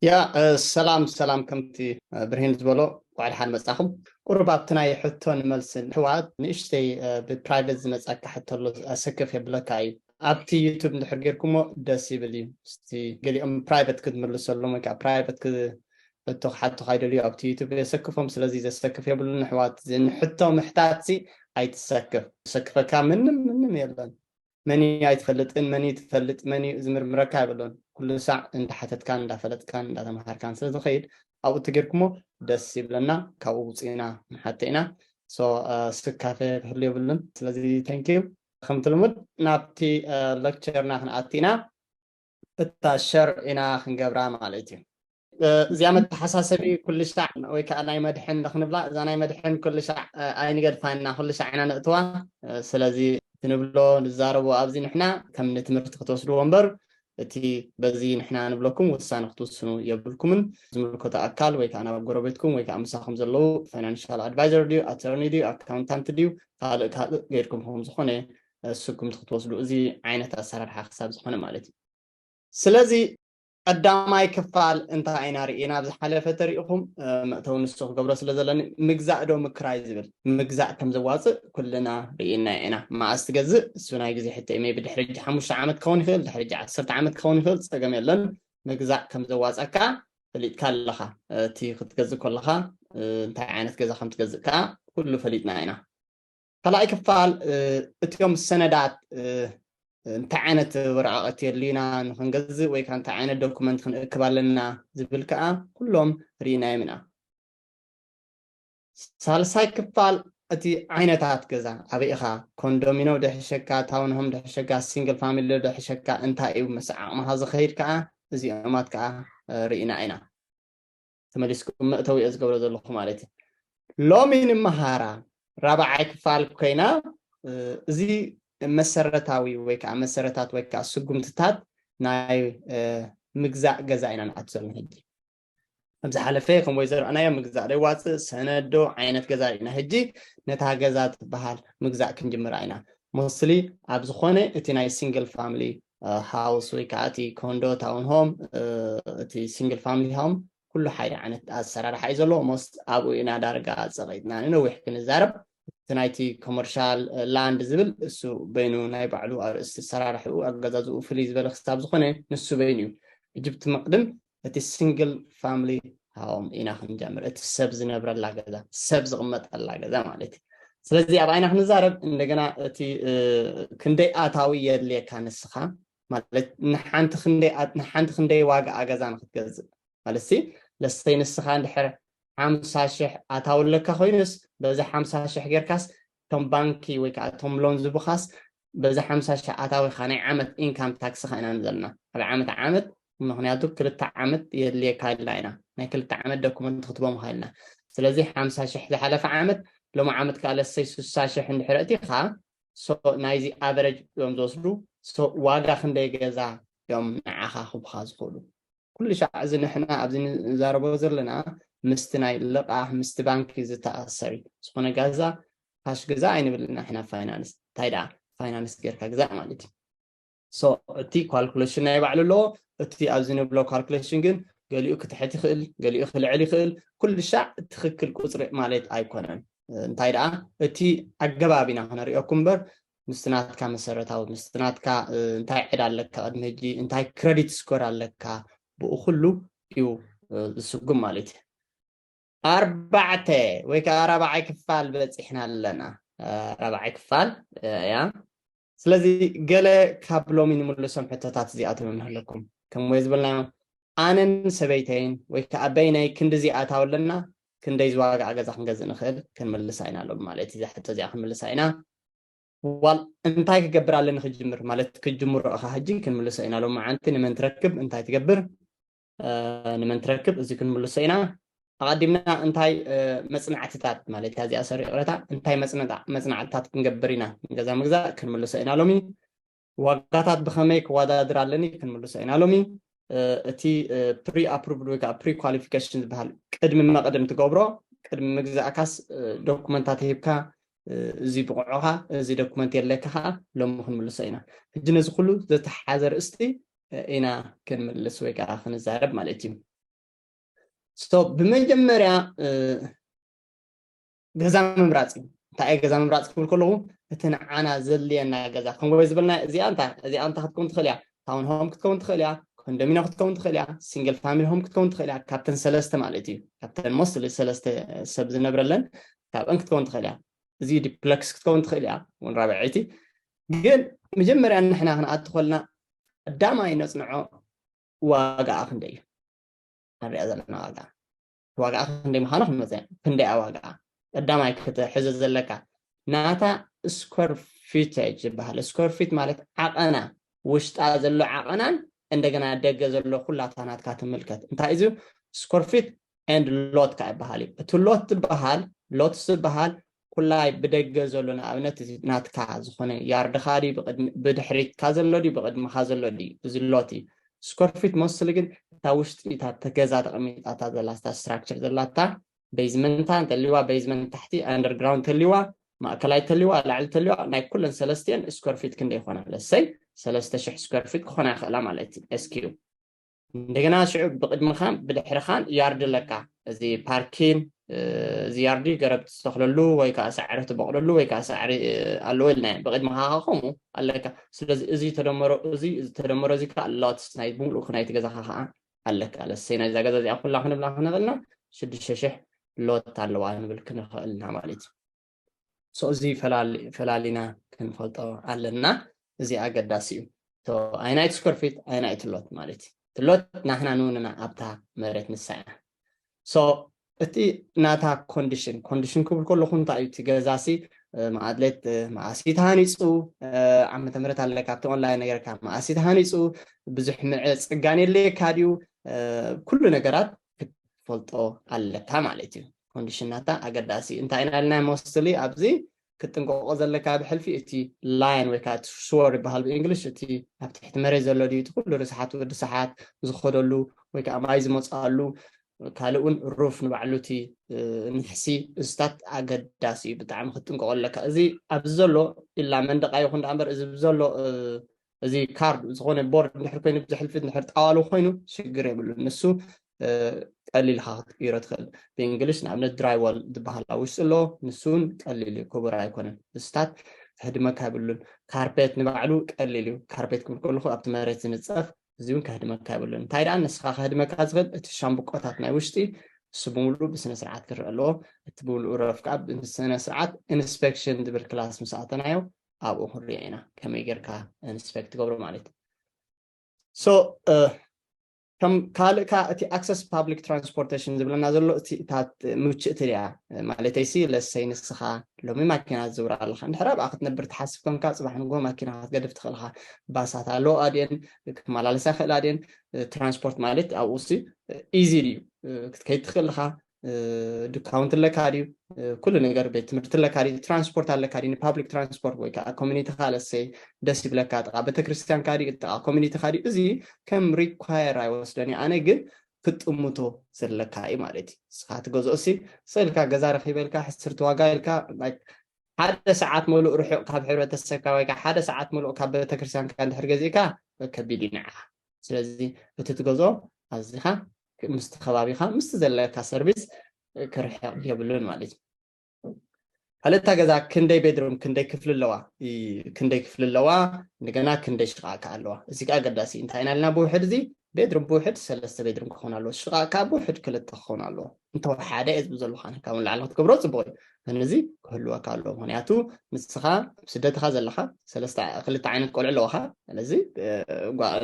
ያ ሰላም ሰላም፣ ከምቲ ብርሂን ዝበሎ፣ ቋዕድ ሓን መጻኹም። ቁሩብ ኣብቲ ናይ ሕቶን መልስን ኣሕዋት ንእሽተይ ብፕራይቨት ዝመጻካ ሕቶ ኣሎ፣ ኣሰክፍ የብለካ እዩ። ኣብቲ ዩቱብ እንድሕር ጌርኩሞ ደስ ይብል እዩ። እስቲ ገሊኦም ፕራይቨት ክትምልሰሎም ወይ ከዓ ፕራይቨት ሕቶ ክሓቱ ካይደልዩ ኣብቲ ዩቱብ የሰክፎም። ስለዚ ዘሰክፍ የብሉን ኣሕዋት፣ ንሕቶ ምሕታት ሲ ኣይትሰክፍ። ዘሰክፈካ ምንም ምንም የለን። መን እዩ ኣይትፈልጥን፣ መን እዩ ትፈልጥ፣ መን እዩ ዝምርምረካ ኣይበሎን። ኩሉ ሳዕ እንዳሓተትካን እንዳፈለጥካን እንዳተምሃርካን ስለ ዝኸይድ ኣብኡ ተጌርኩሞ ደስ ይብለና። ካብኡ ውፅኢና ንሓተ ኢና። ሶ ስካፈ ክህሉ የብሉን። ስለዚ ተንኪዩ። ከምቲ ልሙድ ናብቲ ለክቸርና ክንኣቲ ኢና። እታ ሸር ኢና ክንገብራ ማለት እዩ። እዚኣ መተሓሳሰቢ ኩሉ ሻዕ ወይ ከዓ ናይ መድሕን ንክንብላ፣ እዛ ናይ መድሕን ኩሉ ሻዕ ኣይንገድፋና፣ ኩሉ ሻዕ ኢና ነእትዋ። ስለዚ እቲ ንብሎ ንዛረቦ ኣብዚ ንሕና ከም ንትምህርቲ ክትወስድዎ እምበር እቲ በዚ ንሕና ንብለኩም ውሳነ ክትውስኑ የብልኩምን። ዝምልከቶ ኣካል ወይ ከዓ ናብ ጎረቤትኩም ወይ ከዓ ምሳኹም ዘለዉ ፋይናንሻል ኣድቫይዘር ድዩ፣ ኣተርኒ ድዩ፣ ኣካውንታንት ድዩ፣ ካልእ ካልእ ገይርኩም ከም ዝኾነ ስጉምቲ ክትወስዱ፣ እዚ ዓይነት ኣሰራርሓ ክሳብ ዝኾነ ማለት እዩ። ስለዚ ቀዳማይ ክፋል እንታይ ኢና ርኢና? ኣብ ዝሓለፈ ተሪኢኹም፣ መእተዊ ንሱ ክገብሮ ስለ ዘለኒ፣ ምግዛእ ዶ ምክራይ ዝብል፣ ምግዛእ ከም ዘዋፅእ ኩልና ርኢና ኢና። መኣስ ትገዝእ? እሱ ናይ ግዜ ሕቶ እዩ። ሜቢ ድሕሪ ሕጂ ሓሙሽተ ዓመት ክኸውን ይኽእል፣ ድሕሪ ሕጂ ዓሰርተ ዓመት ክኸውን ይኽእል፣ ፀገም የለን። ምግዛእ ከም ዘዋፀካ ፈሊጥካ ኣለኻ። እቲ ክትገዝእ ከለኻ እንታይ ዓይነት ገዛ ከም ትገዝእ ከዓ ኩሉ ፈሊጥና ኢና። ካልኣይ ክፋል እቲኦም ሰነዳት እንታይ ዓይነት ወረቃቀት የድልዩና ንክንገዝእ ወይ ከዓ እንታይ ዓይነት ዶኩመንት ክንእክብ ኣለና ዝብል ከዓ ኩሎም ርኢናዮም ኢና። ሳልሳይ ክፋል እቲ ዓይነታት ገዛ ኣበይ ኢኻ፣ ኮንዶሚኖ ደሕሸካ፣ ታውንሆም ደሕሸካ፣ ሲንግል ፋሚሊ ደሕሸካ፣ እንታይ እዩ ምስ ዓቕምኻ ዝኸይድ ከዓ እዚኦማት ከዓ ርኢና ኢና። ተመሊስኩም መእተዊ እየ ዝገብሮ ዘለኹ ማለት እዩ። ሎሚ ንምሃራ ራብዓይ ክፋል ኮይና፣ እዚ መሰረታዊ ወይ ከዓ መሰረታት ወይ ከዓ ስጉምትታት ናይ ምግዛእ ገዛ ኢና ንኣቱ ዘለና ሕጂ። ኣብ ዝሓለፈ ከም ወይ ዘርኣናዮ ምግዛእ ዶ ይዋፅእ፣ ሰነድ ዶ ዓይነት ገዛ ኢና ሕጂ ነታ ገዛ ትበሃል ምግዛእ ክንጅምር ኢና። ሞስሊ ኣብ ዝኾነ እቲ ናይ ሲንግል ፋሚሊ ሃውስ ወይ ከዓ እቲ ኮንዶ ታውን ሆም፣ እቲ ሲንግል ፋሚሊ ሆም ኩሉ ሓደ ዓይነት ኣሰራርሓ እዩ ዘለዎ። ሞስት ኣብኡ ኢና ዳርጋ ፀቒጥና ንነዊሕ ክንዛረብ። እቲ ናይቲ ኮመርሻል ላንድ ዝብል እሱ በይኑ ናይ ባዕሉ ኣርእስቲ ኣሰራርሕኡ ኣገዛዝኡ ፍልይ ዝበለ ክሳብ ዝኾነ ንሱ በይኑ እዩ። እጅብቲ መቅድም እቲ ሲንግል ፋሚሊ ሃውም ኢና ክንጀምር። እቲ ሰብ ዝነብረላ ገዛ፣ ሰብ ዝቕመጠላ ገዛ ማለት እዩ። ስለዚ ኣብ ዓይና ክንዛረብ እንደገና እቲ ክንደይ ኣታዊ የድልየካ ንስኻ ማለት ንሓንቲ ክንደይ ዋጋ ገዛ ንክትገዝእ ማለት ሲ ለስተይ ንስኻ እንድሕር ሓምሳ ሽሕ ኣታዊ ኣለካ ኮይኑስ በዚ ሓምሳ ሽሕ ጌርካስ እቶም ባንኪ ወይ ከዓ እቶም ሎን ዝቡኻስ በዚ ሓምሳ ሽሕ ኣታዊኻ ናይ ዓመት ኢንካም ታክስኻ ኢና ንዘልና ኣብ ዓመት ዓመት ምክንያቱ ክልተ ዓመት የድልየካ ኢልና ኢና ናይ ክልተ ዓመት ዶኩመንት ክትቦም ኢልና ስለዚ ሓምሳ ሽሕ ዝሓለፈ ዓመት ሎሚ ዓመት ከዓ ለሰይ ስሳ ሽሕ እንድሕር እቲኻ ናይዚ ኣቨረጅ እዮም ዝወስዱ ዋጋ ክንደይ ገዛ እዮም ንዓኻ ክቡኻ ዝኽእሉ ኩሉ ሻዕ እዚ ንሕና ኣብዚ ንዛረቦ ዘለና ምስቲ ናይ ልቓሕ ምስቲ ባንኪ ዝተኣሰር እዩ ዝኾነ ገዛ ካሽ ግዛ ኣይንብልና ሕና ፋይናንስ እንታይ ደኣ ፋይናንስ ጌርካ ግዛእ ማለት እዩ እቲ ካልኩሌሽን ናይ ባዕሉ ኣለዎ እቲ ኣብዚ ንብሎ ካልኩሌሽን ግን ገሊኡ ክትሕት ይኽእል ገሊኡ ክልዕል ይኽእል ኩሉ ሻዕ ትኽክል ቁፅሪ ማለት ኣይኮነን እንታይ ደኣ እቲ ኣገባብ ኢና ክነሪኦኩም እምበር ምስቲ ናትካ መሰረታዊ ምስቲ ናትካ እንታይ ዕዳ ኣለካ ቅድሚ ሕጂ እንታይ ክረዲት ስኮር ኣለካ ብኡ ኩሉ እዩ ዝስጉም ማለት እዩ ኣርባዕተ ወይ ከዓ ራብዓይ ክፋል በፂሕና ኣለና ራብዓይ ክፋል እያ ስለዚ ገለ ካብ ሎሚ ንምልሶም ሕቶታት እዚኣቶም ንህለኩም ከም ወይ ዝበልናዮ ኣነን ሰበይተይን ወይ ከዓ በይነይ ክንዲ እዚኣታው ኣለና ክንደይ ዝዋጋዓ ገዛ ክንገዝእ ንኽእል ክንምልሳ ኢና ሎም ማለት እዛ ሕቶ እዚኣ ክንምልሳ ኢና ዋል እንታይ ክገብር ኣለኒ ክጅምር ማለት ክጅምሮ እኻ ሕጂ ክንምልሶ ኢና ሎም መዓንቲ ንመን ትረክብ እንታይ ትገብር ንመን ትረክብ እዚ ክንምልሶ ኢና ኣቐዲምና እንታይ መፅናዕትታት ማለት እዚኣ ሰሪ ቅረታ እንታይ መፅናዕትታት ክንገብር ኢና ንገዛ ምግዛእ ክንምልሶ ኢና ሎሚ ዋጋታት ብኸመይ ክወዳድር ኣለኒ ክንምልሶ ኢና ሎሚ እቲ ፕሪ ኣፕሩቭድ ወይ ከዓ ፕሪ ኳሊፊኬሽን ዝበሃል ቅድሚ መቅድም ትገብሮ ቅድሚ ምግዛእካስ ዶኩመንታት ሂብካ እዚ ብቑዑኻ እዚ ዶኩመንት የድለካ ከዓ ሎሚ ክንምልሶ ኢና ሕጂ ነዚ ኩሉ ዝተሓዘ ርእስቲ ኢና ክንምልስ ወይ ከዓ ክንዛረብ ማለት እዩ So ብመጀመርያ ገዛ ምምራፅ እዩ። እንታይ ገዛ ምምራፅ ክብል ከለኹ፣ እቲ ንዓና ዘድልየና ገዛ ከምኡ ዝበልና፣ እዚኣ እንታ እዚኣ እንታ ክትከውን ትኽእል እያ፣ ታውን ሆም ክትከውን ትኽእል እያ፣ ኮንዶሚኖ ክትከውን ትኽእል እያ፣ ሲንግል ፋሚሊ ሆም ክትከውን ትኽእል እያ። ካብተን ሰለስተ ማለት እዩ፣ ካብተን ሞስትሊ ሰለስተ ሰብ ዝነብረለን ካብአን ክትከውን ትኽእል እያ። እዚ ዲፕለክስ ክትከውን ትኽእል እያ እውን ራብዐይቲ። ግን መጀመርያ ንሕና ክንኣቱ ከለና ቀዳማይ ነፅንዖ ዋጋኣ ክንደይ እዩ። ንሪኣ ዘለና ዋጋ ዋጋኣ ክንደይ ምዃኑ ክንመፀ ክንደይ ዋጋኣ ቀዳማይ ክትሕዞ ዘለካ ናታ ስኮር ፊቴጅ ዝበሃል። ስኮር ፊት ማለት ዓቐና፣ ውሽጣ ዘሎ ዓቐናን እንደገና ደገ ዘሎ ኩላታ ናትካ ትምልከት። እንታይ እዚ ስኮር ፊት ኤንድ ሎት ካ ይበሃል እዩ። እቲ ሎት ዝበሃል ሎት ዝበሃል ኩላይ ብደገ ዘሎ፣ ንኣብነት ናትካ ዝኾነ ያርድኻ ድዩ፣ ብድሕሪትካ ዘሎ ድዩ፣ ብቕድምኻ ዘሎ ድዩ፣ እዚ ሎት እዩ። ስኮር ፊት ሞስሊ ግን እታ ውሽጢ እታ ተገዛ ተቐሚጣታ ዘላ ስታ ስትራክቸር ዘላታ ቤዝመንታ እንተልዋ፣ ቤዝመንት ታሕቲ ኣንደርግራውንድ ተልዋ፣ ማእከላይ ተልዋ፣ ላዕሊ ተልዋ፣ ናይ ኩለን ሰለስቲአን ስኮር ፊት ክንደ ይኾና? ለሰይ ሰለስተ ሽሕ ስኮር ፊት ክኾና ይኽእላ ማለት እዩ። ኤስኪዩ እንደገና ሽዑ ብቕድምኻን ብድሕርኻን ያርድ ኣለካ። እዚ ፓርኪን እዚ ያርዲ ገረብ ትተኽለሉ ወይ ከዓ ሳዕሪ ትበቕለሉ ወይ ከዓ ሳዕሪ ኣለዎ ኢልና ብቕድምኻ ከምኡ ኣለካ። ስለዚ እዚ ተደመሮ እዚ ተደመሮ እዚ ከዓ ሎትስ ናይ ብምሉእ ናይቲ ገዛኻ ከዓ ኣለካ። ለሰይ ናይዛ ገዛ እዚኣ ኩላ ክንብላ ክንኽእልና ሽዱሽተ ሽሕ ሎት ኣለዋ ንብል ክንኽእልና ማለት እዩ። So እዚ ፈላሊና ክንፈልጦ ኣለና። እዚ ኣገዳሲ እዩ። ኣይናይቲ ስኮር ፊት ኣይናይቲ ሎት ማለት እዩ። እቲ ሎት ናህና ንውንና ኣብታ መሬት ንሳ እያ። So እቲ ናታ ኮንዲሽን ኮንዲሽን ክብል ከለኹ እንታይ እዩ? እቲ ገዛሲ ማኣድሌት መኣሲ ተሃኒፁ ዓመተ ምህረት ኣለካ ኣብቲ ኦንላይን ነገርካ መኣሲ ተሃኒፁ ብዙሕ ምዐ ፅጋን የድልየካ ድዩ? ኩሉ ነገራት ክትፈልጦ ኣለካ ማለት እዩ። ኮንዲሽን ናታ ኣገዳሲ እንታይ ኢና ኢልና ሞስትሊ ኣብዚ ክትጥንቀቆ ዘለካ ብሕልፊ እቲ ላይን ወይ ከዓ ስወር ይበሃል ብእንግሊሽ እቲ ኣብ ትሕቲ መሬት ዘሎ ድዩ እቲ ኩሉ ርስሓት ወዲ ሰሓት ዝኸደሉ ወይ ከዓ ማይ ዝመፅኣሉ ካልእ እውን ሩፍ ንባዕሉ እቲ ንሕሲ እዝታት ኣገዳሲ እዩ። ብጣዕሚ ክትጥንቀቆ ኣለካ። እዚ ኣብዚ ዘሎ ኢላ መንደቃ ይኹን ዳኣ እምበር እዚ ዘሎ እዚ ካርድ ዝኾነ ቦርድ እንድሕር ኮይኑ ብዝሕልፊት እንድሕር ጣዋሉ ኮይኑ ሽግር የብሉን። ንሱ ቀሊልካ ክትቅይሮ ትኽእል። ብእንግሊሽ ንኣብነት ድራይ ዋል ዝበሃል ኣብ ውሽጢ ኣሎ። ንሱ እውን ቀሊል እዩ፣ ክቡር ኣይኮነን። እስታት ክህድመካ የብሉን። ካርፔት ንባዕሉ ቀሊል እዩ። ካርፔት ክብል ከለኹ ኣብቲ መሬት ዝንፀፍ እዚ እውን ከህድመካ የብሉን። እንታይ ደኣ ንስኻ ከህድመካ ዝኽእል እቲ ሻምብቆታት ናይ ውሽጢ እሱ ብምሉኡ ብስነ ስርዓት ክረአ ኣለዎ። እቲ ብምሉኡ ረፍ ከዓ ብስነ ስርዓት ኢንስፔክሽን ዝብል ክላስ ምስ ኣተናዮ ኣብኡ ክንሪኦ ኢና ከመይ ጌርካ ኢንስፔክት ትገብሮ ማለት እዩ። So ከም ካልእ ካ እቲ ኣክሰስ ፓብሊክ ትራንስፖርቴሽን ዝብለና ዘሎ እቲ እታ ምችእቲ ድያ ማለተይ ሲ ለሰይ ንስኻ ሎሚ ማኪና ዝዝውር ኣለኻ እንድሕር ኣብኣ ክትነብር ትሓስብ ኮንካ ፅባሕ ንጎ ማኪና ክትገድፍ ትኽእልኻ ባሳት ኣለዋ ድየን ክመላለሳ ይኽእላ ድየን ትራንስፖርት ማለት ኣብኡ ሲ ኢዚ ድዩ ክትከይድ ትኽእል ኢኻ ድካውንት ኣለካ ድዩ ኩሉ ነገር ቤት ትምህርቲ ኣለካ ድዩ ትራንስፖርት ኣለካ ድዩ ንፓብሊክ ትራንስፖርት ወይ ከዓ ኮሚኒቲካ ለሰይ ደስ ይብለካ ጥቃ ቤተክርስትያንካ ድዩ ጥቃ ኮሚኒቲካ ድዩ እዚ ከም ሪኳየር ኣይወስደን እዩ ኣነ ግን ክጥምቶ ዘለካ እዩ ማለት እዩ ስኻ ትገዝኦ ሲ ስእልካ ገዛ ረኪበልካ ሕስርቲ ዋጋ ኢልካ ሓደ ሰዓት ሙሉእ ርሑቕ ካብ ሕብረተሰብካ ወይ ከዓ ሓደ ሰዓት ሙሉእ ካብ ቤተክርስትያንካ እንድሕር ገዚእካ ከቢድ እዩ ንዓኻ ስለዚ እቲ ትገዝኦ ኣዚኻ ምስቲ ከባቢኻ ምስቲ ዘለካ ሰርቪስ ክርሕቕ የብሉን ማለት እዩ ካልእታ ገዛ ክንደይ ቤድሩም ክንደይ ክፍሊ ኣለዋ ክንደይ ክፍሊ ኣለዋ እንደገና ክንደይ ሽቓ ከዓ ኣለዋ እዚ ከዓ ኣገዳሲ እንታይ ኢና ኢልና ብውሕድ እዚ ቤድሩም ብውሕድ ሰለስተ ቤድሩም ክኾን ኣለዎ ሽቓ ከዓ ብውሕድ ክልተ ክኾን ኣለዎ እንተወሓደ እየ ዝብል ዘለኹ ኣነ ካብ ንላዕሊ ክትገብሮ ፅቡቅ እዩ ግን እዚ ክህልወካ ኣለዎ ምክንያቱ ንስኻ ኣብ ስደትኻ ዘለኻ ሰለስተ ክልተ ዓይነት ቆልዑ ኣለዋኻ ስለዚ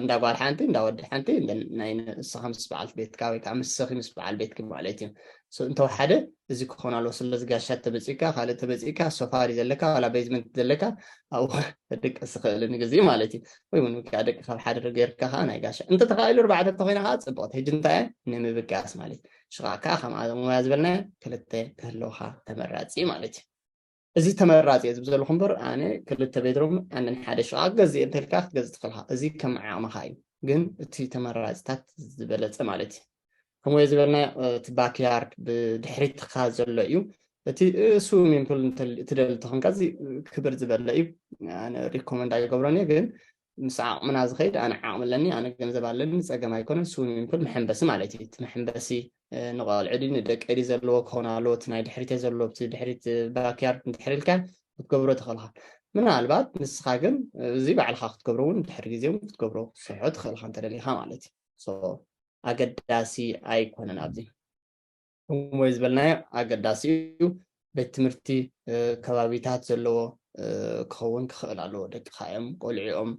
እንዳ ጓል ሓንቲ እንዳ ወዲ ሓንቲ ናይ ንስኻ ምስ በዓልቲ ቤትካ ወይ ከዓ ምስኺ ምስ በዓል ቤትኪ ማለት እዩ እንተወሓደ እዚ ክኾን ኣለዎ ስለዚ ጋሻ ተመፂካ ካልእ ተመፂካ ሶፋሪ ዘለካ ዋላ ቤዝመንት ዘለካ ኣብኡ ደቂ ዝኽእል ንግዜ ማለት እዩ ወይ እውን ከዓ ደቂ ካብ ሓደ ጌርካ ከዓ ናይ ጋሻ እንተተኻኢሉ ኣርባዕተ እንተኮይና ከዓ ፅቡቅ ሕጂ እንታይ ንምብጋስ ማለት ሽቃ ከዓ ከም ሙያ ዝበልና ክልተ ክህልውካ ተመራፂ ማለት እዩ እዚ ተመራፂ እየ ዝብ ዘለኹ እምበር ኣነ ክልተ ቤድሮም ኣንን ሓደ ሽቃ ገዝእ እንተልካ ክትገዝእ ትኽእልካ እዚ ከም ዓቕምኻ እዩ ግን እቲ ተመራፅታት ዝበለፀ ማለት እዩ ከምኡ ዝበልና እቲ ባክያርድ ብድሕሪትካ ዘሎ እዩ እቲ ስዊሚንግ ፑል ትደሊ ተኾንካ እዚ ክብር ዝበለ እዩ ኣነ ሪኮመንድ ኣይገብሮን እየ ግን ምስ ዓቕምና ዝኸይድ፣ ኣነ ዓቕሚ ኣለኒ፣ ኣነ ገንዘብ ኣለኒ፣ ፀገም ኣይኮነን። ስዊሚንግ ፑል መሐንበሲ ማለት እዩ። እቲ መሐንበሲ ንቆልዑ ድዩ ንደቂ ድዩ ዘለዎ ክኸውን ኣለዎ። እቲ ናይ ድሕሪት ዘለዎ፣ እቲ ድሕሪት ባክያርድ እንድሕር ኢልካ ክትገብሮ ትኽእልካ። ምናልባት ንስኻ ግን እዚ ባዕልኻ ክትገብሮ እውን ድሕሪ ግዜ እውን ክትገብሮ ክትሰርሖ ትኽእልካ እንተደሊኻ ማለት እዩ። ኣገዳሲ ኣይኮነን ኣብዚ። እሞ ዝበልናዮ ኣገዳሲ እዩ። ቤት ትምህርቲ ከባቢታት ዘለዎ ክኸውን ክኽእል ኣለዎ። ደቅኻ እዮም፣ ቆልዕኦም፣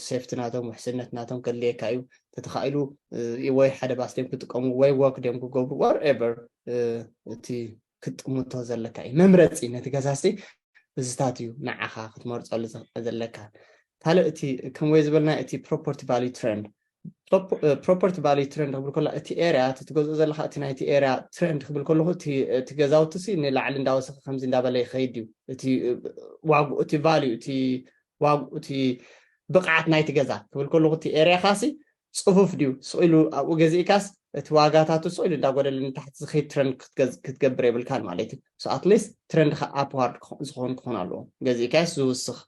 ሴፍቲ ናቶም፣ ውሕስነት ናቶም ከድልየካ እዩ። ተተኻኢሉ ወይ ሓደ ባስ ድዮም ክጥቀሙ ወይ ወክ ድዮም ክገብሩ፣ ዋትኤቨር፣ እቲ ክትጥምቶ ዘለካ እዩ። መምረፂ ነቲ ገዛሲ እዚታት እዩ ንዓኻ ክትመርፀሉ ዘለካ። ካልእ እቲ ከምወይ ዝበልና እቲ ፕሮፐርቲ ቫልዩ ትረንድ። ፕሮፐርቲ ቫልዩ ትረንድ ክብል ከሎ እቲ ኤርያ እቲ ትገዝኦ ዘለካ እቲ ናይቲ ኤርያ ትረንድ ክብል ከለኹ እቲ ገዛውቲ ሲ ንላዕሊ እንዳወሰኸ ከምዚ እንዳበለ ይኸይድ እዩ። እቲ ዋጉ እቲ ቫልዩ እቲ ዋጉ እቲ ብቕዓት ናይቲ ገዛ ክብል ከለኹ እቲ ኤርያ ካሲ ፅፉፍ ድዩ ስቕ ኢሉ ኣብኡ ገዚእካስ እቲ ዋጋታቱ ስቕ ኢሉ እንዳጎደለ ንታሕቲ ዝኸይድ ትረንድ ክትገብር የብልካን ማለት እዩ። ኣትሊስት ትረንድካ ኣፕዋርድ ዝኸውን ክኾን ኣለዎ። ገዚእካስ ዝውስኽ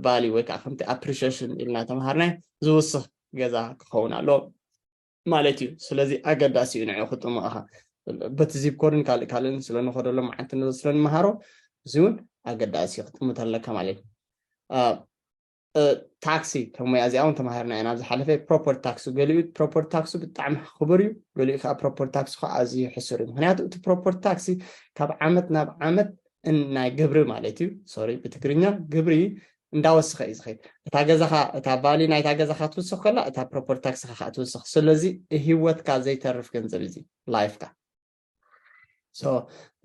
ቫልዩ ወይ ከዓ ከምቲ ኣፕሪሽሽን ኢልና ተምሃርናይ ዝውስኽ ገዛ ክኸውን ኣለዎ ማለት እዩ። ስለዚ ኣገዳሲ እዩ ንዑ ክጥምቕኻ በቲ ዚፕ ኮድን ካልእ ካልእን ስለንኸደሎም መዓልቲ ስለንመሃሮ እዚ እውን ኣገዳሲ ክጥምት ኣለካ ማለት እዩ። ታክሲ ከም ሞያ እዚኣ እውን ተማሃርና ኢና ኣብ ዝሓለፈ። ፕሮፐርቲ ታክሲ ገሊኡ ፕሮፐርቲ ታክሲ ብጣዕሚ ክቡር እዩ፣ ገሊኡ ከዓ ፕሮፐርቲ ታክሲ ከዓ ኣዝዩ ሕሱር እዩ። ምክንያቱ እቲ ፕሮፐርቲ ታክሲ ካብ ዓመት ናብ ዓመት ናይ ግብሪ ማለት እዩ፣ ሶሪ ብትግርኛ ግብሪ እንዳወሰኸ እዩ ዝኸይድ። እታ ገዛኻ እታ ቫሊ ናይታ ገዛኻ ትውስኽ ከላ እታ ፕሮፐርቲ ታክስኻ ከዓ ትውስኽ። ስለዚ ህይወትካ ዘይተርፍ ገንዘብ እዚ ላይፍካ።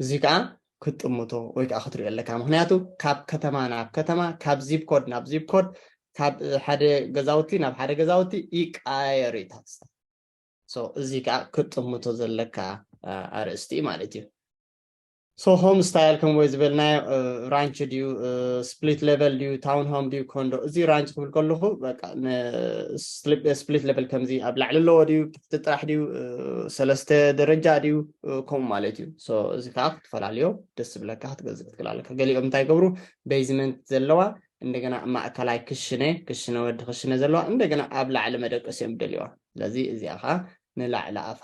እዚ ከዓ ክትጥምቶ ወይ ከዓ ክትሪኦ ኣለካ። ምክንያቱ ካብ ከተማ ናብ ከተማ፣ ካብ ዚፕ ኮድ ናብ ዚፕ ኮድ፣ ካብ ሓደ ገዛውቲ ናብ ሓደ ገዛውቲ ይቀያየር እዩ ታክስታት። እዚ ከዓ ክትጥምቶ ዘለካ ኣርእስቲ ማለት እዩ። ሶ ሆም ስታይል ከም ወይ ዝበልናዮ ራንች ድዩ፣ ስፕሊት ሌቨል ድዩ፣ ታውን ሆም ድዩ፣ ኮንዶ። እዚ ራንች ክብል ከለኹ ስፕሊት ሌቨል ከምዚ ኣብ ላዕሊ ኣለዎ ድዩ፣ ትሕቲ ጥራሕ ድዩ፣ ሰለስተ ደረጃ ድዩ፣ ከምኡ ማለት እዩ። እዚ ከዓ ክትፈላለዮ ደስ ዝብለካ ክትገዝእ ክትክእል ኣለካ። ገሊኦም እንታይ ገብሩ፣ ቤዝመንት ዘለዋ እንደገና ማእከላይ ክሽነ፣ ክሽነ ወዲ ክሽነ ዘለዋ እንደገና ኣብ ላዕሊ መደቀሲ እዮም ደልዋ። ስለዚ እዚኣ ከዓ ንላዕሊ ኣፋ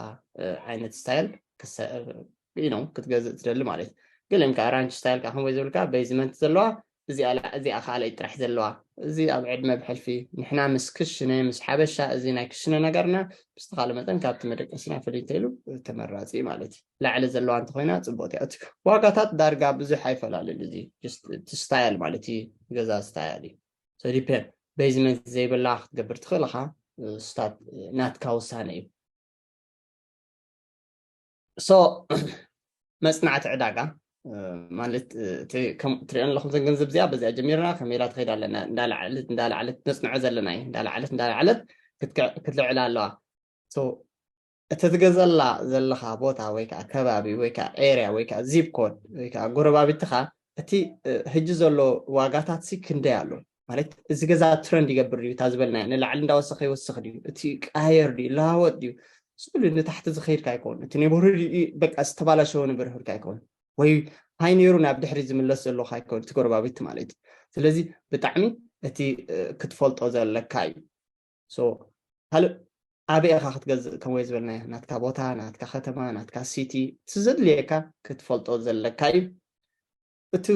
ዓይነት ስታይል ክትገዝእ ትደሊ ማለት እዩ። ገሊኦም ከዓ ራንች ስታይል ከዓ ከምወይ ዝብልካ ቤዝመንት ዘለዋ እዚኣ ካልኣይ ጥራሕ ዘለዋ። እዚ ኣብ ዕድመ ብሕልፊ ንሕና ምስ ክሽነ ምስ ሓበሻ እዚ ናይ ክሽነ ነገርና ብዝተኻለ መጠን ካብቲ መደቀሲና ፍልይ እንተኢሉ ተመራፂ ማለት እዩ። ላዕሊ ዘለዋ እንተኮይና ፅቡቅ እያ። እቲ ዋጋታት ዳርጋ ብዙሕ ኣይፈላለን። እዚ ስታይል ማለት እዩ፣ ገዛ ስታይል እዩ። ዲፔንድ ቤዝመንት ዘይብላ ክትገብር ትኽእል ኢኻ። ስታት ናትካ ውሳነ እዩ። ሶ መፅናዕቲ ዕዳጋ ማለት ትሪኦ ኣለኹም ዘን ገንዘብ እዚኣ በዚኣ ጀሚርና ከመይ ኢላ ትኸይድ ኣለና እንዳለዓለት እንዳለዓለት ነፅንዖ ዘለና እዩ። እንዳለዓለት እንዳለዓለት ክትልዕል ኣለዋ። እቲ ትገዘላ ዘለኻ ቦታ ወይ ከዓ ከባቢ ወይ ከዓ ኤርያ ወይ ከዓ ዚፕ ኮድ ወይ ከዓ ጎረባብትኻ እቲ ህጂ ዘሎ ዋጋታት ሲ ክንደይ ኣሎ ማለት እዚ ገዛ ትረንድ ይገብር ድዩ እታ ዝበልና ንላዕሊ እንዳወሰኸ ይወስኽ ድዩ እቲ ቀያየር ድዩ ለዋወጥ ድዩ ስሉ ንታሕቲ ዝኸይድካ ኣይከውን እቲ ኔበርሁድ በቃ ዝተባላሸወ ነበርሁድካ ኣይከውን ወይ ሃይ ነይሩ ናብ ድሕሪ ዝምለስ ዘለካ ኣይከውን እቲ ጎረባብቲ ማለት እዩ። ስለዚ ብጣዕሚ እቲ ክትፈልጦ ዘለካ እዩ። ካልእ ኣበይ ኢኻ ክትገዝእ ከም ወይ ዝበልናዮ ናትካ ቦታ ናትካ ከተማ ናትካ ሲቲ እቲ ዘድልየካ ክትፈልጦ ዘለካ እዩ። እቲ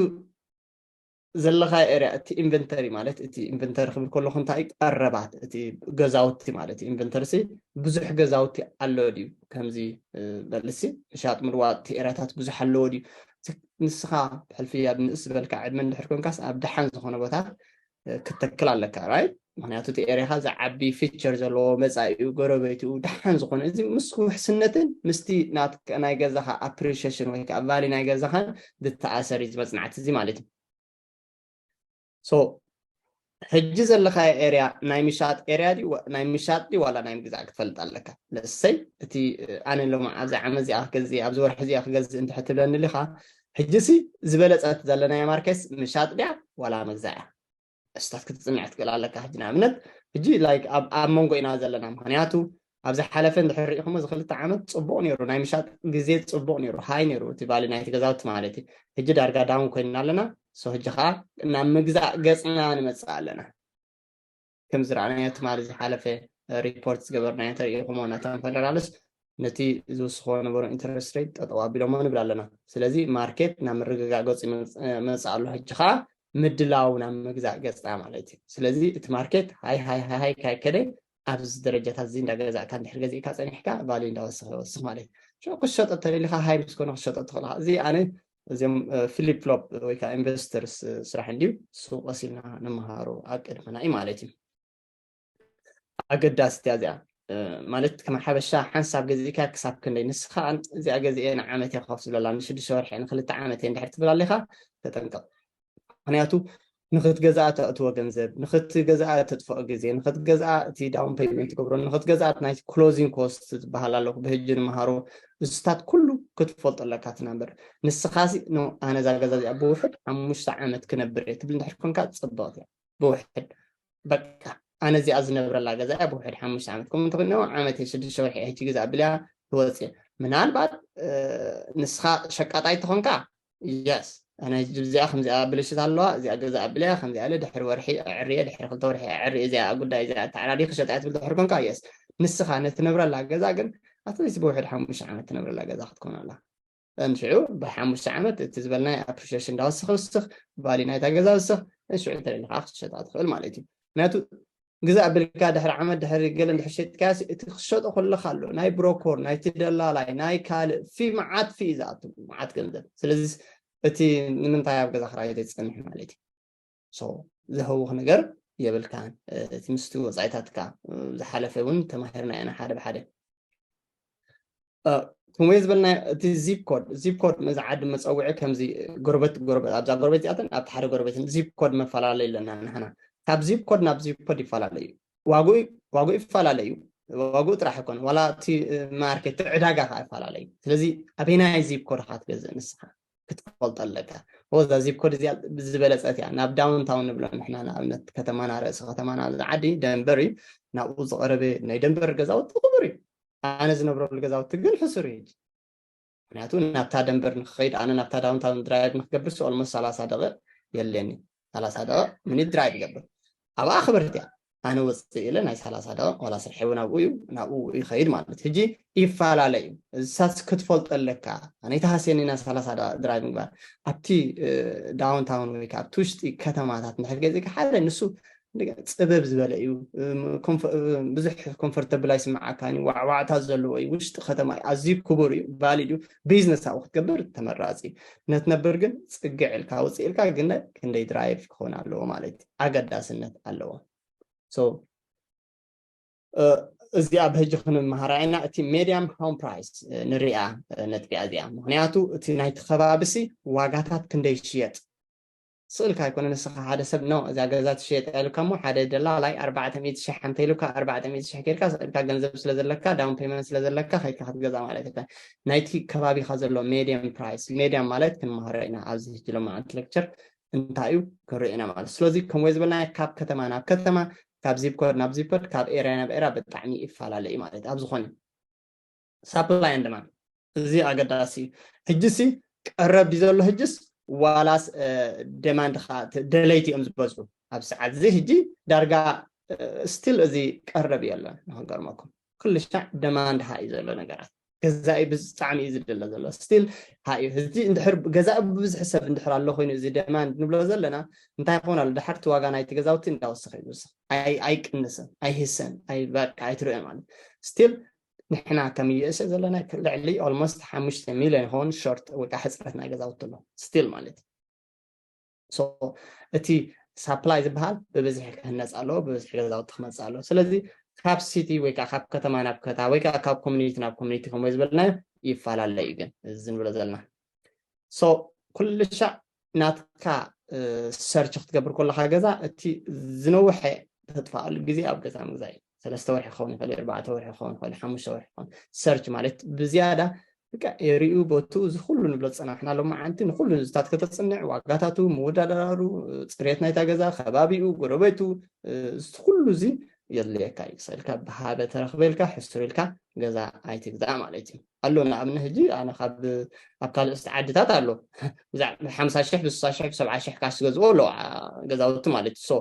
ዘለካ ኤርያ እቲ ኢንቨንተሪ ማለት እቲ ኢንቨንተሪ ክብል ከለኩ እንታይ ቀረባት እቲ ገዛውቲ ማለት እዩ ኢንቨንተሪ ሲ ብዙሕ ገዛውቲ ኣሎ ድዩ ከምዚ በልሲ ምሻጥ ምልዋጥ እቲ ኤርያታት ብዙሕ ኣለዎ ድዩ ንስኻ ብሕልፊ ኣብ ንእስ ዝበልካ ዕድመ እንድሕር ኮንካስ ኣብ ደሓን ዝኾነ ቦታ ክትተክል ኣለካ ራይት ምክንያቱ እቲ ኤርያኻ ዝዓቢ ፊቸር ዘለዎ መፃኢኡ ጎረቤትኡ ደሓን ዝኾነ እዚ ምስ ውሕስነትን ምስቲ ናይ ገዛኻ ኣፕሪሽሽን ወይ ከዓ ቫሊ ናይ ገዛኻን ዝተኣሰር እዩ መፅናዕቲ እዚ ማለት እዩ። ሕጂ ዘለካ ኤርያ ናይ ምሻጥ ኤርያ ናይ ምሻጥ ዋላ ናይ ምግዛእ ክትፈልጥ ኣለካ። ለሰይ እቲ ኣነ ሎም ኣብዚ ዓመት እዚኣ ክገዝእ ኣብዚ ወርሒ እዚኣ ክገዝእ እንድሕር ትብለኒ ሊካ ሕጂሲ ዝበለፀት ዘለናዮ ማርኬስ ምሻጥ ድያ ዋላ ምግዛእ እያ። እስታት ክትፅንዕ ትክእል ኣለካ ሕጂ ንኣብነት ሕጂ ላይክ ኣብ መንጎ ኢና ዘለና ምክንያቱ ኣብ ዝሓለፈ እንድሕር ሪኢኹሞ እዚ ክልተ ዓመት ፅቡቅ ነይሩ ናይ ምሻጥ ግዜ ፅቡቅ ነይሩ ሃይ ነይሩ እቲ ቫሊ ናይቲ ገዛውቲ ማለት እዩ ሕጂ ዳርጋ ዳውን ኮይንና ኣለና ሶ ሕጂ ከዓ ናብ ምግዛእ ገፅና ንመፅእ ኣለና ከም ዝረኣናዮ ትማሊ ዝሓለፈ ሪፖርት ዝገበርናዮ እንተሪኢኹሞ ናቶም ፈደራልስ ነቲ ዝውስኽዎ ነበሩ ኢንተረስት ሬት ጠጠው ኣቢሎሞ ንብል ኣለና። ስለዚ ማርኬት ናብ ምርግጋእ ገፁ ይመፅእ ኣሎ። ሕጂ ከዓ ምድላው ናብ ምግዛእ ገፅታ ማለት እዩ። ስለዚ እቲ ማርኬት ሃይ ሃይ ሃይ ሃይ ካይከደ ኣብዚ ደረጃታት እዚ እንዳገዛእካ እንድሕር ገዚእካ ፀኒሕካ ቫልዩ እንዳወሰኸ ይወስኽ ማለት እዩ። ሽዑ ክሸጦ ተደሊኻ ሃይ ምስ ኮነ ክሸጦ ትኽእል ኢኻ። እዚ ኣነ እዚኦም ፍሊፕ ፍሎፕ ወይ ከዓ ኢንቨስተርስ ስራሕ እንድዩ። እሱ ቀስ ኢልና ንመሃሮ ኣብ ቅድመና እዩ ማለት እዩ። ኣገዳሲት እያ እዚኣ። ማለት ከም ሓበሻ ሓንሳብ ገዚእካ ክሳብ ክንደይ ንስኻ እዚኣ ገዚኤ ንዓመት እየ ክኸፍለላ ንሽዱሽተ ወርሒ ንክልተ ዓመት እየ እንድሕር ትብል ኣለኻ ተጠንቀቕ። ምክንያቱ ንክትገዝኣ ተእትዎ ገንዘብ፣ ንክትገዝኣ ተጥፍኦ ግዜ፣ ንክትገዝኣ እቲ ዳውን ፔመንት ትገብሮ፣ ንክትገዝኣ ናይ ክሎዚንግ ኮስት ዝበሃል ኣለኹ ብህጂ ንመሃሮ። እሱታት ኩሉ ክትፈልጦ ኣለካ ትናበር። ንስኻሲ ኖ ኣነ እዛ ገዛ እዚኣ ብውሕድ ሓሙሽተ ዓመት ክነብር እየ ትብል እንድሕር ኮንካ ፅብቕቲ እያ። ብውሕድ በቃ ኣነ እዚኣ ዝነብረላ ገዛ እያ ብውሕድ ሓሙሽተ ዓመት ከምኡ እንተኮይኑ ዓመት እየ ሽዱሽተ ወርሒ እየ ሕጂ ግዛ ኣብልያ ትወፅእ። ምናልባት ንስኻ ሸቃጣይ ተኾንካ የስ ኣነ እዚኣ ከምዚኣ ብልሽት ኣለዋ እዚኣ ገዛ ኣብልያ ከምዚኣ ኢለ ድሕሪ ወርሒ ኣዕርየ ድሕሪ ክልተ ወርሒ ኣዕርየ እዚኣ ጉዳይ እዚኣ ተዓራዲ ክሸጣ እያ ትብል ድሕሪ ኮንካ የስ ንስኻ ነትነብረላ ገዛ ግን ኣትሊስት ብውሕድ ሓሙሽተ ዓመት ትነብረላ ገዛ ክትኮን ኣላ። እንሽዑ ብሓሙሽተ ዓመት እቲ ዝበልናይ ኣፕሪሽሽን እንዳወሰኸ ውስኽ ቫሊ ናይታ ገዛ ውስኽ እንሽዑ ተደሊኻ ክትሸጣ ትኽእል ማለት እዩ። ምክንያቱ ግዛእ ብልካ ድሕሪ ዓመት ድሕሪ ገለ እንድሕር ሸጥካያ እቲ ክሸጦ ከለካ ኣሎ ናይ ብሮኮር ናይቲ ደላላይ ናይ ካልእ ፊ መዓት ፊ እዩ ዝኣቱ መዓት ገንዘብ። ስለዚ እቲ ንምንታይ ኣብ ገዛ ክራይ ዘይትፀንሕ ማለት እዩ። ዝህውኽ ነገር የብልካን። እቲ ምስቲ ወፃኢታትካ ዝሓለፈ እውን ተማሂርና ኢና ሓደ ብሓደ። ከምኡ ዝበልና እቲ ዚፕ ኮድ ዚፕ ኮድ ነዚ ዓዲ መፀውዒ ከምዚ ጎረበት ጎረበት ኣብዛ ጎረበት እዚኣተን ኣብቲ ሓደ ጎረበት ዚፕ ኮድ መፈላለዩ ኣለና ንሕና ካብ ዚፕ ኮድ ናብ ዚፕ ኮድ ይፈላለዩ ዋጉኡ ይፈላለዩ ዋጉኡ ጥራሕ ይኮነ ዋላ እቲ ማርኬት ዕዳጋ ከዓ ይፈላለዩ ስለዚ ኣበይናይ ዚፕ ኮድ ከዓ ትገዝእ ንስኻ ክትፈልጦ ኣለካ ወዛ ዚፕ ኮድ እዚኣ ዝበለፀት እያ ናብ ዳውንታውን ንብሎ ንሕና ንኣብነት ከተማና ርእሲ ከተማና ኣብዚ ዓዲ ደንበር እዩ ናብኡ ዝቐረበ ናይ ደንበር ገዛውቲ ክቡር እዩ ኣነ ዝነብረሉ ገዛውቲ ግን ሕሱር እዩ ምክንያቱ ናብታ ደንበር ንክኸይድ ኣነ ናብታ ዳውንታውን ድራይቭ ንክገብር ኦልሞስት ሰላሳ ደቂቕ የድልየኒ ሰላሳ ደቂቕ ምኒት ድራይቭ ይገብር ኣብኣ ክብርቲ እያ ኣነ ወፅእ ኢለ ናይ ሰላሳ ደቂቕ ዋላ ስርሐ እውን ኣብኡ እዩ ናብኡ ይኸይድ ማለት ሕጂ ይፈላለ እዩ እሳስ ክትፈልጦ ኣለካ ኣነ ይተሃስየኒ ናይ ሰላሳ ደቂቕ ድራይቭ ምግባር ኣብቲ ዳውንታውን ወይ ከዓ ኣብቲ ውሽጢ ከተማታት ንድሕር ገዚእካ ሓደ ንሱ ፅብብ ዝበለ እዩ ብዙሕ ኮንፈርተብል ኣይስምዓካን እዩ ዋዕዋዕታ ዘለዎ እዩ ውሽጢ ከተማ እዩ ኣዝዩ ክቡር እዩ ቫሊድ እዩ ቢዝነስ ኣብኡ ክትገብር ተመራፂ እዩ ነትነብር ግን ፅግዕ ኢልካ ውፅእ ኢልካ ግን ክንደይ ድራይቭ ክኸውን ኣለዎ ማለት እዩ ኣገዳስነት ኣለዎ እዚኣ ብሕጂ ክንመሃራ ኢና እቲ ሜድያም ሆም ፕራይስ ንሪኣ ነጥቢያ እዚኣ ምክንያቱ እቲ ናይቲ ከባቢሲ ዋጋታት ክንደይ ሽየጥ ስእልካ ኣይኮነ ንስኻ ሓደ ሰብ ኖ እዛ ገዛ ትሽየጥ ኢሉካ እሞ ሓደ ደላላይ ኣርባዕተ ሚእቲ ሽሕ ሓንተ ኢሉካ ኣርባዕተ ሚእቲ ሽሕ ከይድካ ስእልካ ገንዘብ ስለ ዘለካ ዳውን ፔመንት ስለ ዘለካ ከይድካ ክትገዛ ማለት እኮ ናይቲ ከባቢኻ ዘሎ ሜድየም ፕራይስ ሜድያም ማለት ክንመሃሮ ኢና ኣብዚ ህጂ ሎማዓንቲ ሌክቸር እንታይ እዩ ክንርኢ ኢና ማለት ስለዚ ከምኡ ዝበልና ካብ ከተማ ናብ ከተማ ካብ ዚፕኮድ ናብ ዚፕኮድ ካብ ኤርያ ናብ ኤርያ ብጣዕሚ ይፈላለ እዩ ማለት ኣብ ዝኾነ ሳፕላይ ንድማን እዚ ኣገዳሲ እዩ ሕጅሲ ቀረብ ድዩ ዘሎ ሕጅስ ዋላስ ደማንድ ደለይቲ እዮም ዝበዝሑ ኣብ ሰዓት እዚ ሕጂ ዳርጋ ስቲል እዚ ቀረብ እዩ ኣሎ ንክንገርመኩም ኩሉ ሻዕ ደማንድ ሃ እዩ ዘሎ ነገራት ገዛኢ ብጣዕሚ እዩ ዝደለ ዘሎ ስቲል ሃዩ እዚ እንድሕር ገዛኢ ብብዝሒ ሰብ እንድሕር ኣሎ ኮይኑ እዚ ደማንድ ንብሎ ዘለና እንታይ ክኾን ኣሎ ድሓርቲ ዋጋ ናይቲ ገዛውቲ እንዳወሰኸ እዩ ዝወስኽ ኣይቅንስን ኣይህሰን ኣይበቃ ኣይትርእዮ ማለት ስቲል ንሕና ከም ይእሰ ዘለና ልዕሊ ኦልሞስት ሓሙሽተ ሚሊዮን ይኸውን ሾርት ወይ ከዓ ሕፅረት ናይ ገዛውቲ ኣሎ ስቲል ማለት እዩ እቲ ሳፕላይ ዝበሃል ብብዝሒ ክህነፅ ኣለዎ ብብዝሒ ገዛውቲ ክመፅእ ኣለዎ ስለዚ ካብ ሲቲ ወይ ከዓ ካብ ከተማ ናብ ከታ ወይ ከዓ ካብ ኮሚኒቲ ናብ ኮሚኒቲ ከምኡ ዝበልናዮ ይፈላለ እዩ ግን እዚ ንብሎ ዘለና ሶ ኩሉ ሻዕ ናትካ ሰርች ክትገብር ከለካ ገዛ እቲ ዝነውሐ ተጥፋኣሉ ግዜ ኣብ ገዛ ምግዛእ እዩ ሰለስተ ወርሒ ክኸውን ይኽእል ኣርባዕተ ወርሒ ክኸውን ይኽእል ሓሙሽተ ወርሒ ክኸውን ሰርች ማለት ብዝያዳ በቃ ኤሪኡ ቦቱ እዚ ኩሉ ንብሎ ዝፀናሕና ሎማዓንቲ ንኩሉ ንዝታት ከተፅንዕ ዋጋታቱ ምወዳደራሩ ፅሬት ናይታ ገዛ ከባቢኡ ጎረቤቱ እዚ ኩሉ እዚ የድልየካ እዩ ስእልካ ብሃበ ተረክበልካ ሕሱር ኢልካ ገዛ ኣይትግዛእ ማለት እዩ ኣሎ ንኣብነት ሕጂ ኣነ ካብ ኣብ ካልኦት ዓድታት ኣሎ ብዛዕባ ሓምሳ ሽሕ ብስሳ ሽሕ ብሰብዓ ሽሕ ካሽ ዝገዝኦ ኣለዋ ገዛውቲ ማለት እዩ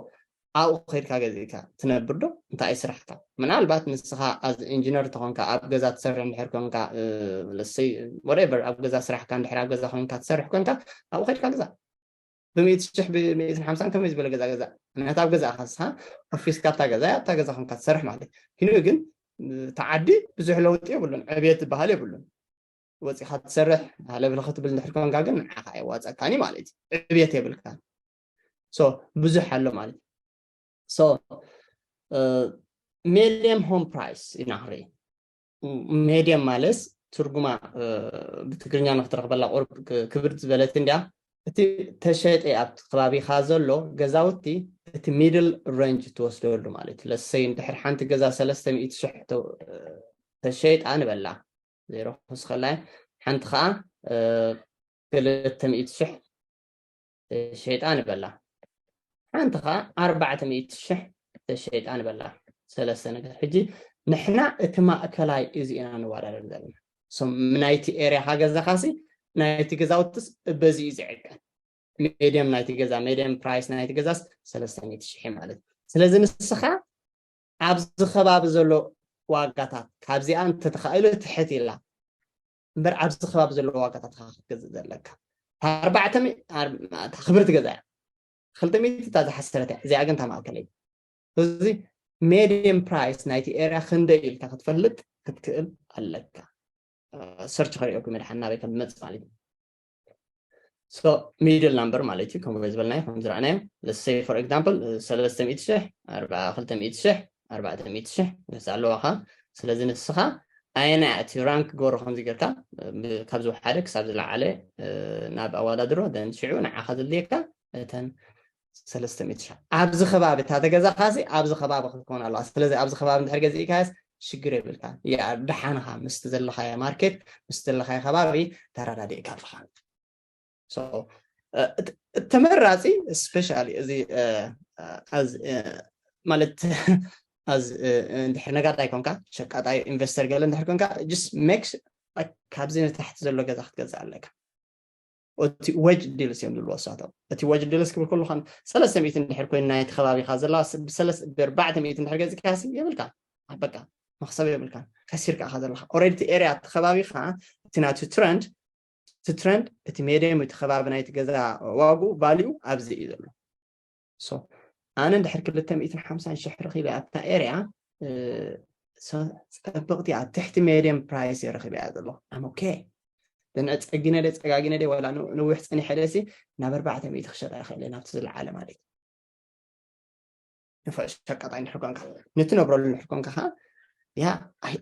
ኣብኡ ከይድካ ገዚእካ ትነብር ዶ? እንታይ እዩ ስራሕካ? ምናልባት ንስኻ as engineer ተኾንካ፣ ኣብ ገዛ ትሰርሕ እንድሕር ኮንካ፣ let's say whatever፣ ኣብ ገዛ ስራሕካ እንድሕር ኣብ ገዛ ኮይንካ ትሰርሕ ኮንካ፣ ኣብኡ ከይድካ ግዛ። ብሚእቲ ሽሕ ብሚእትን ሓምሳን ከመይ ዝበለ ገዛ ገዛ? ምክንያቱ ኣብ ገዛ ኢኻ ንስኻ፣ ኦፊስ ካብታ ገዛ ኣብታ ገዛ ኮንካ ትሰርሕ ማለት እዩ። ግን ተዓዲ ብዙሕ ለውጢ የብሉን፣ ዕብየት ዝበሃል የብሉን። ወፂኻ ትሰርሕ ሃለብለ ክትብል እንድሕር ኮንካ ግን ንዓኻ የዋፀካኒ ማለት እዩ። ዕብየት የብልካ። So ብዙሕ ኣሎ ማለት እዩ። So medium home price ኢና ክንርኢ። ሜዲየም ማለት ትርጉማ ብትግርኛ ንክትረክበላ ቁርብ ክብር ዝበለት እንዲያ። እቲ ተሸጠ ኣብቲ ከባቢካ ዘሎ ገዛውቲ እቲ middle range ትወስደሉ ማለት እዩ። ለሰይ እንድሕር ሓንቲ ገዛ ሰለስተ ሚእቲ ሽሕ ተሸይጣ ንበላ፣ ዜሮ ክስኸላይ ሓንቲ ከዓ ክልተ ሚእቲ ሽሕ ተሸይጣ ንበላ፣ ሓንቲ ከዓ ኣርባዕተ ሚእቲ ሽሕ ተሸይጣ ንበላ። ሰለስተ ነገር። ሕጂ ንሕና እቲ ማእከላይ እዚ ኢና ንወዳደር ዘለና። ናይቲ ኤርያ ካገዛኻሲ ናይቲ ገዛውትስ በዚ እዩ ዝዕቀን። ሜድየም ናይቲ ገዛ፣ ሜድየም ፕራይስ ናይቲ ገዛስ ሰለስተ ሚእቲ ሽሕ ማለት እዩ። ስለዚ ንስኻ ኣብዚ ከባቢ ዘሎ ዋጋታት ካብዚኣ እንተተኻኢሉ ትሕት ኢላ እምበር ኣብዚ ከባቢ ዘሎ ዋጋታት ኢኻ ክትገዝእ ዘለካ። ኣርባዕተ ሚእቲ ክብርቲ ገዛ እያ። ክልተ ሚእቲ እታ ዝሓሰረት እያ። እዚኣ ግን እታ ማእከለይቲ። እዚ ሜድየም ፕራይስ ናይቲ ኤርያ ክንደይ ኢልካ ክትፈልጥ ክትክእል ኣለካ። ሰርች ከሪኦኩም መድሓን ናበይ ከም ዝመፅእ ማለት እዩ። So middle number ማለት እዩ። ከምኡ ዝበልናዮ ከም ዝረኣናዮ let's say for example ሰለስተ ሚእቲ ሽሕ፣ ኣርባ ክልተ ሚእቲ ሽሕ፣ ኣርባዕተ ሚእቲ ሽሕ ገዛ ኣለዋኻ። ስለዚ ንስኻ ኣየናይ እቲ ራንክ ጎሮ ከምዚ ጌርካ ካብዚ ሓደ ክሳብ ዝለዓለ ናብ ኣወዳድሮ then ሽዑ ንዓኻ ዘድልየካ እተን ሰለስተ ሚእቲ ሽሕ ኣብዚ ከባቢ እታ ተገዛኻሲ ኣብዚ ከባቢ ክትከውን ኣለዋ። ስለዚ ኣብዚ ከባቢ እንድሕር ገዚእካስ ሽግር የብልካ። ያ ደሓንኻ ምስቲ ዘለኻዮ ማርኬት ምስቲ ዘለኻዮ ከባቢ ተረዳዲእካ ኣለኻ። So ተመራፂ especially እዚ ማለት as እንድሕር ነጋዳይ ኮንካ ሸቃጣይ ኢንቨስተር ገለ እንድሕር ኮንካ just make ካብዚ ንታሕቲ ዘሎ ገዛ ክትገዝእ ኣለካ። እቲ ወጅ ዲልስ እዮም ዝብልዎ እሳቶም። እቲ ወጅ ዲልስ ክብል ከለኹ ሰለስተ ሚእቲ እንድሕር ኮይኑ ናይቲ ከባቢኻ ዘለዋ ብሰለስ ብኣርባዕተ ሚእቲ እንድሕር ገዚእካሲ የብልካ በቃ መክሰብ የብልካ ከሲርካ ኢኻ ዘለኻ። Already እቲ ኤርያ እቲ ከባቢኻ እቲ ናቱ ትረንድ እቲ ትረንድ እቲ ሜድየም እቲ ከባቢ ናይቲ ገዛ ዋግኡ ቫልዩ ኣብዚ እዩ ዘሎ። So ኣነ እንድሕር ክልተ ሚእትን ሓምሳን ሽሕ ረኺበ ኣብታ ኤርያ ፀብቕቲ ኣብ ትሕቲ ሜድየም ፕራይስ እየ ረኺበያ ዘለኹ። I'm okay። ጸጊነ ደ ጸጋጊነ ደ ዋላ ነዊሕ ፀኒሐ ደሲ ናብ ኣርባዕተ ሚእቲ ክሸጣ ይኽእል እየ ናብቲ ዝለዓለ ማለት እዩ። ንፉዕ ሸቃጣይ እንድሕር ኮንካ ንትነብረሉ እንድሕር ኮንካ ከዓ ያ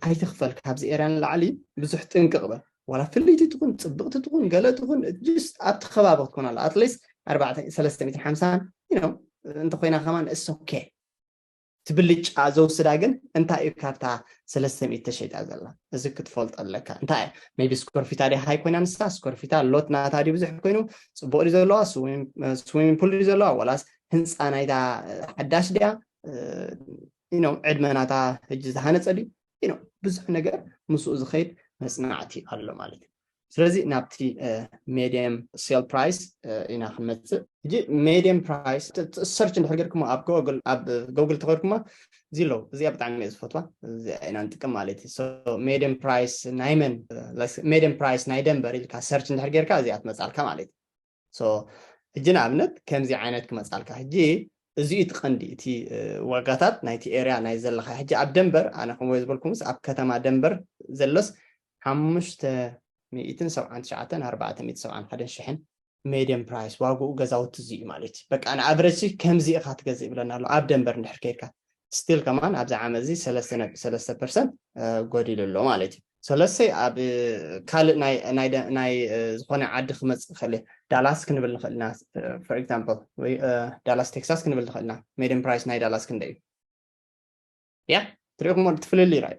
ኣይትኽፈል። ካብዚ ኤርያ ንላዕሊ ብዙሕ ጥንቅቕ በል። ዋላ ፍልይቲ ትኹን ፅብቕቲ ትኹን ገለ ትኹን just ኣብቲ ከባቢ ክትኮን ኣለ ኣትሊስት ኣርባዕተ ሰለስተ ሚእትን ሓምሳን you know እንተኮይና ከማን it's okay። እቲ ብልጫ ዘውስዳ ግን እንታይ እዩ ካብታ ሰለስተ ሚእቲ ተሸይጣ ዘላ እዚ ክትፈልጦ ኣለካ። እንታይ maybe ስኮርፊታ ዲ ሃይ ኮይና ንሳ ስኮርፊታ ሎት ናታ ዲ ብዙሕ ኮይኑ ፅቡቅ ዲ ዘለዋ ስዊሚንግ ፑል ዲ ዘለዋ ዋላስ ህንፃ ናይታ ሓዳሽ ድያ you know ዕድመ ናታ ሕጂ ዝሃነፀ ድዩ you know ብዙሕ ነገር ምስኡ ዝኸይድ መፅናዕቲ ኣሎ ማለት እዩ። ስለዚ ናብቲ ሜድየም ሴል ፕራይስ ኢና ክንመፅእ። ሕጂ ሜድየም ፕራይስ ሰርች እንድሕር ገርኩሞ ኣብ ጎግል ኣብ ጎግል ተኸርኩሞ እዚ ኣለዉ እዚኣ ብጣዕሚ እየ ዝፈትዋ እዚኣ ኢና ንጥቀም ማለት እዩ። ሜድየም ፕራይስ ናይ መን ሜድየም ፕራይስ ናይ ደንበር ኢልካ ሰርች እንድሕር ጌርካ እዚኣ ትመፃልካ ማለት እዩ። ሕጂ ንኣብነት ከምዚ ዓይነት ክመፃልካ ሕጂ እዚ እቲ ቀንዲ እቲ ዋጋታት ናይቲ ኤርያ ናይ ዘለካ ሕጂ ኣብ ደንበር ኣነ ከምኡ ዝበልኩምስ ኣብ ከተማ ደንበር ዘሎስ ሓሙሽተ ሚእትን ሰብዓን ትሽዓተን ኣርባዕተ ሚእትን ሰብዓን ሓደን ሽሕን ሜድየም ፕራይስ ዋግኡ ገዛውቲ እዚ እዩ ማለት እዩ። በቃ ንኣቨረጅ ከምዚ ኢኻ ትገዝእ ይብለና ኣሎ ኣብ ደንበር እንድሕር ከይድካ ስቲል ከማን ኣብዚ ዓመት እዚ ሰለስተ ነጥቢ ሰለስተ ፐርሰንት ጎዲሉ ኣሎ ማለት እዩ። ሰለሰይ ኣብ ካልእ ናይ ዝኾነ ዓዲ ክመፅእ ይኽእል ዳላስ ክንብል ንኽእል ኢና for example ወይ ዳላስ ቴክሳስ ክንብል ንኽእል ኢና። ሜድየም ፕራይስ ናይ ዳላስ ክንደይ እዩ? ያ ትሪእኩሞ እቲ ፍልልይ ራእዩ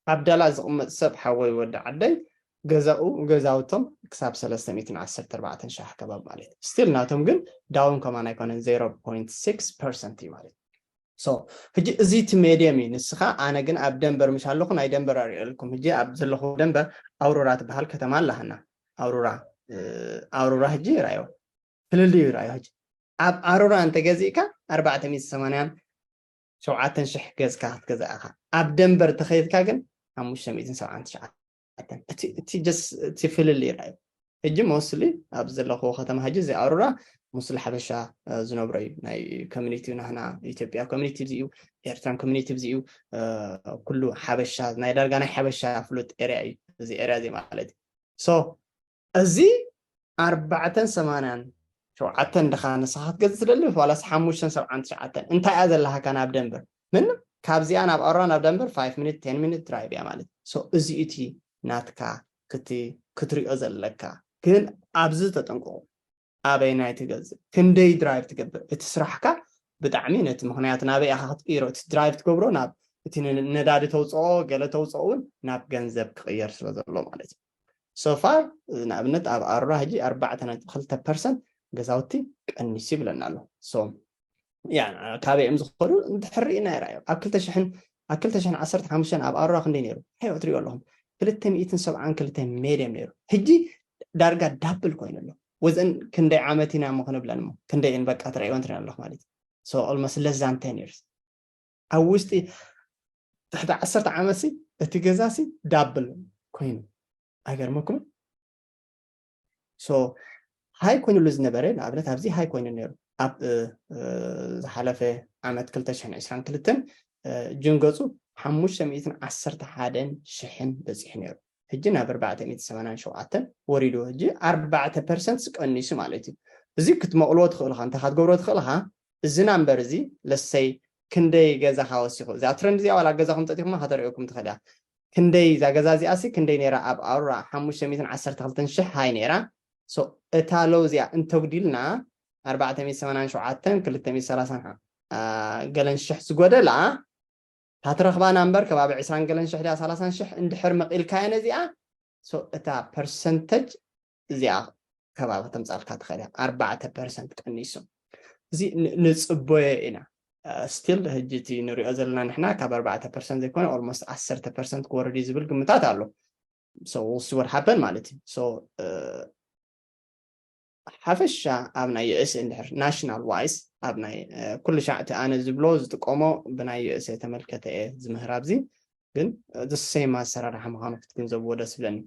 ኣብ ዳላስ ዝቕመጥ ሰብ ሓወይ ወዲ ዓደይ ገዛኡ ገዛውቶም ክሳብ ሰለስተ ሚእትን ዓሰርተ ኣርባዕተን ሻሕ ከባቢ ማለት እዩ። ስቲል ናቶም ግን ዳውን ከማን ኣይኮነን ዜሮ ፖይንት ሲክስ ፐርሰንት እዩ ማለት እዩ። ሕጂ እዚ እቲ ሜድየም እዩ። ንስኻ ኣነ ግን ኣብ ደንበር ምሽ ኣለኹ ናይ ደንበር ኣርእየልኩም። ሕጂ ኣብ ዘለኹ ደንበር ኣውሮራ ትበሃል ከተማ ኣለሃና። ኣውሮራ ኣውሮራ ሕጂ ይራዮ ፍልልዩ ይራዮ። ሕጂ ኣብ ኣውሮራ እንተገዚእካ ኣርባዕተ ሚእቲ ሰማንያን ሸውዓተን ሽሕ ገዝካ ክትገዛእ ኢኻ። ኣብ ደንበር ተኸይድካ ግን ሓሙሽተ ሚእትን ሰብዓን ትሽዓተን። እቲ እቲ just እቲ ፍልልይ ርኣዩ። ሕጂ mostly ኣብ ዘለኹዎ ከተማ ሕጂ እዚ ኣሩራ mostly ሓበሻ ዝነብሮ እዩ። ናይ community ናህና ኢትዮጵያ community እዚ እዩ፣ ኤርትራን community እዚ እዩ። ኩሉ ሓበሻ ናይ ዳርጋ ናይ ሓበሻ ፍሉጥ area እዩ እዚ area እዚ ማለት እዩ። So እዚ ኣርባዕተን ሰማንያን ሸውዓተን ድኻ ንስኻ ክትገዝእ ትደሊ ዋላስ ሓሙሽተን ሰብዓን ትሽዓተን እንታይ እያ ዘለሃካ ናብ ደንበር? ምንም። ካብዚኣ ናብ ኣሩራ ናብ ደንበር five minute ten minute drive እያ ማለት። So እዚ እቲ ናትካ ክት ክትሪኦ ዘለካ ግን ኣብዚ ተጠንቀቑ። ኣበይናይ ትገዝእ? ክንደይ drive ትገብር? እቲ ስራሕካ ብጣዕሚ ነቲ ምኽንያት ናበይ ኢኻ ክትቅይሮ? እቲ drive ትገብሮ ናብ እቲ ን- ነዳዲ ተውፅኦ ገለ ተውፅኦ እውን ናብ ገንዘብ ክቕየር ስለ ዘሎ ማለት እዩ። So far ንኣብነት ኣብ ኣሩራ ሕጂ ኣርባዕተ ነጥቢ ክልተ ፐርሰንት ገዛውቲ ቀኒሱ ይብለና ኣሎ። So ያ ካበይ እዮም ዝኸዱ እንድሕር ርኢና ይረኣዩ ኣብ ክልተ ሽሕን ኣብ ክልተ ሽሕን ዓሰርተ ሓሙሽተን ኣብ ኣሩራ ክንደይ ነይሩ? ሕዮ ትሪኦ ኣለኹም ክልተ ሚእትን ሰብዓን ክልተ ሜድየም ነይሩ። ሕጂ ዳርጋ ዳብል ኮይኑ ኣሎ። ወዘን ክንደይ ዓመት ኢና እሞ ክንብለን እሞ ክንደይ እን በቃ ትረእይወን ትሪኦ ኣለኹ ማለት እዩ። So almost less than ten years ኣብ ውሽጢ ትሕቲ ዓሰርተ ዓመት ሲ እቲ ገዛ ሲ ዳብል ኮይኑ ኣይገርመኩም? So ሃይ ኮይኑሉ ዝነበረ ንኣብነት ኣብዚ ሃይ ኮይኑ ነይሩ ኣብ እ፣ እ፣ ዝሓለፈ ዓመት ክልተ ሽሕን ዕስራን ክልተን እ፣ ጁን ገፁ ሓሙሽተ ሚእትን ዓሰርተ ሓደን ሽሕን በፂሑ ነይሩ። ሕጂ ናብ ኣርባዕተ ሚእቲ ሰማንያን ሸውዓተን ወሪዱ። ሕጂ ኣርባዕተ ፐርሰንት ቀኒሱ ማለት እዩ። እዚ ክትመቕልዎ ትኽእል ኢኻ። እንታይ ክትገብሮ ትኽእል ኢኻ? እዚ ናምበር እዚ ለሰይ ክንደይ ገዛኻ ወሲኹ እዛ ትረንድ እዚኣ ዋላ ገዛኹም ጠጢኹማ ከተርእየኩም ትኽእል እያ። ክንደይ እዛ ገዛ እዚኣ ሲ ክንደይ ነይራ ኣብ ኣውራ ሓሙሽተ ሚእትን ዓሰርተ ክልተን ሽሕ ሃይ ነይራ። So እታ ሎው እዚኣ እንተጉዲልና ኣርባዕተ ሚእቲ ሰማንያን ሸውዓተን ክልተ ሚእቲ ሰላሳን ገለን ሽሕ ዝጎደላ እታ ትረኽባ ናምበር ከባቢ ዕስራን ገለን ሽሕ ድያ ሰላሳን ሽሕ እንድሕር መቒልካዮ ነዚኣ። So እታ ፐርሰንተጅ እዚኣ ከባቢ ተምፃልካ ትኽእል እያ። ኣርባዕተ ፐርሰንት ቀኒሱ እዚ ን- ንፅበዮ ኢና። ስቲል ሕጂ እቲ ንሪኦ ዘለና ንሕና ካብ ኣርባዕተ ፐርሰንት ዘይኮነ ኦልሞስት ዓሰርተ ፐርሰንት ክወርድ እዩ ዝብል ግምታት ኣሎ። So we'll see what happen ማለት እዩ። So ሓፈሻ ኣብ ናይ ዩኤስኤ እንድሕር ናሽናል ዋይስ ኣብ ናይ ኩሉ ሻዕ እቲ ኣነ ዝብሎ ዝጥቀሞ ብናይ ዩኤስኤ ተመልከተ እየ ዝምህር ኣብዚ። ግን the same ኣሰራርሓ ምዃኑ ክትግንዘብዎ ደስ ይብለኒ።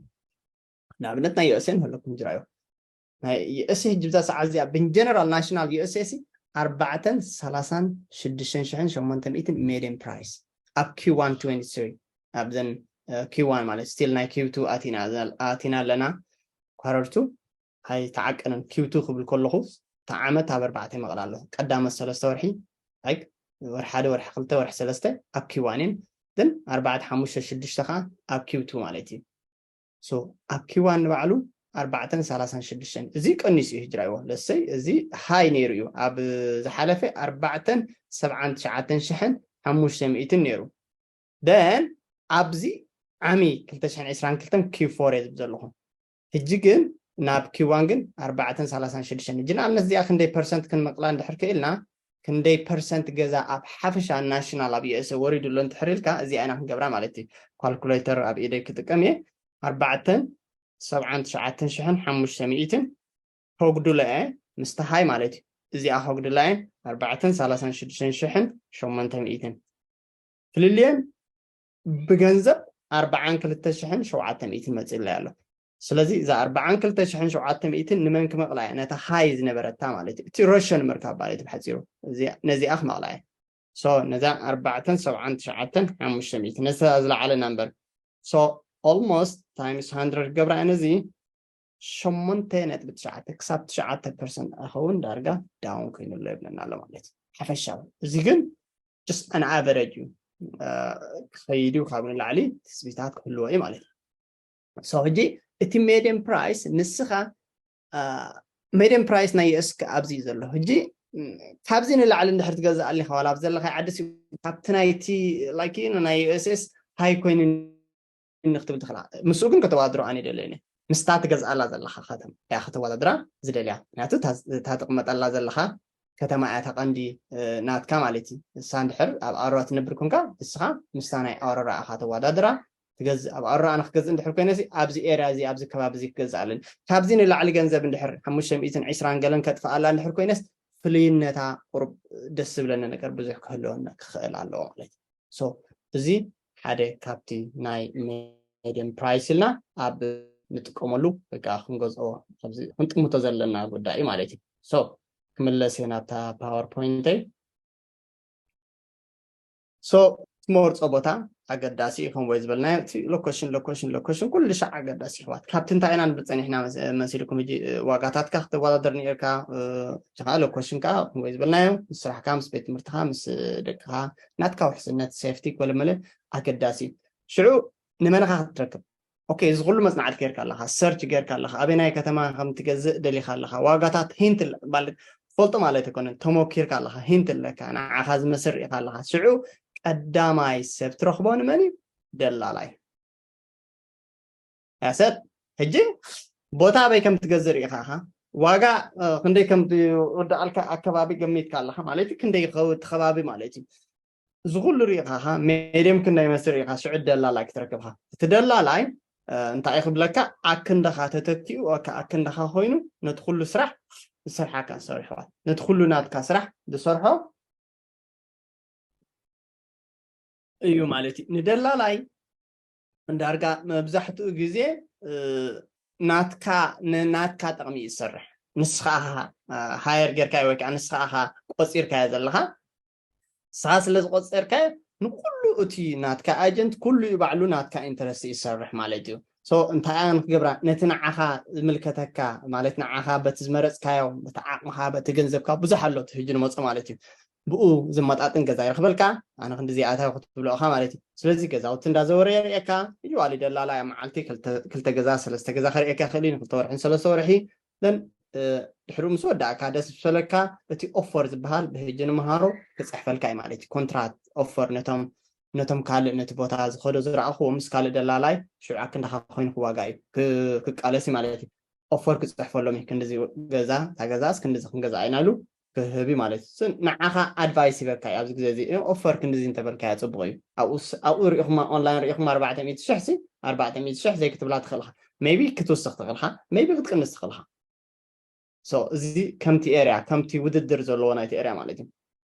ንኣብነት ናይ ዩኤስኤ ንህለኩም ጅራዮ ናይ ዩኤስኤ ሕጂ ብዛ ሰዓት እዚኣ ብን ጀነራል ናሽናል ዩኤስኤ ሲ ኣርባዕተን ሰላሳን ሽዱሽተን ሽሕን ሸሞንተ ሚእትን ሜድየም ፕራይስ ኣብ ኪዋን ትወንቲ ትሪ ኣብዘን ኪዋን ማለት ስቲል ናይ ኪውቱ ኣቲና ኣለና። ኳረርቱ ኣይተዓቀንን። ኪውቱ ክብል ከለኹ እቲ ዓመት ኣብ ኣርባዕተ ይመቕል ኣለኹ። ቀዳመት ሰለስተ ወርሒ like ወርሒ ሓደ ወርሒ ክልተ ወርሒ ሰለስተ ኣብ ኪዋን እየን። ግን ኣርባዕተ ሓሙሽተ ሽዱሽተ ከዓ ኣብ ኪውቱ ማለት እዩ። So ኣብ ኪዋን ንባዕሉ ኣርባዕተን ሰላሳን ሽዱሽተን እዚ ቀኒሱ እዩ። ህጅራይዎ ለሰይ እዚ ሃይ ነይሩ እዩ። ኣብ ዝሓለፈ ኣርባዕተን ሰብዓን ትሽዓተን ሽሕን ሓሙሽተ ሚእትን ነይሩ። ደን ኣብዚ ዓሚ ክልተ ሽሕን ዕስራን ክልተን ኪው ፎር እየ ዝብል ዘለኹ። ሕጂ ግን ናብ ኪዋን ግን ኣርባዕተን ሰላሳን ሽዱሽተን። ሕጂ ንኣብነት እዚኣ ክንደይ ፐርሰንት ክንመቕላ እንድሕር ክኢልና ክንደይ ፐርሰንት ገዛ ኣብ ሓፈሻ ናሽናል ኣብ ዩኤስኤ ወሪዱ ኣሎ እንድሕር ኢልካ እዚኣ ኢና ክንገብራ ማለት እዩ። ካልኩሌተር ኣብ ኢደይ ክጥቀም እየ። ኣርባዕተን ሰብዓን ትሽዓተን ሽሕን ሓሙሽተ ሚእትን ከጉድሎ እየ ምስቲ ሃይ ማለት እዩ። እዚኣ ከጉድላ እየ ኣርባዕተን ሰላሳን ሽዱሽተን ሽሕን ሸሞንተ ሚእትን ፍልልየን ብገንዘብ ኣርባዓን ክልተ ሽሕን ሸውዓተ ሚእትን መፂእለይ ኣሎ። ስለዚ እዛ ኣርባዓን ክልተ ሽሕን ሸውዓተ ሚእትን ንመን ክመቕላ እያ? ነታ ሃይ ዝነበረታ ማለት እዩ። እቲ ረሽን ምርካብ ማለት እዩ ብሓፂሩ። እዚኣ- ነዚኣ ክመቕላ እየ። So ነዛ ኣርባዕተን ሰብዓን ትሽዓተን ሓሙሽተ ሚእትን ነዛ ዝለዓለ ናምበር። So almost times ሃንድረድ ገብራ እየ ነዚ ሸሞንተ ነጥቢ ትሽዓተ ክሳብ ትሽዓተ ፐርሰንት ኣይኸውን ዳርጋ ዳውን ኮይኑ ኣሎ ይብለና ኣሎ ማለት እዩ። ሓፈሻዊ እዚ ግን just an average እዩ። ክኸይድ እዩ ካብ ንላዕሊ ትስቢታት ክህልዎ እዩ ማለት እዩ። So ሕጂ እቲ ሜድየም ፕራይስ ንስኻ ሜድየም ፕራይስ ናይ ዩኤስ ኣብዚ እዩ ዘሎ። ሕጂ ካብዚ ንላዕሊ እንድሕር ትገዝእ ኣሊኻ ዋላ ኣብ ዘለኻ ዓዲ ሲ- ካብቲ ናይቲ like ናይ ዩኤስኤስ ሃይ ኮይኑ ንክትብል ትኽእላ። ምስኡ ግን ከተዋድሮ ኣነ ደለኒ ምስታ ትገዝኣላ ዘለኻ ከተማ እያ ከተወዳድራ ዝደልያ። ምክንያቱ እታ- እታ ትቕመጠላ ዘለኻ ከተማ እያ ተቐንዲ ናትካ ማለት እዩ። እሳ እንድሕር ኣብ ኣሮራ ትነብር ኮንካ እስኻ ምስታ ናይ ኣሮራ ኢኻ ተወዳድራ ትገዝእ። ኣብ ኣሮራ ኣነ ክገዝእ እንድሕር ኮይነ ሲ ኣብዚ ኤርያ እዚ ኣብዚ ከባቢ እዚ ክገዝእ ኣለኒ። ካብዚ ንላዕሊ ገንዘብ እንድሕር ሓሙሽተ ሚእትን ዕስራን ገለን ከጥፍኣላ እንድሕር ኮይነስ ፍልይነታ ቁሩብ ደስ ዝብለኒ ነገር ብዙሕ ክህልወና ክኽእል ኣለዎ ማለት እዩ። So እዚ ሓደ ካብቲ ናይ median price ኢልና ኣብ ንጥቀመሉ ወይ ከዓ ክንገዝኦ ኣብዚ ክንጥምቶ ዘለና ጉዳይ እዩ ማለት እዩ። So ክምለስ እየ ናብታ PowerPoint ይ። So ትመርፆ ቦታ ኣገዳሲ እዩ። ከም ወይ ዝበልናዮ እቲ location location location ኩሉ ሻዕ ኣገዳሲ ይሕዋት። ካብቲ እንታይ ኢና ንብል ፀኒሕና መስ- መሲልኩም ሕጂ እ፣ ዋጋታትካ ክትወዳደር ነርካ እ፣ ከዓ location ከዓ ከም ወይ ዝበልናዮ ምስ ስራሕካ ምስ ቤት ትምህርትካ ምስ ደቅካ ናትካ ውሕስነት safety ገለመለ ኣገዳሲ እዩ። ሽዑ ንመነኻ ክትረክብ okay እዚ ኩሉ መፅናዕቲ ጌርካ ኣለካ search ጌርካ ኣለካ ኣበናይ ከተማ ከም ትገዝእ ደሊካ ኣለካ ዋጋታት hint ማለት ትፈልጦ ማለት ኣይኮነን ተሞኪርካ ኣለካ hint ኣለካ ንዓኻ ዝመስል ርኢካ ኣለካ ሽዑ ቀዳማይ ሰብ ትረኽቦ ንመን እዩ ደላላይ ያሰብ ሕጂ ቦታ ኣበይ ከም ትገዝእ ርኢካ ኢኻ ዋጋ እ፣ ክንደይ ከም ዝወድኣልካ ኣከባቢ ገሚትካ ኣለካ ማለት እዩ ክንደይ ክኸውን እቲ ከባቢ ማለት እዩ እዚ ኩሉ ርኢኻ ኻ ሜድየም ክንደይ መስል ርኢኻ ሽዑ ደላላይ ክትረክብካ እቲ ደላላይ እ፣ እንታይ እዩ ክብለካ ኣክንደኻ ተተኪኡ ኣካ- ኣክንደኻ ኮይኑ ነቲ ኩሉ ስራሕ ዝሰርሓካ ዝሰርሕዋ ነቲ ኩሉ ናትካ ስራሕ ዝሰርሖ እዩ ማለት እዩ ንደላላይ እንዳርጋ መብዛሕትኡ ግዜ እ፣ ናትካ ንናትካ ጥቕሚ እዩ ዝሰርሕ ንስኻ ሃየር ጌርካዮ ወይ ከዓ ንስኻ ኢኻ ቆፂርካዮ ዘለኻ ንስኻ ስለ ዝቆፀርካዮ ንኩሉ እቲ ናትካ agent ኩሉ እዩ ባዕሉ ናትካ interest ይሰርሕ ማለት እዩ so እንታይ እያ ንክገብራ ነቲ ንዓኻ ዝምልከተካ ማለት ንዓኻ በቲ ዝመረፅካዮ በቲ ዓቕምኻ በቲ ገንዘብካ ብዙሕ ኣሎ እቲ ሕጂ ንመፁ ማለት እዩ ብኡ ዝመጣጥን ገዛ ይረክበልካ ኣነ ክንዲ ዚኣታዊ ክትብሎ ኢኻ ማለት እዩ ስለዚ ገዛውቲ እንዳዘወረ የርእየካ ይዋሊ ደላላ ያ መዓልቲ ክልተ ገዛ ሰለስተ ገዛ ከርእየካ ይኽእል እዩ ንክልተ ወርሒ ንሰለስተ ወርሒ ን ድሕሪኡ ምስ ወዳእካ ደስ ዝፈለካ እቲ offer ዝበሃል ብህጂ ንምሃሮ ክፅሕፈልካ እዩ ማለት እዩ contract offer ነቶም ነቶም ካልእ ነቲ ቦታ ዝኸዶ ዝረኣኽዎ ምስ ካልእ ደላላይ ሽዑ ኣክንዳኻ ኮይኑ ክዋጋ እዩ ክቃለስ እዩ ማለት እዩ offer ክፅሕፈሎም እዩ ክንዲዚ ገዛ እታ ገዛስ ክንዲዚ ክንገዛ ኢና ኢሉ ክህብ እዩ ማለት እዩ ንዓኻ advice ይበካ እዩ ኣብዚ ግዜ እዚ offer ክንዲዚ እንተበልካያ ፅቡቅ እዩ ኣብኡ ሪኢኹማ online ሪኢኹማ ኣርባዕተ ሚእቲ ሽሕ ሲ ኣርባዕተ ሚእቲ ሽሕ ዘይክትብላ ትኽእልካ maybe ክትውስኽ ትኽእልካ maybe ክትቅንስ ትኽእልካ so እዚ ከምቲ area ከምቲ ውድድር ዘለዎ ናይቲ area ማለት እዩ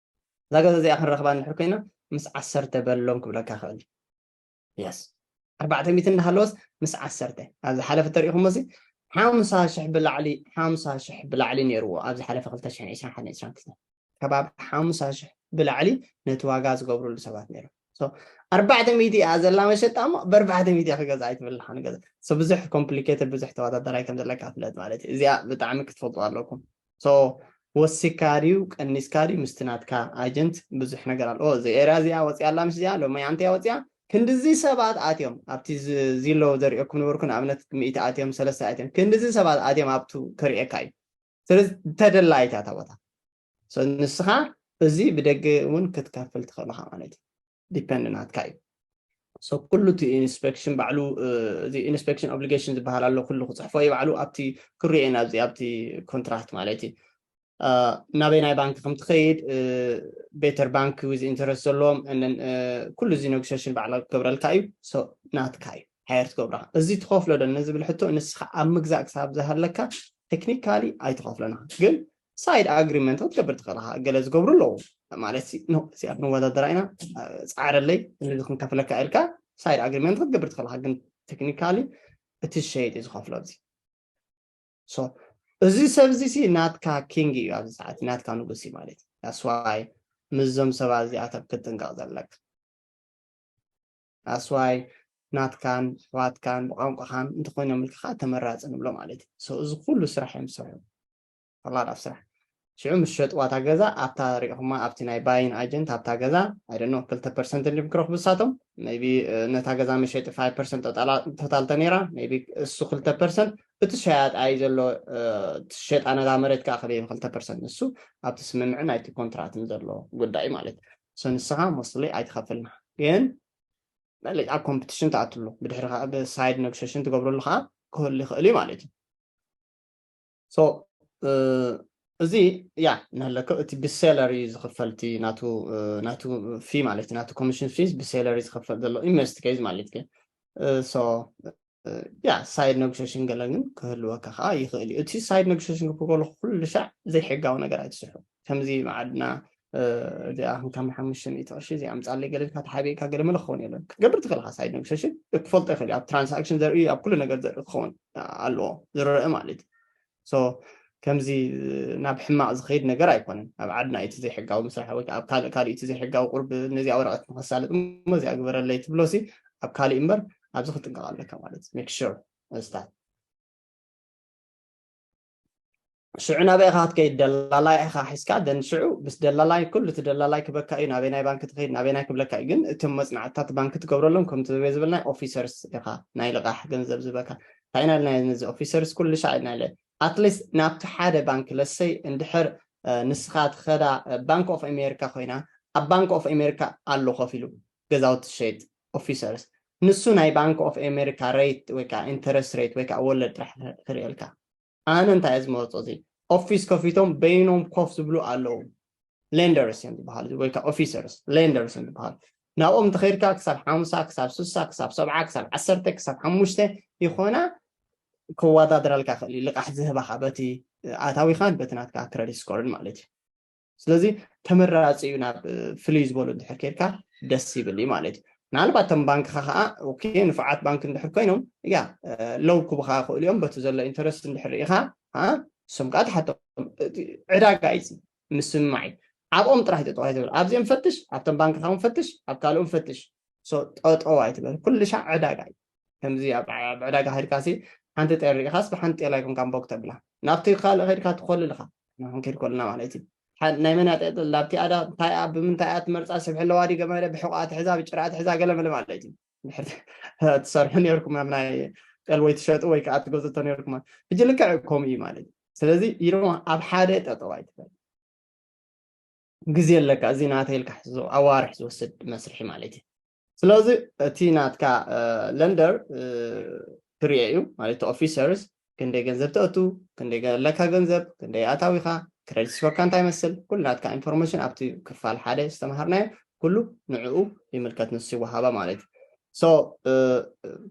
እዛ ገዛ እዚኣ ክንረኽባ እንድሕር ኮይና ምስ ዓሰርተ በሎም ክብለካ ክእል yes ኣርባዕተ ሚእቲ እንዳሃለወስ ምስ ዓሰርተ ኣብ ዝሓለፈ ተሪኢኹሞ እዚ ሓምሳ ሽሕ ብላዕሊ ሓምሳ ሽሕ ብላዕሊ ነይርዎ ኣብ ዝሓለፈ ክልተ ሽሕን ዕስራን ሓደን ዕስራን ክልተን ከባቢ ሓምሳ ሽሕ ብላዕሊ ነቲ ዋጋ ዝገብርሉ ሰባት ነይሮም ኣርባዕተ ሚእቲ እያ ዘላ መሸጣ እሞ ብኣርባዕተ ሚእቲ ክገዛ ኣይትብል ኣለካ ንገዛ ብዙሕ complicated ብዙሕ ተወዳደራይ ከም ዘለካ ፍለጥ ማለት እዩ እዚኣ ብጣዕሚ ክትፈልጡ ኣለኩም ወሲካ ድዩ ቀኒስካ ድዩ ምስቲ ናትካ agent ብዙሕ ነገር ኣሎ እዚ area እዚኣ ወፂኣ ኣላ ምስ እዚኣ ሎሚ ኣንቲ እያ ወፂኣ ክንድዚ ሰባት ኣትዮም ኣብቲ ዚሎ ዘሪኦኩም ነበርኩ ንኣብነት ሚእቲ ኣትዮም ሰለስተ ኣትዮም ክንድዚ ሰባት ኣትዮም ኣብቱ ክርእየካ እዩ ስለዚ ተደላይት እያ እታ ቦታ ንስኻ እዚ ብደገ እውን ክትከፍል ትኽእልኻ ማለት እዩ depend ናትካ እዩ so ኩሉ እቲ inspection ባዕሉ እዚ inspection obligation ዝበሃል ኣሎ ኩሉ ክፅሕፎ እዩ ባዕሉ ኣብቲ ክሪኤ ናብዚ ኣብቲ contract ማለት እዩ ናበይ ናይ ባንክ ከም ትኸይድ better bank with interest ዘለዎም ኩሉ እዚ negotiation ባዕላ ክገብረልካ እዩ ናትካ እዩ hire ትገብራ እዚ ትኸፍሎ ዶ ንዝብል ሕቶ ንስኻ ኣብ ምግዛእ ክሳብ ዝሃለካ technically ኣይትኸፍሎን ግን side agreement ክትገብር ትኽእል ኢኻ ገለ ዝገብሩ ኣለዉ ማለት እዚኣ ክንወዳደራ ኢና ፃዕረለይ እዚ ክንከፍለካ ኢልካ side agreement ክትገብር ትኽእል ኢኻ ግን technically እቲ ሸየጢ ዝኸፍሎ እዚ so እዚ ሰብ እዚ ሲ ናትካ king እዩ ኣብዚ ሰዓት ናትካ ንጉስ እዩ ማለት እዩ that's why ምስዞም ሰባት እዚኣቶም ክትጥንቀቕ ዘለካ that's why ናትካን ኣሕዋትካን ብቋንቋኻን እንተኾይኖም ኢልካ ከዓ ተመራፂ ንብሎ ማለት እዩ so እዚ ኩሉ ስራሕ እዮም ዝሰርሑ ፈላድ ኣብ ስራሕ ሽዑ ምስ ሸጥዋ እታ ገዛ ኣብታ ሪኢኹማ ኣብቲ ናይ buying agent ኣብታ ገዛ ኣይደኖ ክልተ ፐርሰንት እንድም ክረኽቡ ንሳቶም maybe ነታ ገዛ መሸጢ five percent total ተነይራ maybe እሱ ክልተ ፐርሰንት እቲ ሸያጣይ ዘሎ ትሸጣ ነታ መሬት ከዓ ክበይ ክልተ ፐርሰንት ንሱ ኣብቲ ስምምዕ ናይቲ contract ን ዘሎ ጉዳይ ማለት so ንስኻ mostly ኣይትኸፍልና ግን ኣብ competition ትኣትሉ ብድሕሪ ከዓ ብ side negotiation ትገብረሉ ከዓ ክህሉ ይኽእል እዩ ማለት እዩ so እዚ ያ እናሃለከ እቲ ብsalary ዝኽፈል እቲ ናቱ ናቱ fee ማለት እዩ ናቱ commission fees ብsalary ዝኽፈል ዘሎ in most case ማለት እዩ so ያ side negotiation ገለ ግን ክህልወካ ከዓ ይኽእል እዩ እቲ side negotiation ክብሎ ኩሉ ሻዕ ዘይሕጋዊ ነገር ኣይትስሑ ከምዚ መዓድና እዚኣ ከም ሓሙሽተ ሚእቲ ቅርሺ እዚኣ ኣምፃለይ ገለ ኢልካ ተሓቢእካ ገለ መለ ክኸውን የለን። ክትገብር ትኽእል ኢኻ ሳይድ ኔጎሽሽን ክፈልጦ ይኽእል እዩ። ኣብ ትራንሳክሽን ዘርኢ ኣብ ኩሉ ነገር ዘርኢ ክኸውን ኣለዎ ዝረአ ማለት እዩ። ከምዚ ናብ ሕማቕ ዝኸይድ ነገር ኣይኮነን። ኣብ ዓድና እቲ ዘይሕጋዊ ምስራሕ ወይ ኣብ ካልእ ካልእ እቲ ዘይሕጋዊ ቁርብ ነዚኣ ወረቐት ንኸሳልጥ እሞ እዚኣ ግበረለይ ትብሎሲ ኣብ ካልእ እምበር ኣብዚ ክትጥንቀቕ ኣለካ ማለት እዩ። ሜክ ሹር ስታት ሽዑ ናበይ ኢኻ ክትከይድ? ደላላይ ኢኻ ሒዝካ ደን ሽዑ ምስ ደላላይ ኩሉ እቲ ደላላይ ክበካ እዩ። ናበይ ናይ ባንክ ትኸይድ ናበይ ናይ ክብለካ እዩ። ግን እቶም መፅናዕትታት ባንክ ትገብረሎም ከምቲ ዝበየ ዝበልናይ ኦፊሰርስ ኢኻ ናይ ልቓሕ ገንዘብ ዝበካ እንታይ ኢና ኢልና ነዚ ኦፊሰርስ ኩሉ ሻዕ ኢና ኢለ ኣትሊስት ናብቲ ሓደ ባንክ ለሰይ እንድሕር ንስኻ ትኸዳ ባንክ ኦፍ ኣሜሪካ ኮይና ኣብ ባንክ ኦፍ ኣሜሪካ ኣሎ ከፊሉ ገዛውቲ ሸይጥ ኦፊሰርስ ንሱ ናይ ባንክ ኦፍ ኣሜሪካ ሬት ወይ ከዓ ኢንተረስት ሬት ወይ ከዓ ወለድ ጥራሕ ክርእየልካ ኣነ እንታይ እየ ዝመርፆ እዚ ኦፊስ ከፊቶም በይኖም ኮፍ ዝብሉ ኣለዉ ሌንደርስ እዮም ዝበሃሉ ወይ ከዓ ኦፊሰርስ ሌንደርስ እዮም ዝበሃሉ ናብኦም ተኸይድካ ክሳብ ሓሙሳ ክሳብ ስሳ ክሳብ ሰብዓ ክሳብ ዓሰርተ ክሳብ ሓሙሽተ ይኾና ከዋዳድራልካ ክእል እዩ ልቃሕ ዝህባኻ በቲ ኣታዊኻን በቲ ናትካ ክረዲት ስኮርን ማለት እዩ ስለዚ ተመራፂ እዩ ናብ ፍልይ ዝበሉ እንድሕር ከይድካ ደስ ይብል እዩ ማለት እዩ ምናልባት ቶም ባንክኻ ከዓ ንፉዓት ባንክ እንድሕር ኮይኖም ያ ለው ክቡኻ ክእሉ እዮም በቲ ዘሎ ኢንተረስት እንድሕር ርኢኻ እሶም ከዓ ተሓቶም ዕዳጋ እዩ ምስምማዕ እዩ ኣብኦም ጥራሕ ተጠዋይ ትብል ኣብዚኦም ፈትሽ ኣብቶም ባንክኻ ፈትሽ ኣብ ካልኦም ፈትሽ ጠጠው ኣይትበል ኩሉ ሻዕ ዕዳጋ እዩ ከምዚ ኣብ ዕዳጋ ከድካ ሲ ሓንቲ ጤል ርኢኻስ ብሓንቲ ጤል ኣይኮንካ ቦክ ተብላ ናብቲ ካልእ ከድካ ትኮልል ኢኻ ንሕን ከይድ ኮልና ማለት እዩ ናይ መን ላብቲ ኣዳ እንታይ ኣ ብምንታይ ኣ ትመርፃ ስብሒ ኣለዋ ዲ ገመደ ብሕቋ ትሕዛ ብጭራ ትሕዛ ገለመለ ማለት እዩ ትሰርሑ ነርኩም ኣብ ናይ ጤል ወይ ትሸጡ ወይ ከዓ ትገዝቶ ነርኩም ሕጂ ልክዕ ከምኡ እዩ ማለት እዩ ስለዚ ኢሮማ ኣብ ሓደ ጠጠው ኣይትበል ግዜ ኣለካ እዚ ናተይ ኢልካ ኣዋርሕ ዝወስድ መስርሒ ማለት እዩ ስለዚ እቲ ናትካ ለንደር ትሪኦ እዩ ማለት ኦፊሰርስ ክንደይ ገንዘብ ተእቱ ክንደይ ኣለካ ገንዘብ ክንደይ ኣታዊኻ ክረዲት ስኮርካ እንታይ መስል ኩሉ ናትካ ኢንፎርሜሽን ኣብቲ ክፋል ሓደ ዝተምሃርናዮ ኩሉ ንዕኡ ይምልከት ንሱ ይወሃባ ማለት እዩ so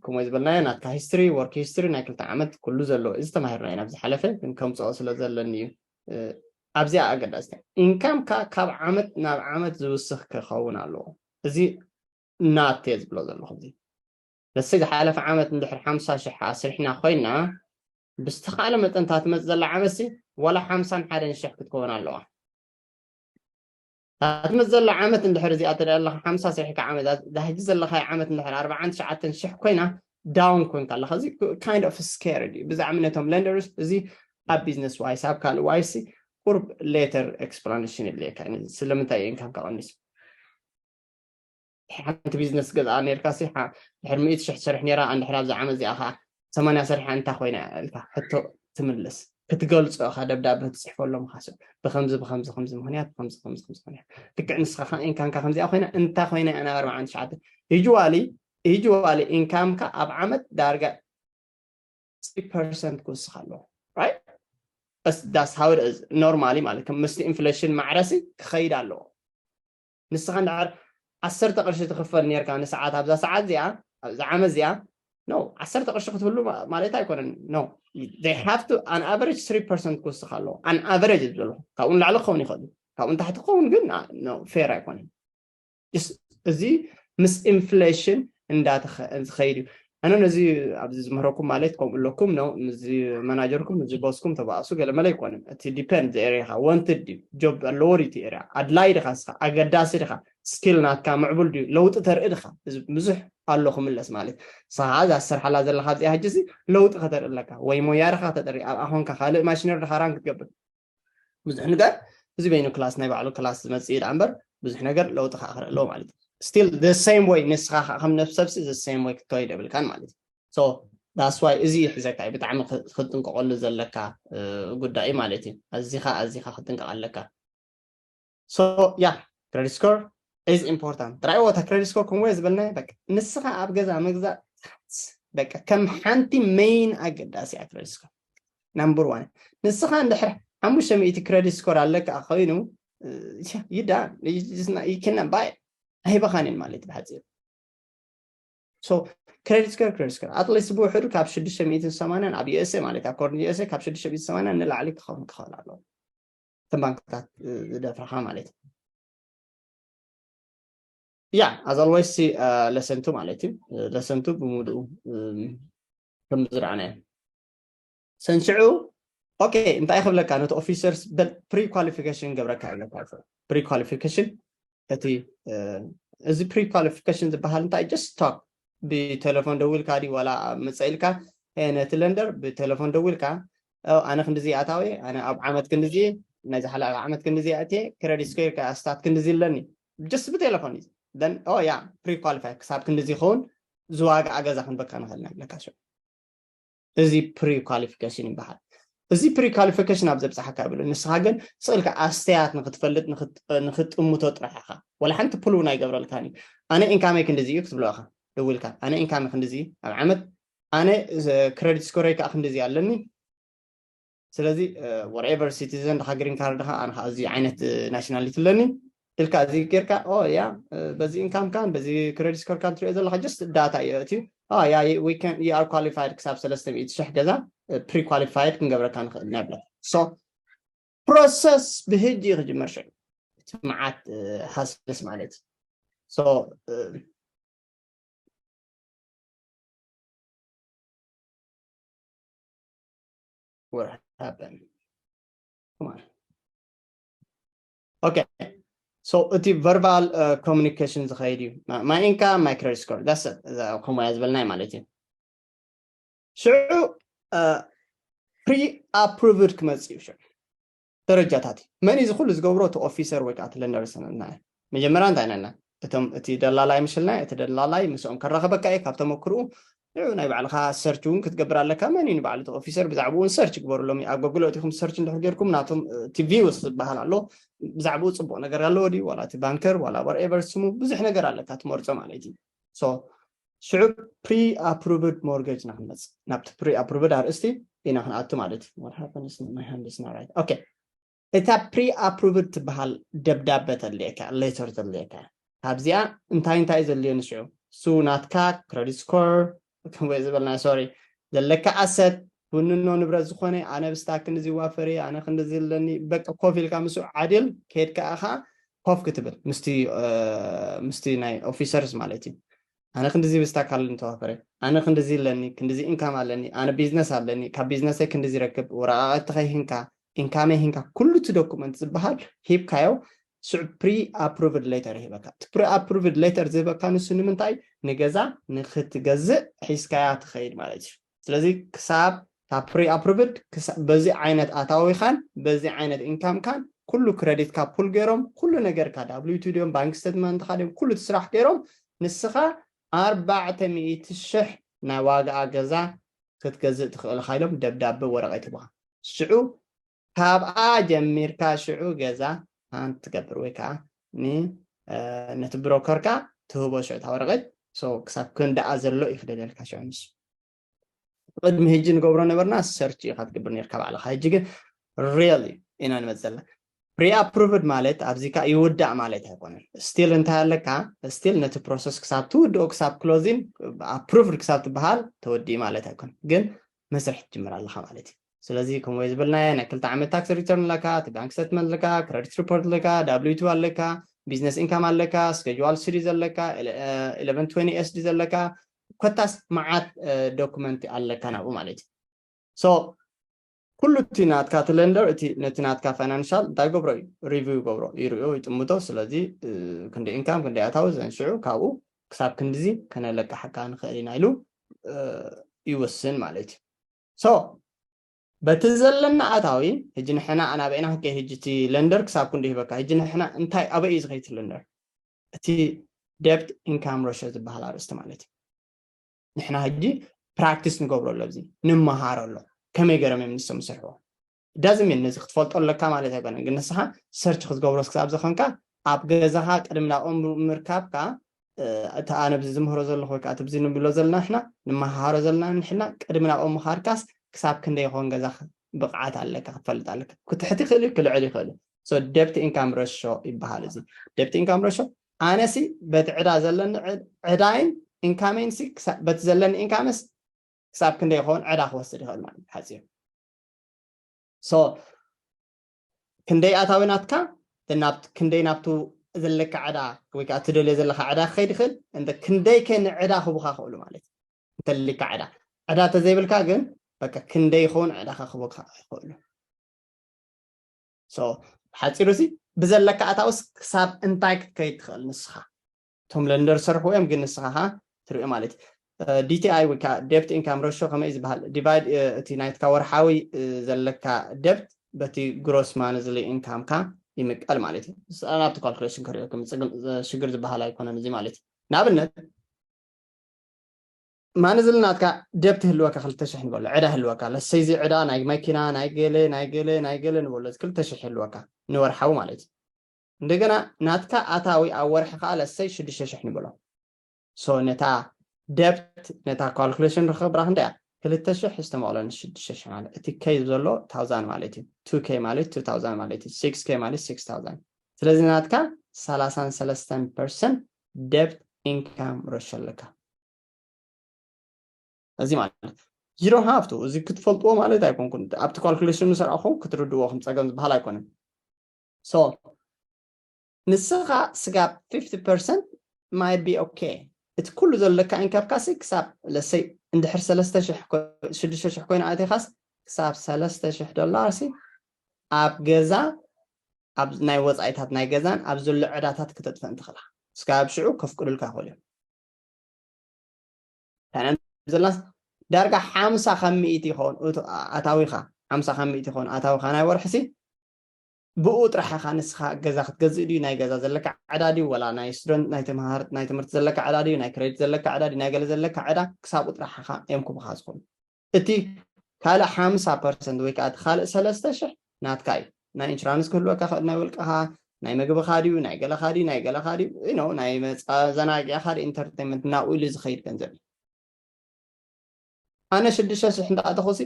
ከምኡ ዝበልናዮ ናትካ ሂስትሪ ወርክ ሂስትሪ ናይ ክልተ ዓመት ኩሉ ዘለዎ እዚ ተማሂርና ኢና ዝሓለፈ ግን ከምፅኦ ስለ ዘለኒ እዩ ኣብዚኣ ኣገዳስቲ ኢንካምካ ካብ ዓመት ናብ ዓመት ዝውስኽ ክኸውን ኣለዎ እዚ ናት እየ ዝብሎ ዘለኹ እዚ ለሰይ ዝሓለፈ ዓመት እንድሕር ሓምሳ ሽሕ ኣስሪሕና ኮይና ብዝተኻእለ መጠን እታ ትመፅ ዘላ ዓመት ሲ ዋላ ሓምሳን ሓደን ሽሕ ክትከውን ኣለዋ እታ ትመፅ ዘላ ዓመት እንድሕር እዚኣ ትሪኣ ኣለካ ሓምሳ ኣስሪሕካ ዓመት እዛ ሕጂ ዘለካዮ ዓመት እንድሕር ኣርባዓን ትሽዓተን ሽሕ ኮይና down ኮንካ ኣለካ እዚ kind of scary ድዩ ብዛዕሚ ነቶም lenders እዚ ኣብ business wise ኣብ ካልእ wise ቁርብ later explanation የድልየካ ስለምንታይ ኢንካምካ ቀኒሱ ሓንቲ ቢዝነስ ገዝኣ ነርካ ሲ ድሕር ሚእቲ ሽሕ ትሰርሕ ነራ እንድሕር ኣብዛ ዓመት እዚኣ ከዓ ሰማንያ ሰሪሓ እንታ ኮይና ኢልካ ሕቶ ትምልስ ክትገልፆ ኢኻ ደብዳበ ትፅሕፈሎም ኢኻ ሰብ ብከምዚ ብከምዚ ከምዚ ምክንያት ብከምዚ ከምዚ ከምዚ ምክንያት ልክዕ ንስኻ ከዓ ኢንካንካ ከምዚኣ ኮይና እንታ ኮይና እያ ናብ ኣርባዓን ትሽዓተ ዩጅዋሊ ዩጅዋሊ ኢንካምካ ኣብ ዓመት ዳርጋ ፐርሰንት ክውስኽ ኣለዎ right that's how it is normally ማለት ከም ምስቲ ኢንፍሌሽን ማዕረሲ ክኸይድ ኣለዎ ንስኻ እንድሕር ዓሰርተ ቅርሺ ትኽፈል ነርካ ንሰዓት ኣብዛ ሰዓት እዚኣ ኣብዛ ዓመት እዚኣ no ዓሰርተ ቅርሺ ክትህሉ ማለት ኣይኮነን no they have to an average three percent ክውስኽ ኣለዎ an average ዘለኹ ካብኡ ንላዕሊ ክኸውን ይኽእል ካብኡ ንታሕቲ ክኸውን ግን ፌር ኣይኮነን እዚ ምስ ኢንፍሌሽን እንዳዝኸይድ እዩ ኣነ ነዚ ኣብዚ ዝምህረኩም ማለት ከምኡ ኣለኩም ነው እዚ መናጀርኩም እዚ ቦስኩም ተባእሱ ገለመለ ኣይኮነን እቲ depend the area ኻ wanted ድዩ job ኣለዎ ድዩ እቲ area ኣድላይ ድኻ ስኻ ኣገዳሲ ድኻ ስኪል ናትካ ምዕቡል ድዩ ለውጢ ተርኢ ድኻ ብዙሕ ኣሎ ክምለስ ማለት ስኻ እዛ ዝሰርሓላ ዘለካ ኣብዚኣ ሕጂ ለውጢ ከተርኢ ኣለካ ወይ ሞያ ድኻ ተጠሪ ኣብ ኣኾንካ ካልእ ማሽነር ድኻ ራን ክትገብር ብዙሕ ነገር እዚ በይኑ ክላስ ናይ ባዕሉ ክላስ ዝመፅእ ኢላ እምበር ብዙሕ ነገር ለውጢ ከዓ ክርኢ ኣለዎ ማለት እዩ still the same way ንስኻ ከዓ ከም ነብሰብሲ the same way ክትከይድ የብልካን ማለት እዩ so that's why እዚ ይሕዘካ እዩ ብጣዕሚ ክትጥንቀቀሉ ዘለካ ጉዳይ ማለት እዩ ኣዚኻ ኣዚኻ ክትጥንቀቅ ኣለካ so yeah credit score is important ጥራይ ወታ credit score ከምኡ ዝበልናዮ በቃ ንስኻ ኣብ ገዛ ምግዛእ በቃ ከም ሓንቲ main ኣገዳሲ እያ credit score number one ንስኻ እንድሕር ሓሙሽተ ሚእቲ credit score ኣለካ ኮይኑ ይዳ ይክና ባይ ኣይበኻንን ማለት ብሓፂሩ so credit score credit score at least ብውሕዱ ካብ ሽዱሽተ ሚእትን ሰማንያን ኣብ USA ማለት ኣብ ኮርኒ USA ካብ ሽዱሽተ ሚእትን ሰማንያን ንላዕሊ ክኸውን ክኽእል ኣለዎ እተን ባንክታት ዝደፍርኻ ማለት እዩ። ያ as always lesson two ማለት እዩ። Lesson two ብሙሉኡ ከም ዝረኣናዮ ሰንሽዑ። ኦኬ፣ እንታይ ክብለካ፣ ነቲ ኦፊሰርስ በል pre qualification ገብረካ ይብለካ። Pre qualification እቲ እዚ pre qualification ዝበሃል እንታይ just talk ብቴሌፎን ደዊልካ ዲ ዋላ መፀ ኢልካ ነቲ ለንደር ብቴሌፎን ደዊልካ ኣነ ክንድዚ ኣታዊ ኣነ ኣብ ዓመት ክንድዚ ናይ ዝሓለፈ ዓመት ክንድዚ ኣእትየ credit score ካ ስታት ክንድዚ ኣለኒ just ብቴሌፎን እዩ then ኦ ያ pre qualify ክሳብ ክንድዚ ይኸውን ዝዋጋ ገዛ ክንበካ ንኽእል ኢና ይብለካ። እዚ pre qualification ይበሃል። እዚ pre qualification ኣብ ዘብፅሓካ ይብሉ ንስኻ ግን ስእልካ ኣስተያት ንክትፈልጥ ንክጥምቶ ጥራሕ ኢኻ። ወላ ሓንቲ ፕሉ ናይ ገብረልካን እዩ። ኣነ ኢንካመይ ክንድዚ እዩ ክትብሎ ኢኻ ደዊልካ ኣነ ኢንካመ ክንድዚ ኣብ ዓመት ኣነ credit score ይ ከዓ ክንድዚ ኣለኒ። ስለዚ whatever citizen ድኻ green card ድኻ ኣነ ከዓ እዚ ዓይነት ናሽናሊቲ ኣለኒ ኢልካ እዚ ጌርካ ኦ ያ በዚ ኢንካም ካን በዚ credit score ካን ትሪኦ ዘለካ just ዳታ እዩ እቲ ያ you are qualified ክሳብ ሰለስተ ሚእቲ ሽሕ ገዛ pre qualified ክንገብረካ ንኽእል ኢና ይብለካ። So process ብህጂ ክጅመር ሽዑ እቲ መዓት ሃስልስ ማለት so what happened? Come on. Okay. So እቲ verbal communication ዝኸይድ እዩ። My income, my credit score. That's it. ከምኡ እያ ዝበልናይ ማለት እዩ። ሽዑ pre approved ክመፅእ እዩ። ሽዑ ደረጃታት እዩ። መን እዩ ዝኩሉ ዝገብሮ? እቲ ኦፊሰር ወይ ከዓ እቲ ለንደር ሰነድና እዩ። መጀመርያ እንታይ ነና እቶም እቲ ደላላይ ምሽልና እቲ ደላላይ ምስኦም ከራኸበካ እዩ ካብ ተመክርኡ ንዑ ናይ ባዕልኻ ሰርች እውን ክትገብር ኣለካ። መን እዩ ንባዕሉ እቲ ኦፊሰር ብዛዕባኡ እውን ሰርች ግበሩ። ሎሚ ኣብ ጎግል ኣእቲኹም ሰርች እንድሕር ጌርኩም ናቶም እቲ ቪውስ ዝበሃል ኣሎ ብዛዕባኡ ፅቡቕ ነገር ኣለዎ ድዩ ዋላ እቲ ባንከር ዋላ whatever ስሙ ብዙሕ ነገር ኣለካ ትመርፆ ማለት እዩ። So ሽዑ pre approved mortgage ኢና ክንመፅእ ናብቲ pre approved ኣርእስቲ ኢና ክንኣቱ ማለት እዩ። What happens my hand is not right okay እታ pre approved ትበሃል ደብዳበ ተድልየካ ሌተር ተድልየካ ካብዚኣ እንታይ እንታይ ዘድልዮ ንስዑ ሱ ናትካ credit score ወይ ዝበልና sorry ዘለካ ኣሰት ውንኖ ንብረት ዝኾነ ኣነ ብስታ ክንዚ ዋፈሪ ኣነ ክንዚ ኣለኒ በቃ ኮፍ ኢልካ ምስኡ ዓድል ከድካ ኢኻ ኮፍ ክትብል ምስቲ ምስቲ ናይ ኦፊሰርስ ማለት እዩ። ኣነ ክንድዚ ብስታ ካል እንተዋፈረ ኣነ ክንድዚ ኣለኒ ክንድዚ ኢንካም ኣለኒ ኣነ ቢዝነስ ኣለኒ ካብ ቢዝነሰይ ክንድዚ ረክብ ወረቃቀቲ ከይህንካ ኢንካመይ ሂንካ ኩሉ እቲ ዶኩመንት ዝበሃል ሂብካዮ ስዑ pre approved letter ይህበካ። እቲ pre approved letter ዝህበካ ንሱ ንምንታይ ንገዛ ንክትገዝእ ሒዝካያ ትኸይድ ማለት እዩ። ስለዚ ክሳብ ካብ pre approved በዚ ዓይነት ኣታዊኻን በዚ ዓይነት ኢንካምካን ኩሉ ክረዲትካ ፑል ገይሮም ኩሉ ነገርካ ዳብሊው ቱ ድዮም ባንክ ስተትመንትካ ድዮም ኩሉ እቲ ስራሕ ገይሮም ንስኻ ኣርባዕተ ሚእቲ ሽሕ ናይ ዋጋኣ ገዛ ክትገዝእ ትኽእልኻ ኢሎም ደብዳበ ወረቐት ይህቡኻ። ሽዑ ካብኣ ጀሚርካ ሽዑ ገዛ ሃንት ትገብር ወይ ከዓ ነቲ ብሮከርካ ትህቦ ሽዑ እታ ወረቐት ክሳብ ክንድኣ ዘሎ እዩ ክደልየልካ ሽዑ ንሱ ቅድሚ ሕጂ ንገብሮ ነበርና ሰርች ኢኻ ትገብር ነርካ ባዕልኻ ሕጂ ግን ሪል ኢና ንመፅ ዘለና pre approved ማለት ኣብዚ ከዓ ይውዳእ ማለት ኣይኮነን ስቲል እንታይ ኣለካ ስቲል ነቲ ፕሮሰስ ክሳብ ትውድኦ ክሳብ ክሎዚን ኣፕሩቭድ ክሳብ ትበሃል ተወዲእ ማለት ኣይኮነን ግን መስርሕ ትጅምር ኣለካ ማለት እዩ ስለዚ ከምኡ ዝበልናዮ ናይ ክልተ ዓመት ታክስ ሪተርን ኣለካ እቲ ባንክ ስተትመንት ኣለካ ክረዲት ሪፖርት ኣለካ ዳብሊው ቱ ኣለካ ቢዝነስ ኢንካም ኣለካ ስኬጁዋል ስሪ ዘለካ eleven twenty S D ዘለካ ኮታስ መዓት ዶክመንት ኣለካ ናብኡ ማለት እዩ so ኩሉ እቲ ናትካ እቲ ለንደር እቲ ነቲ ናትካ ፋይናንሻል እንታይ ገብሮ እዩ ሪቪው ይገብሮ ይርእዮ ይጥምቶ ስለዚ ክንዲ ኢንካም ክንዲ ኣታዊ ዘንሽዑ ካብኡ ክሳብ ክንድዚ ከነለቃሓካ ንኽእል ኢና ኢሉ ይወስን ማለት እዩ so በቲ ዘለና ኣታዊ ሕጂ ንሕና ኣናበይና ክንከይ ሕጂ እቲ ለንደር ክሳብ ክንዲ ይህበካ ሕጂ ንሕና እንታይ ኣበይ እዩ ዝኸይድ ለንደር እቲ debt income ratio ዝበሃል ኣርእስቲ ማለት እዩ ንሕና ሕጂ ፕራክቲስ ንገብረሉ ኣብዚ ንመሃረሉ ከመይ ገይሮም እዮም ንሶም ዝሰርሕዎ doesn't mean ነዚ ክትፈልጦ ኣለካ ማለት ኣይኮነን ግን ንስኻ ሰርች ክትገብሮስ ክሳብ ዝኸንካ ኣብ ገዛኻ ቅድሚ ናብኦም ምርካብካ እቲ ኣነ ብዚ ዝምህሮ ዘለኹ ወይ ከዓ ብዚ ንብሎ ዘለና ንሕና ንመሃሮ ዘለና ንሕና ቅድሚ ናብኦም ምኻድካስ ክሳብ ክንደይ ይኸውን ገዛ ብቕዓት ኣለካ ክትፈልጥ ኣለካ ክትሕት ይኽእል እዩ ክልዕል ይኽእል እዩ so debt income ratio ይበሃል እዚ debt income ratio ኣነሲ በቲ ዕዳ ዘለኒ ዕዳይን ኢንካመይንሲ በቲ ዘለኒ ኢንካመስ ክሳብ ክንደይ ይኸውን ዕዳ ክወስድ ይኽእል ማለት ሓፂሩ so ክንደይ ኣታዊ ናትካ ናብ ክንደይ ናብቱ ዘለካ ዕዳ ወይ ከዓ ትደልዮ ዘለካ ዕዳ ክኸይድ ይኽእል። እንተ ክንደይ ከ ንዕዳ ክቡካ ክእሉ ማለት እዩ። እንተሊካ ዕዳ ዕዳ ተዘይብልካ ግን በቃ ክንደይ ይኸውን ዕዳካ ክቡካ ይኽእሉ። So ሓፂሩ ሲ ብዘለካ ኣታውስ ክሳብ እንታይ ክትከይድ ትኽእል ንስኻ? እቶም ለንደር ዝሰርሕዎ እዮም፣ ግን ንስኻ ኸዓ ትሪኦ ማለት እዩ። ዲቲኣይ ወይ ከዓ debt income ratio ከመይ ዝበሃል? ዲቫይድ እቲ ናይትካ ወርሓዊ ዘለካ ደብት በቲ ግሮስ ማንዝሊ ኢንካምካ ይምቀል ማለት እዩ። ኣብቲ ካልኩሌሽን ከሪኦ ሽግር ዝበሃል ኣይኮነን እዚ ማለት እዩ። ንኣብነት ማንዝሊ ናትካ ደብት ህልወካ ክልተ ሽሕ ንበሎ፣ ዕዳ ህልወካ ለሰይ እዚ ዕዳ ናይ መኪና ናይ ገለ ናይ ገለ ናይ ገለ ንበሎ ክልተ ሽሕ ህልወካ ንወርሓዊ ማለት እዩ። እንደገና ናትካ ኣታዊ ኣብ ወርሒ ከዓ ለሰይ ሽዱሽተ ሽሕ ንበሎ። So ነታ ደብት ነታ ካልኩሌሽን ርክብራ ክንደያ ክልተ ሽሕ ዝተመቕሎ ንሽዱሽተ ሽሕ ማለት እቲ ከይ ዘሎ ታውዛን ማለት እዩ። ቱ ከይ ማለት ቱ ታውዛን ማለት እዩ። ሲክስ ከይ ማለት ሲክስ ታውዛን። ስለዚ ናትካ ሰላሳን ሰለስተን ፐርሰንት ደብት ኢንካም ረሾ ኣለካ። እዚ ማለት you don't have to እዚ ክትፈልጥዎ ማለት ኣይኮንኩን። ኣብቲ ካልኩሌሽን ዝሰርኣኹ ክትርድዎ ከም ፀገም ዝበሃል ኣይኮነን። So ንስኻ ስጋብ ፊፍቲ ፐርሰንት might be okay። እቲ ኩሉ ዘለካ ኢንካምካሲ ክሳብ ለሰይ እንድሕር ሰለስተ ሽሕ ሽዱሽተ ሽሕ ኮይኑ ኣቲኻስ ክሳብ ሰለስተ ሽሕ ዶላር ሲ ኣብ ገዛ ኣብ ናይ ወፃኢታት ናይ ገዛን ኣብ ዘሎ ዕዳታት ክተጥፈን ትኽእላ። ስጋብ ሽዑ ከፍቅዱልካ ይኽእሉ እዮም። ታይና ዘላስ ዳርጋ ሓምሳ ካብ ሚእቲ ይኸውን ኣታዊኻ ሓምሳ ካብ ሚእቲ ይኸውን ኣታዊኻ ናይ ወርሕሲ ብኡ ጥራሕ ኢኻ ንስኻ ገዛ ክትገዝእ ድዩ ናይ ገዛ ዘለካ ዕዳ ድዩ ወላ ናይ ስቱደንት ናይ ትምህርቲ ናይ ትምህርቲ ዘለካ ዕዳ ድዩ ናይ ክሬዲት ዘለካ ዕዳ ድዩ ናይ ገለ ዘለካ ዕዳ ክሳብኡ ጥራሕ ኢኻ እዮም ክቡኻ ዝኾኑ። እቲ ካልእ ሓምሳ ፐርሰንት ወይ ከዓ እቲ ካልእ ሰለስተ ሽሕ ናትካ እዩ። ናይ ኢንሹራንስ ክህልወካ ክእል ናይ ውልቅኻ ናይ ምግብኻ ድዩ ናይ ገለኻ ድዩ ናይ ገለኻ ድዩ you know ናይ መዘናጊዕኻ ድዩ ኢንተርቴንመንት ናብኡ ኢሉ ዝኸይድ ገንዘብ እዩ። ኣነ ሽዱሽተ ሽሕ እንዳኣተኹሲ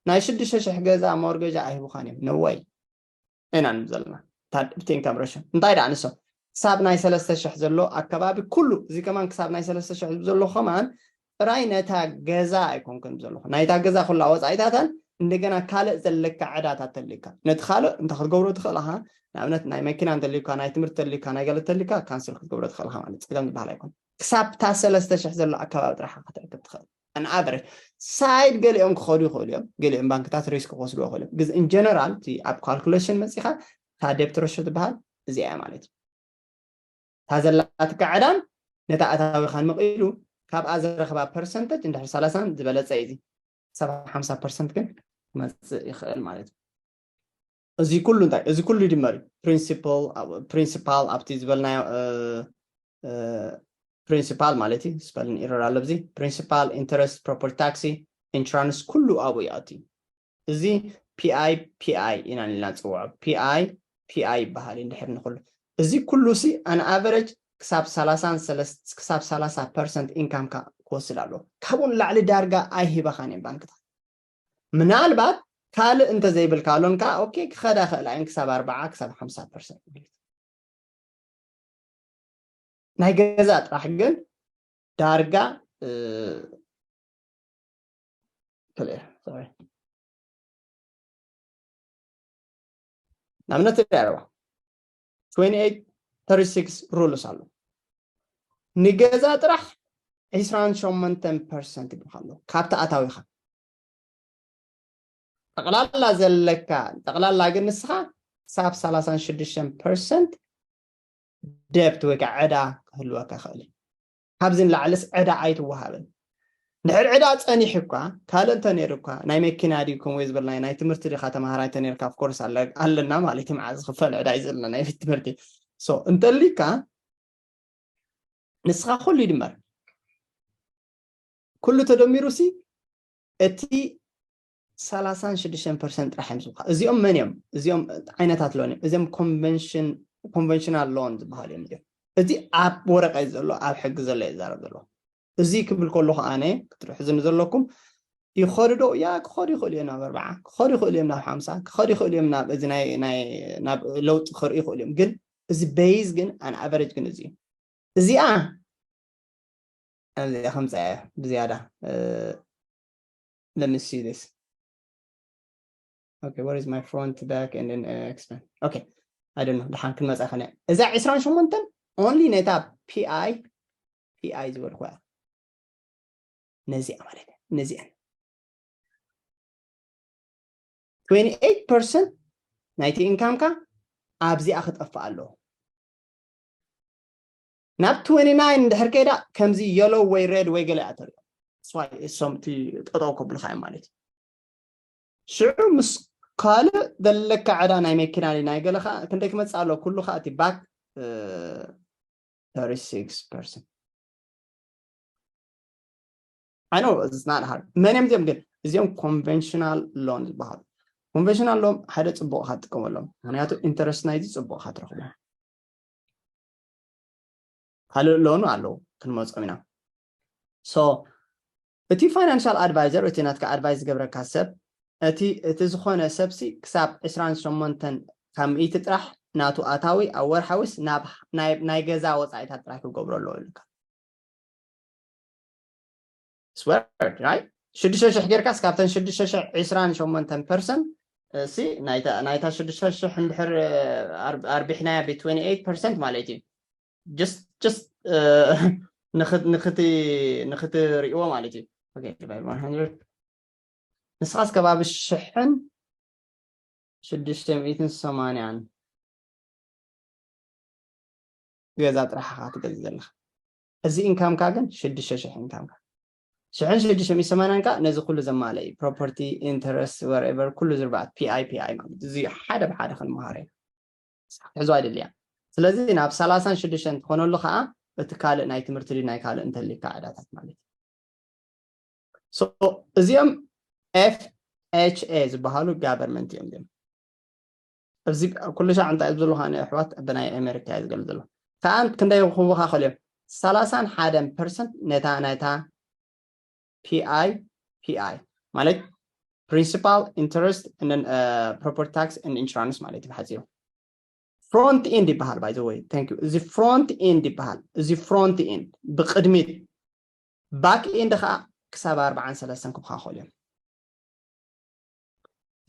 ናይ ሽዱሽተ ሽሕ ገዛ ሞርገጃ ኣይህቡኻን እዮም ነወይ ኢና ንብል ዘለና። ታድ ብቴንካም ረሽን እንታይ ደኣ ንሶ ክሳብ ናይ ሰለስተ ሽሕ ዘሎ ኣከባቢ ኩሉ እዚ ከማን ክሳብ ናይ ሰለስተ ሽሕ ዘሎ ከማን ጥራይ ነታ ገዛ ኣይኮንክን ዘለኹ ናይታ ገዛ ኩላ ወፃኢታታን እንደገና ካልእ ዘለካ ዕዳታት ተልካ ነቲ ካልእ እንተ ክትገብሮ ትኽእል ኢኻ። ንኣብነት ናይ መኪና እንተልካ ናይ ትምህርቲ ተልካ ናይ ገለ ተልካ ካንስል ክትገብሮ ትኽእል ኢኻ ማለት ፀገም ዝበሃል ኣይኮን። ክሳብ እታ ሰለስተ ሽሕ ዘሎ ኣከባቢ ጥራሕ ክትዕቅብ ትኽእል። ኣን ኣቨሬጅ ሳይድ ገሊኦም ክኸዱ ይኽእሉ እዮም፣ ገሊኦም ባንክታት ሪስክ ክወስዱ ይኽእሉ እዮም። ግዝ ኢን ጀነራል እቲ ኣብ ካልኩሌሽን መፂኻ እታ ደብት ረሾ ትበሃል እዚኣ እያ ማለት እዩ። እታ ዘላትካ ዕዳን ነታ ኣታዊኻን መቒሉ ካብኣ ዝረኽባ ፐርሰንተጅ እንድሕር ሰላሳን ዝበለፀ እዩ። እዚ ሰብ ሓምሳ ፐርሰንት ግን ክመፅእ ይኽእል ማለት እዩ። እዚ ኩሉ እንታይ እዚ ኩሉ ይድመር እዩ። ፕሪንሲፓል ኣብቲ ዝበልናዮ ፕሪንሲፓል ማለት እዩ። ስፐልን ኢረር ኣሎ። እዚ ፕሪንሲፓል ኢንተረስት ፕሮፐርቲ ታክሲ ኢንሹራንስ ኩሉ ኣብኡ ይኣቱ እዩ። እዚ ፒኣይ ፒኣይ ኢና ኢልና ንፅውዖ። ፒኣይ ፒኣይ ይበሃል እዩ። እንድሕር ንኩሉ እዚ ኩሉ ሲ ኣን ኣቨሬጅ ክሳብ ሰላሳን ሰለስተ ክሳብ ሰላሳ ፐርሰንት ኢንካምካ ክወስድ ኣለዎ። ካብኡ ንላዕሊ ዳርጋ ኣይሂበኻን እዮም ባንክታት። ምናልባት ካልእ እንተዘይብልካ ኣሎን ከዓ ኦኬ ክኸዳ ክእላ እየን ክሳብ ኣርባዓ ክሳብ ሓምሳ ፐርሰንት ማለት እዩ። ናይ ገዛ ጥራሕ ግን ዳርጋ ክልኤ ንኣብነት ሪኣረዋ ትዌንቲ ኤይት ተርቲ ሲክስ ሩልስ ኣሎ። ንገዛ ጥራሕ ዒስራን ሸሞንተን ፐርሰንት ይብልካ ኣሎ ካብቲ ኣታዊኻ ጠቕላላ ዘለካ ጠቕላላ ግን ንስኻ ክሳብ ሰላሳን ሽዱሽተን ፐርሰንት ደብት ወይ ከዓ ዕዳ ክህልወካ ይኽእል እዩ። ካብዚ ንላዕልስ ዕዳ ኣይትወሃብን። ድሕር ዕዳ ፀኒሑ እኳ ካልእ እንተ ነይሩ እኳ ናይ መኪና ድዩ ከምኡ ዝበልና ናይ ትምህርቲ ዲኻ ተምሃራይ እንተ ነርካ ኦፍኮርስ ኣለና ማለት እዩ። መዓዝ ዝኽፈል ዕዳ እዩ ዘለና ናይ ቤት ትምህርቲ። ሶ እንተሊካ ንስኻ ኩሉ ይድመር ኩሉ ተደሚሩ ሲ እቲ ሰላሳን ሽዱሽተን ፐርሰንት ጥራሕ እዮም ዝብካ። እዚኦም መን እዮም? እዚኦም ዓይነታት ሎን እዮም። እዚኦም ኮንቨንሽናል ሎን ዝበሃሉ እዮም። እዚኦም እዚ ኣብ ወረቀት ዘሎ ኣብ ሕጊ ዘሎ ይዛረብ ዘሎ። እዚ ክብል ከለኹ ኣነ ክትርሕዙኒ ዘለኩም ይኸዱ ዶ? ያ ክኸዱ ይኽእሉ እዮም ናብ ኣርባዓ ክኸዱ ይኽእሉ እዮም ናብ ሓምሳ ክኸዱ ይኽእሉ እዮም ናብ እዚ ናይ ናይ ናብ ለውጢ ክርኢ ይኽእሉ እዮም። ግን እዚ ቤዝ ግን ኣን ኣቨሬጅ ግን እዚ እዩ። እዚኣ ከምዚኣ እያ ብዝያዳ let me see this okay, where is my front, back, and then uh, expense? Okay, I don't know. ደሓን ክንመጻ ከነ እዛ ዕስራን ሸሞንተን only ነታ PI PI ዝበልኩ እያ። ነዚኣ ማለት እያ። ነዚኣን twenty eight percent ናይቲ income ካ ኣብዚኣ ክጠፍእ ኣለዎ። ናብ twenty nine እንድሕር ከይዳ ከምዚ yellow ወይ red ወይ ገለ እያ ተሪኦ። እሶም እቲ ጠጠው ከብሉካ እዮም ማለት እዩ። ሽዑ ምስ ካልእ ዘለካ ዕዳ ናይ መኪና ናይ ገለ ከዓ ክንደይ ክመፅእ ኣለዎ? ኩሉ ከዓ እቲ back thirty six percent I know it's not hard። መን እዮም እዚኦም ግን? እዚኦም conventional loan ዝበሃሉ። Conventional loan ሓደ ፅቡቅ ኢካ ትጥቀመሎም፣ ምክንያቱ interest ናይዚ ፅቡቅ ኢካ ትረክቦ። ካልእ loan ኣለዉ፣ ክንመፆም ኢና። So እቲ financial advisor፣ እቲ ናትካ advice ዝገብረካ ሰብ፣ እቲ እቲ ዝኮነ ሰብሲ ክሳብ ዕስራን ሸሞንተን ካብ ሚእቲ ጥራሕ ናቱ ኣታዊ ኣብ ወርሓዊስ ናብ ናይ ገዛ ወፃኢታት ጥራሕ ክገብሮ ኣለዎ ኢልካ። It's weird, right? ሽዱሽተ ሽሕ ጌርካስ ካብተን ሽዱሽተ ሽሕ ዕስራን ሸሞንተን percent እሲ ናይታ ሽዱሽተ ሽሕ እንድሕር ኣርቢሕናያ ብ twenty eight percent ማለት እዩ። Just just ንክትሪእዎ ማለት እዩ። ንስኻስ ከባቢ ሽሕን ሽዱሽተ ሚእትን ሰማንያን ገዛ ጥራሕ ኢኻ ትገዝእ ዘለኻ። እዚ income ካ ግን ሽዱሽተ ሽሕ income ካ ሽሕን ሽዱሽተ ሚእትን ሰማንያን ካ ነዚ ኩሉ ዘማልእ እዩ። Property interest whatever ኩሉ ዝርባኣት PI PI ማለት እዚ ሓደ ብሓደ ክንመሃሮ ኢና። ትሕዞ ኣይደልያ። ስለዚ ናብ ሰላሳን ሽዱሽተን ትኾነሉ ከዓ እቲ ካልእ ናይ ትምህርቲ ድዩ ናይ ካልእ እንተሊካ ዕዳታት ማለት እዩ። So እዚኦም FHA ዝበሃሉ government እዮም። እዚኦም ኣብዚ ኩሉ ሻዕ እንታይ እዮም ዘለኹ ኣነ ኣሕዋት ብናይ ኣሜሪካ እዩ ዝገልጽ ዘሎ። ከዓ ክንደይ ክህቡኻ ኸልዮም ሰላሳን ሓደን percent ነታ ናይታ PI PI ማለት principal interest and then property tax and insurance ማለት እዩ ብሓፂሩ። Front end ይበሃል። By the way thank you። እዚ front end ይበሃል። እዚ front end ብቅድሚት፣ back end ከዓ ክሳብ ኣርባዓን ሰለስተን ክብካ ክኽእሉ እዮም።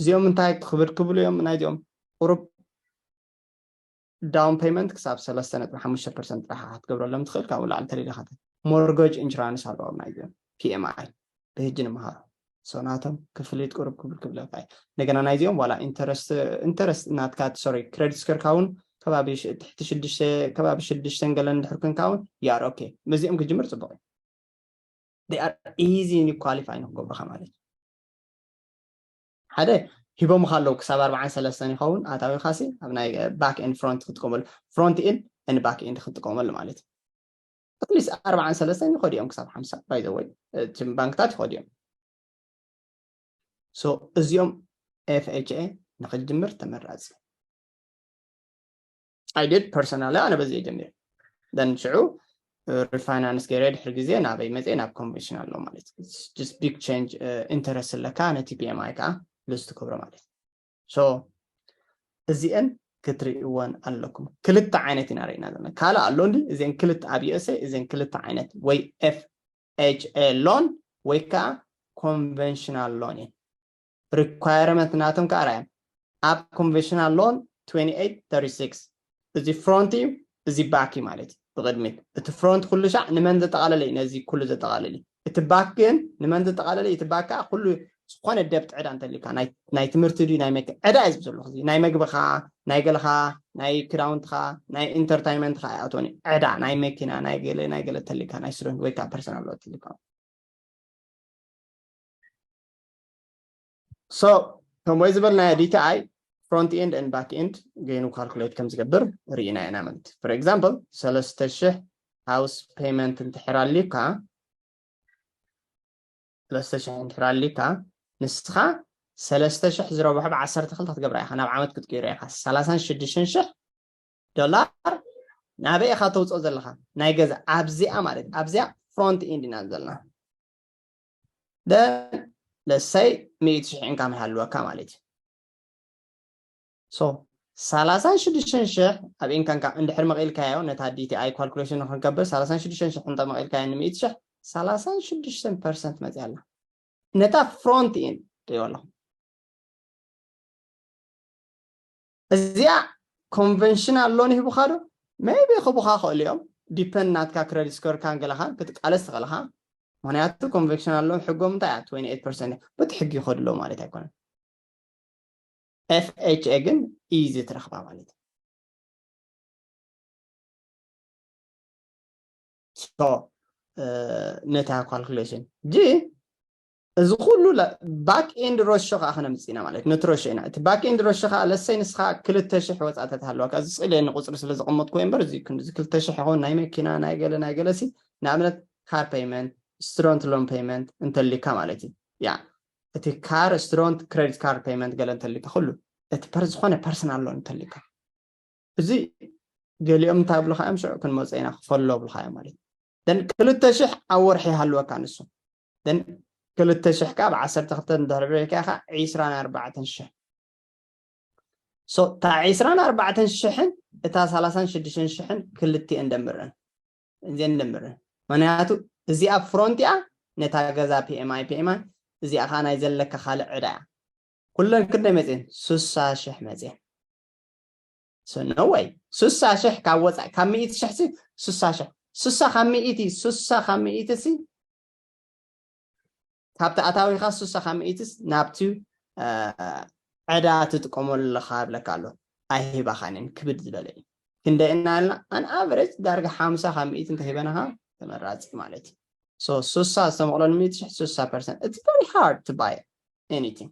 እዚኦም እንታይ ክብድ ክብሉ እዮም? ናይዚኦም ቁሩብ down payment ክሳብ ሰለስተ ነጥቢ ሓሙሽተ percent ጥራሕ ክትገብረሎም ትኽእል። ካብኡ ላዕሊ ተደሊኻ mortgage insurance ኣለዎም ናይዚኦም PMI ብህጂ ንምሃሮ። So ናቶም ክፍሊት ቁሩብ ክብል ክብለካ እዩ። እንደገና ናይዚኦም ዋላ interest interest ናትካ sorry credit score ካ እውን ከባቢ ትሕቲ ሽዱሽተ ከባቢ ሽዱሽተን ገለን እንድሕር ኮንካ እውን you are okay። ምስዚኦም ክጅምር ፅቡቅ እዩ። They are easy qualify ንክገብሩካ ማለት እዩ። ሓደ ሂቦምካ ኣለዉ ክሳብ ኣርባዓን ሰለስተን ይኸውን ኣታዊኻሲ ኣብ ናይ back and front ክትጥቀመሉ front end and back end ክትጥቀመሉ ማለት እዩ። At least ኣርባዓን ሰለስተን ይኸዱ እዮም ክሳብ ሓምሳ by the way እቲም ባንክታት ይኸዱ እዮም። So እዚኦም FHA ንክትጅምር ተመራፂ። I did personally ኣነ በዚ እየ ጀሚረ። Then ሽዑ refinance ገይረ ድሕሪ ግዜ ናበይ መፅየ ናብ conventional loan ማለት እዩ። Just big change interest ኣለካ ነቲ PMI ከዓ lose ትገብሮ ማለት እዩ። So እዚአን ክትርእይወን ኣለኩም። ክልተ ዓይነት ኢና ርኢና ዘለና። ካልእ ኣሎ እንዲ እዚአን ክልተ ኣብ USA እዚአን ክልተ ዓይነት ወይ FHA loan ወይ ከዓ conventional loan እየን። Requirement ናቶም ከዓ ርኣዮም። ኣብ conventional loan twenty eight thirty six እዚ front እዩ፣ እዚ back እዩ ማለት እዩ። ብቅድሚት እቲ front ኩሉ ሻዕ ንመን ዘጠቃለለ እዩ? ነዚ ኩሉ ዘጠቃለለ እዩ። እቲ back ግን ንመን ዘጠቃለለ እዩ? እቲ back ከዓ ኩሉ ዝኾነ debt ዕዳ እንተሊካ ናይ ትምህርቲ ድዩ ናይ መኪና ዕዳ እዩ ዝብል ዘለኹ። ናይ መግብኻ ናይ ገለኻ ናይ ክዳውንትኻ ናይ entertainment ኻ ኣይኣትወን እዩ። ዕዳ ናይ መኪና ናይ ገለ ናይ ገለ ተሊካ ናይ student ወይ ከዓ personal loan ተሊካ So ከምዚ ዝበልናዮ DTI front end and back end ገይኑ calculate ከም ዝገብር ርኢና ኢና ማለት እዩ። For example ሰለስተ ሽሕ house payment እንድሕር ኣልዩካ ሰለስተ ሽሕ እንድሕር ኣልዩካ ንስኻ ሰለስተ ሽሕ ዝረብሖ ብዓሰርተ ክልተ ክትገብራ ኢኻ ናብ ዓመት ክትቅይሮ ኢኻ ሰላሳን ሽዱሽተን ሽሕ ዶላር ናበይ ኢኻ ተውፅኦ ዘለኻ ናይ ገዛ ኣብዚኣ ማለት ኣብዚኣ front end ኢና ዘለና let's say ሚእቲ ሽሕ income ይሃልወካ ማለት እዩ። So ሰላሳን ሽዱሽተን ሽሕ ኣብ income ካ እንድሕር መቒልካዮ ነታ DTI calculation ንክንገብር ሰላሳን ሽዱሽተን ሽሕ እንተ መቒልካዮ ንሚእቲ ሽሕ ሰላሳን ሽዱሽተን percent መፅያ ኣላ። ነታ front end ሪኦ ኣለኹ። እዚኣ conventional loan ይህቡኻ ዶ? Maybe ክቡኻ ክእሉ እዮም። Depend ናትካ credit score ካን ገለኻን ክትቃለስ ትኽእልኻ። ምክንያቱ conventional loan ሕጎም እንታይ እያ? Twenty eight percent በቲ ሕጊ ይኸድሎ ማለት ኣይኮነን። FHA ግን easy ትረኽባ ማለት እዩ። So ነታ calculation ጂ እዚ ኩሉ back end ratio ከዓ ክነምፅእ ኢና ማለት ነቲ ratio ኢና። እቲ back end ratio ከዓ ለሰይ ንስኻ ክልተ ሽሕ ወፃእታት ሃለዋካ እዚ ስእለ ንቁፅሪ ስለ ዘቐመጥኩ እምበር እዚ ክንዲ ክልተ ሽሕ ይኸውን ናይ መኪና ናይ ገለ ናይ ገለ ሲ ንኣብነት car payment student loan payment እንተሊካ ማለት እዩ። ያ እቲ car student credit card payment ገለ እንተሊካ ኩሉ እቲ ፐር ዝኾነ personal loan እንተሊካ እዚ ገሊኦም እንታይ ብልካ እዮም ሽዑ ክንመፀ ኢና ክፈሎ ብልካ እዮም ማለት ደን ክልተ ሽሕ ኣብ ወርሒ ይሃልወካ ንሱ ደን ክልተ ሽሕ ከዓ ብዓሰርተ ክልተ እንድሕር ብሬካ ኢኻ ዒስራን ኣርባዕተን ሽሕ so እታ ዒስራን ኣርባዕተን ሽሕን እታ ሰላሳን ሽዱሽተን ሽሕን ክልቲኤን ደምረን እዚአን ደምረን ምክንያቱ እዚኣ front እያ ነታ ገዛ PMI PMI እዚኣ ከዓ ናይ ዘለካ ካልእ ዕዳ እያ ኩለን ክንደይ መፅየን ስሳ ሽሕ መፅየን so no way ስሳ ሽሕ ካብ ወፃኢ ካብ ሚእቲ ሽሕ ሲ ስሳ ሽሕ ስሳ ካብ ሚእቲ ስሳ ካብ ሚእቲ ሲ ካብቲ ኣታዊኻ ስሳ ካብ ሚእትስ ናብቲ ዕዳ ትጥቀመሉ ኣለኻ ይብለካ ኣሎ ኣይሂባኻንን ክብድ ዝበለ እዩ ክንደ እና ኢልና an average ዳርጋ ሓምሳ ካብ ሚእቲ እንተሂበናኻ ተመራፂ ማለት እዩ so ስሳ ዝተመቕለሉ ሚእቲ ሽሕ ስሳ percent it's very hard to buy anything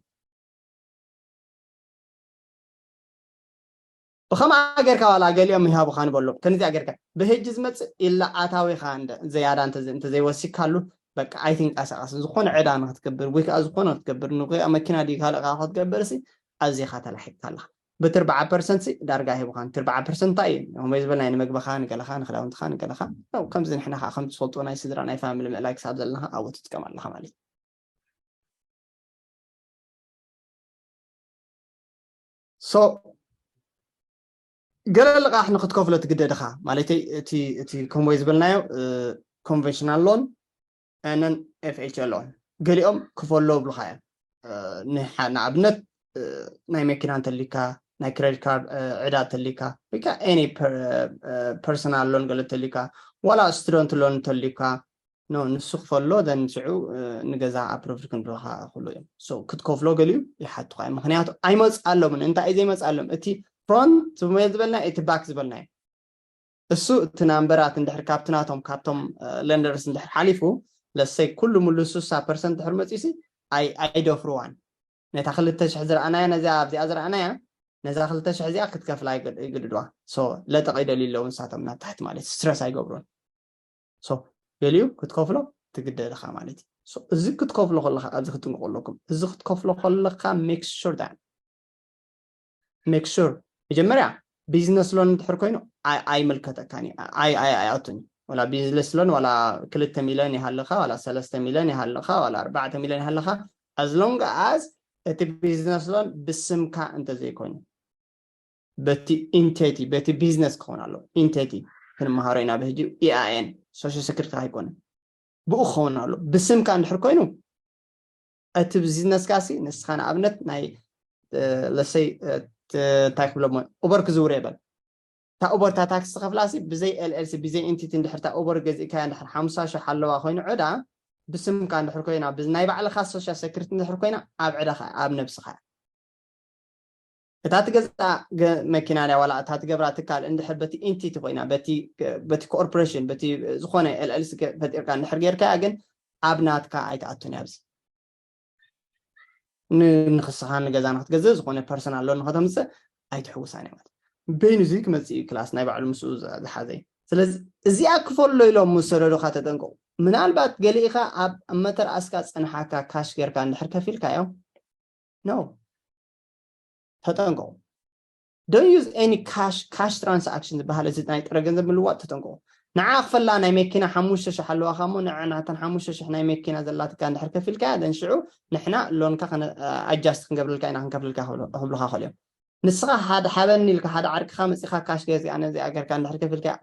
ብኸምኣ ጌርካ ዋላ ገሊኦም ይሃቡኻ ንበሎም ከምዚኣ ጌርካ ብህጂ ዝመፅእ ኢላ ኣታዊኻ ዝያዳ እንተዘይወሲካሉ በቃ ኣይትንቀሳቐስን ዝኾነ ዕዳ ንክትገብር ወይ ከዓ ዝኾነ ክትገብር ንክኣ መኪና ድዩ ካልእ ከዓ ክትገብር ሲ ኣዚኻ ተላሒካ ኣለኻ በቲ ኣርባዓ ፐርሰንት ሲ ዳርጋ ሂቡኻ እቲ ኣርባዓ ፐርሰንት እንታይ እዩ ወይ ዝበልና ንመግብኻ ንገለኻ ንክዳውንትኻ ንገለኻ ከምዚ ንሕና ከዓ ከም ትፈልጦ ናይ ስድራ ናይ ፋሚሊ ምእላይ ክሳብ ዘለና ኣብኡ ትጥቀም ኣለኻ ማለት እዩ so ገለ ልቓሕ ንክትከፍሎ ትግደድኻ ማለት እቲ ከምኡ ዝበልናዮ conventional loan and FHA loan ገሊኦም ክፈሎ ብልካ እዮም ንኣብነት ናይ መኪና እንተሊካ ናይ credit card ዕዳ እንተሊካ ወይ ከዓ any personal loan ገለ እንተሊካ ዋላ student loan እንተሊካ no ንሱ ክፈሎ then ሽዑ ንገዛ approve ክንብልካ ክሉ እዮም so ክትከፍሎ ገሊኡ ይሓቱካ እዮም ምክንያቱ ኣይመፅኣሎምን እንታይ እዩ ዘይመፅኣሎም እቲ front ዝበልና እቲ back ዝበልና እዩ እሱ እቲ ናምበራት እንድሕር ካብቲ ናቶም ካብቶም lenders እንድሕር ሓሊፉ ለሰይ ኩሉ ሙሉ ስሳ percent ድሕር መፂሲ ኣይደፍርዋን ነታ ክልተ ሽሕ ዝረኣናያ ነዚኣ ኣብዚኣ ዝረኣናያ ነዛ ክልተ ሽሕ እዚኣ ክትከፍላ ይግድድዋ so ለጠቕ ይደልዩ ኣለዉ ንሳቶም ናብ ታሕቲ ማለት stress ኣይገብሩን so ገሊኡ ክትከፍሎ ትግደድ ኢኻ ማለት እዩ እዚ ክትከፍሎ ከለካ ኣብዚ ክትጥንቀቁ ኣለኩም እዚ ክትከፍሎ ከለካ make sure that make sure መጀመርያ business loan እንድሕር ኮይኑ ኣይምልከተካን እዩ ኣይኣቱን ወላ business loan ዋላ ክልተ ሚልዮን ይሃልኻ ዋላ ሰለስተ ሚልዮን ይሃልኻ ዋላ ኣርባዕተ ሚልዮን ይሃልኻ as long as እቲ business loan ብስምካ እንተዘይኮይኑ በቲ entity በቲ business ክኸውን ኣሎ entity ክንመሃሮ ኢና ብሕጂ EIN social security ኣይኮነን ብኡ ክኸውን ኣሎ ብስምካ እንድሕር ኮይኑ እቲ business ካ ሲ ንስኻ ንኣብነት ናይ ለሰይ እንታይ ክብሎ Uber ክዝውር የበል እታ Uber እታ ታክሲ ትኸፍላ ሲ ብዘይ LLC ብዘይ entity እንድሕር እታ Uber ገዚእካያ እንድሕር ሓምሳ ሽሕ ኣለዋ ኮይኑ ዕዳ ብስምካ እንድሕር ኮይና ናይ ባዕልኻ social security እንድሕር ኮይና ኣብ ዕዳኻ ኣብ ነብስኻ እታ ትገዝኣ መኪና ድያ ዋላ እታ ትገብራ ትካል እንድሕር በቲ entity ኮይና በቲ corporation በቲ ዝኾነ LLC ፈጢርካ እንድሕር ጌርካያ ግን ኣብ ናትካ ኣይትኣቱን ኣብዚ ንክስኻ ንገዛ ንክትገዝእ ዝኾነ personal loan ንከተምፅእ ኣይትሕውሳን እያ ማለት በይኑ እዚ ክመፅእ እዩ class ናይ ባዕሉ ምስኡ ዝሓዘ እዩ ስለዚ እዚኣ ክፈሎ ኢሎም ምስ ሰደዱካ ተጠንቀቁ ምናልባት ገሊእኻ ኣብ መተርኣስካ ፀንሓካ cash ጌርካ እንድሕር ከፊልካዮ no ተጠንቀቁ don't use any cash cash transaction ዝበሃል እዚ ናይ ጥረ ገንዘብ ምልዋጥ ተጠንቀቁ ንዓ ክፈላ ናይ መኪና ሓሙሽተ ሽሕ ኣለዋካ እሞ ንዓ ናተን ሓሙሽተ ሽሕ ናይ መኪና ዘላትካ እንድሕር ከፊልካያ then ሽዑ ንሕና loan ካ adjust ክንገብረልካ ኢና ክንከፍልልካ ክብሉካ ክእሉ እዮም ንስኻ ሓደ ሓበኒ ኢልካ ሓደ ዓርክኻ መፂኻ cash ገዚኣ ነዚኣ ገርካ እንድሕር ከፊልካያ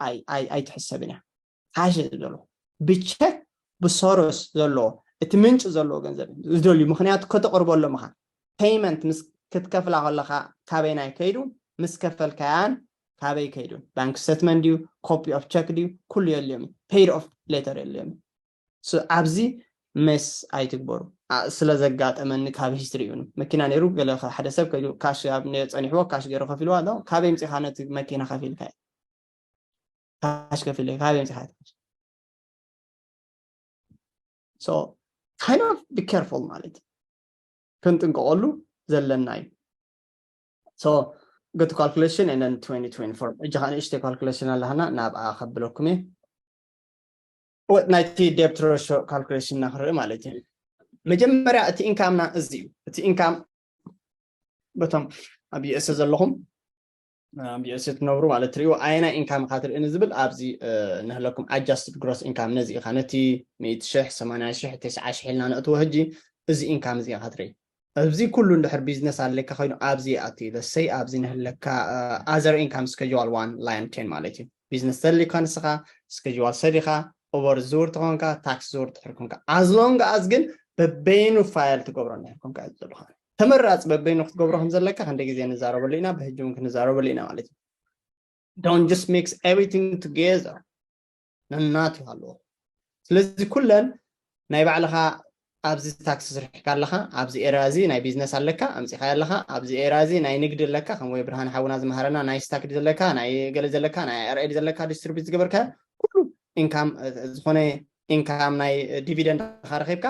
ኣይትሕሰብን እያ cash ዝበሉ ብቸክ ብሰሮስ ዘለዎ እቲ ምንጭ ዘለዎ ገንዘብ ዝደልዩ ምክንያቱ ከተቅርበሎም ኢኻ payment ምስ ክትከፍላ ከለካ ካበይናይ ከይዱ ምስ ከፈልካያን ካበይ ከይዱ? Bank statement ድዩ? Copy of check ድዩ? ኩሉ የልዮም እዩ። Paid off letter የልዮም እዩ። ኣብዚ mess ኣይትግበሩ። ስለ ዘጋጠመኒ ካብ history እዩ። መኪና ነይሩ፣ ገለ ሓደ ሰብ ከይዱ ካሽ ኣብ ጸኒሕዎ፣ ካሽ ገይሩ ከፊልዋ ኣሎ። ካበይ ምፂኻ ነቲ መኪና ከፊልካ? ካሽ ከፊለ፣ ካበይ ምፂኻ? So kind of be careful ማለት እዩ። ክንጥንቀቐሉ ዘለና እዩ። So go to calculation and then twenty twenty-four. እጂ ከዓ ንእሽተይ calculation ኣለሃና፣ ናብኣ ከብለኩም እየ። ናይቲ debt ratio calculation እና ክንርኢ ማለት እዩ። መጀመርያ እቲ income ና እዚ እዩ። እቲ income በቶም ኣብ USA ዘለኹም ኣብ USA ትነብሩ ማለት ትሪእዎ፣ ኣየናይ income ኢኻ ትርኢ ንዝብል ኣብዚ ንህለኩም adjusted gross income ነዚ ኢኻ፣ ነቲ ሚእቲ ሽሕ፣ ሰማንያ ሽሕ፣ ተስዓ ሽሕ ኢልና ነእትዎ። ሕጂ እዚ income እዚ ኢኻ ትርኢ። ኣብዚ ኩሉ እንድሕር ቢዝነስ ኣለካ ኮይኑ ኣብዚ ኣቲ ለሰይ ኣብዚ ንህለካ other income schedule one line ten ማለት እዩ። ቢዝነስ ተልካ ንስኻ schedule ሰሪኻ ኦቨር ዝውር ተኾንካ ታክስ ዝውር ትሕር ኮንካ as long as ግን በበይኑ ፋይል ትገብሮ እንድሕር ኮንካ ዘለኻ ተመራፂ በበይኑ ክትገብሮ ከም ዘለካ ክንደ ግዜ ንዛረበሉ ኢና። ብሕጂ እውን ክንዛረበሉ ኢና ማለት እዩ። Don't just mix everything together። ነናት ኣለዎ። ስለዚ ኩለን ናይ ባዕልኻ ኣብዚ ታክሲ ስርሕካ ኣለኻ፣ ኣብዚ ኤርያ እዚ ናይ ቢዝነስ ኣለካ ኣምፂኻ ኣለኻ፣ ኣብዚ ኤርያ እዚ ናይ ንግዲ ኣለካ ከም ወይ ብርሃን ሓውና ዝመሃረና ናይ ስታክ ዘለካ ናይ ገለ ዘለካ ናይ ኣርኤድ ዘለካ ዲስትሪቢዩት ዝገበርካ ኩሉ ኢንካም ዝኾነ ኢንካም ናይ ዲቪደንድ ካ ረኺብካ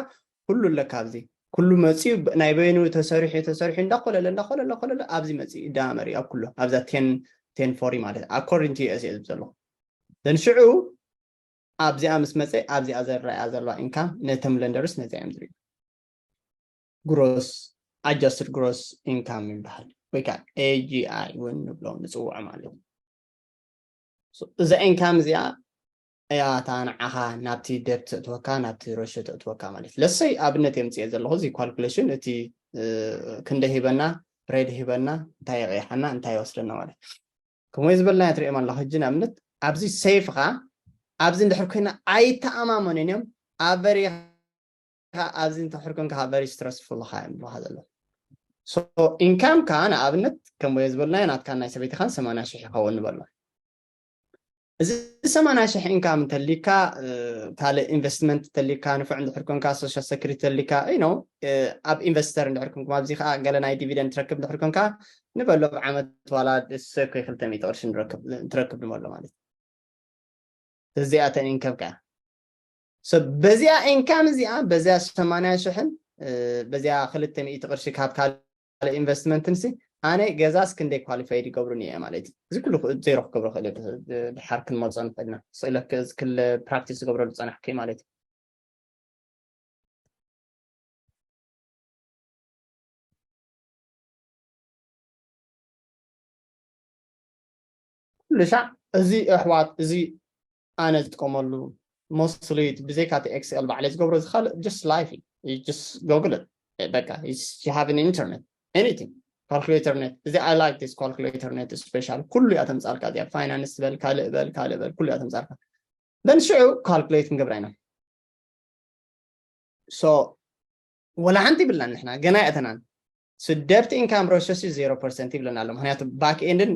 ኩሉ ኣለካ ኣብዚ ኩሉ መፅዩ ናይ በይኑ ተሰሪሑ ተሰሪሑ እንዳኮለለ እንዳኮለለ ኮለለ ኣብዚ መፅዩ ይዳመር ኣብ ኩሉ ኣብዛ ቴን ቴን ፎሪ ማለት ኣኮርዲንግ ቱ ዩኤስኤ ዝብ ዘለኹ ዘን ሽዑ ኣብዚኣ ምስ መፀ ኣብዚኣ ዘረኣያ ዘለዋ ኢንካም ነቶም ለንደርስ ነዚኣ እዮም ዝሪኡ ግሮስ ኣጃስትድ ግሮስ ኢንካም ይበሃል ወይ ከዓ ኤጂኣይ እውን ንብሎ ንፅውዖ ማለት እዩ እዛ ኢንካም እዚኣ እያ እታ ንዓኻ ናብቲ ደብት ተእትወካ ናብቲ ረሾ ተእትወካ ማለት ለሰይ ኣብነት የምፅኤ ዘለኹ እዚ ካልኩሌሽን እቲ ክንደ ሂበና ሬድ ሂበና እንታይ የቕይሓና እንታይ ይወስደና ማለት ከምኡ ዝበልና ትሪኦም ኣለኹ ሕጂ ንኣብነት ኣብዚ ሴፍኻ ኣብዚ እንድሕር ኮይና ኣይተኣማመኑን እዮም ኣበሪኻ ኣብዚ እንተሕር ኮንካ very stressful ኻ እዮም ዘለዉ ኢንካም ካ ንኣብነት ከም ወየ ዝበልናዮ ናትካ ናይ ሰበይትኻን ሰማንያ ሽሕ ይኸውን ንበሎ እዚ ሰማንያ ሽሕ ኢንካም እንተሊካ ካልእ ኢንቨስትመንት እንተሊካ ንፉዕ እንድሕር ኮንካ ሶሻል ሰክሪቲ ተሊካ ኖ ኣብ ኢንቨስተር እንድሕር ኮንኩም ኣብዚ ከዓ ገለ ናይ ዲቪደንድ ትረክብ እንድሕር ኮንካ ንበሎ ኣብ ዓመት ዋላ ሰኮ ክልተ ሚእቲ ቅርሺ ትረክብ ንበሎ ማለት እዚኣ ተን ኢንከም ከኣ በዚኣ ኢንካም እዚኣ በዚኣ ሰማንያ ሽሕን በዚኣ ክልተ ሚእቲ ቅርሺ ካብ ካልእ ኢንቨስትመንትን ሲ ኣነ ገዛስ ክንደይ ኳሊፋይድ ይገብሩኒ እየ ማለት እዩ እዚ ኩሉ ዜሮ ክገብሮ ክእል ድሓር ክንመርፆ ንኽእልና ስእለ ክለ ፕራክቲስ ዝገብረሉ ፀናሕኩ ማለት እዩ ኩሉ ሻዕ እዚ ኣሕዋት እዚ ኣነ ዝጥቀመሉ mostly ብዘይካ እቲ ኤክስኤል ባዕለይ ዝገብሮ ዝካልእ just life just google በቃ have an internet anything calculator net እዚ I like this calculator net special ኩሉ እያ ተምፃልካ እዚኣ ፋይናንስ በል ካልእ በል ካልእ በል ኩሉ እያ ተምፃልካ then ሽዑ ካልኩሌት ክንገብራ ኢና so ወላ ሓንቲ ይብልናን ንሕና ገና የእተናን ስደብት ኢንካም ሮሸሲ ዜሮ ፐርሰንት ይብለና ኣሎ ምክንያቱ ባክ ኤንድን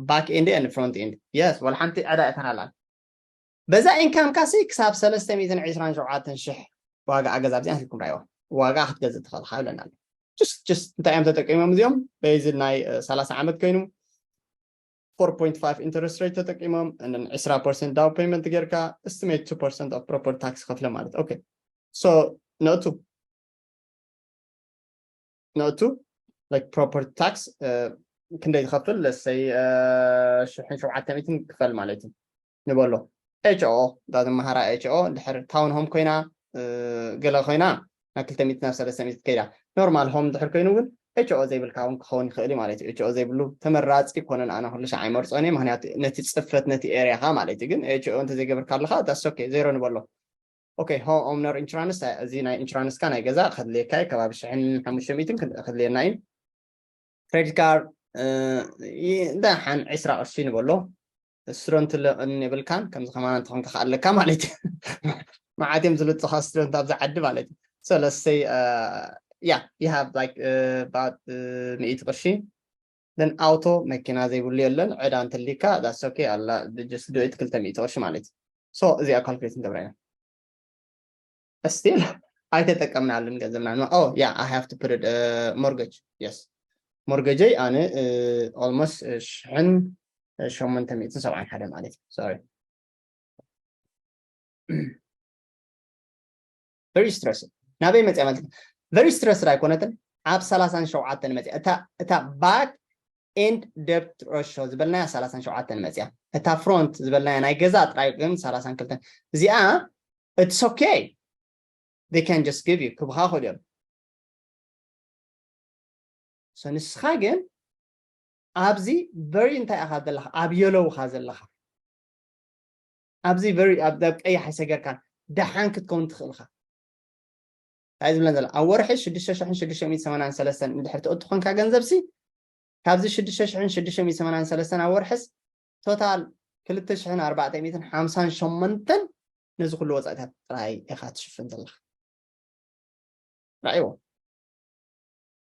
ባክ ኤንድ ን ፍሮንት ኤንድ የስ ወላ ሓንቲ ዕዳ እተናላን በዛ ኢንካም ካሲ ክሳብ ሰለስተ ሚእትን ዕስራን ሸውዓተን ሽሕ ዋጋ ኣገዛ ኣብዚኣ ንክልኩም ራይዋ ዋጋ ክትገዝእ ትኽእል ሓብለና ኣሎ ጅስት ጅስት እንታይ እዮም ተጠቂሞም እዚኦም በይዚ ናይ ሰላሳ ዓመት ኮይኑ four point five interest rate ተጠቂሞም and then ዕስራ percent down payment ጌርካ estimate two percent of property tax ከፍለ ማለት okay so ነእቱ ነእቱ like property tax ክንደይ ዝኸፍል ለሰይ ሽሕን ሸውዓተ ሚእትን ክፈል ማለት እዩ ንበሎ ኤች ኦ እዛ ዝመሃራ ኤች ኦ ድሕር ታውን ሆም ኮይና ገለ ኮይና ናብ ክልተ ሚእቲ ናብ ሰለስተ ሚእቲ ከይዳ ኖርማል ሆም ድሕር ኮይኑ ግን ኤች ኦ ዘይብልካ እውን ክኸውን ይኽእል ማለት እዩ ኤች ኦ ዘይብሉ ተመራፂ ይኮነን ኣነ ኩሉ ሻዕ ኣይመርፆን እየ ምክንያቱ ነቲ ፅፈት ነቲ ኤሪያኻ ማለት እዩ ግን ኤች ኦ እንተዘይገብርካ ኣለካ that's okay ዜሮ ንበሎ okay home owner insurance እዚ ናይ ኢንሹራንስካ ናይ ገዛ ከድልየካ እዩ ከባቢ ሽሕን ሓሙሽተ ሚእትን ከድልየና እዩ credit card ደሓን ዕስራ ቅርሺ ንበሎ student loan የብልካን ከምዚ ከማና እንተኾንካ ከኣለካ ማለት እዩ መዓት እዮም ዝልፅኻ student ኣብዚ ዓዲ ማለት እዩ so let's say yeah you have like about ሚእቲ ቅርሺ then auto መኪና ዘይብሉ የለን። ዕዳ እንተሊካ that's okay ኣላ just do it ክልተ ሚእቲ ቅርሺ ማለት እዩ። So እዚኣ calculate ንገብራ ኢና። Still ኣይተጠቀምናሉን ገንዘብና። Oh yeah, I have to put it mortgage. Yes, mortgage ይ ኣነ almost ሽሕን ሸሞንተ ሚእትን ሰብዓን ሓደ ማለት እዩ። Sorry, very stressed ናበይ መፅያ ማለት very stressed ኣይኮነትን። ኣብ ሰላሳን ሸውዓተን መፅያ እታ back end debt ratio ዝበልናያ ሰላሳን ሸውዓተን መፅያ። እታ front ዝበልናያ ናይ ገዛ ጥራይ ግን ሰላሳን ክልተን። እዚኣ it's okay, they can just give you ክብኻ ክእሉ እዮም። So ንስኻ ግን ኣብዚ very እንታይ ኢኻ ዘለኻ? ኣብ yellow ኻ ዘለኻ። ኣብዚ very ኣብ ቀይሕ ኣይሰገርካን። ደሓን ክትከውን ትኽእል ኢኻ። እንታይ ዝብለን ዘሎ ኣብ ወርሒ ሽዱሽተ ሽሕን ሽዱሽተ ሚእትን ሰማንያን ሰለስተን እንድሕር ትእቱ ኮንካ ገንዘብ ሲ ካብዚ ሽዱሽተ ሽሕን ሽዱሽተ ሚእትን ሰማንያን ሰለስተን ኣብ ወርሕስ total ክልተ ሽሕን ኣርባዕተ ሚእትን ሓምሳን ሸሞንተን ነዚ ኩሉ ወፃኢታት ጥራይ ኢኻ ትሽፍን ዘለኻ። ራእይዎ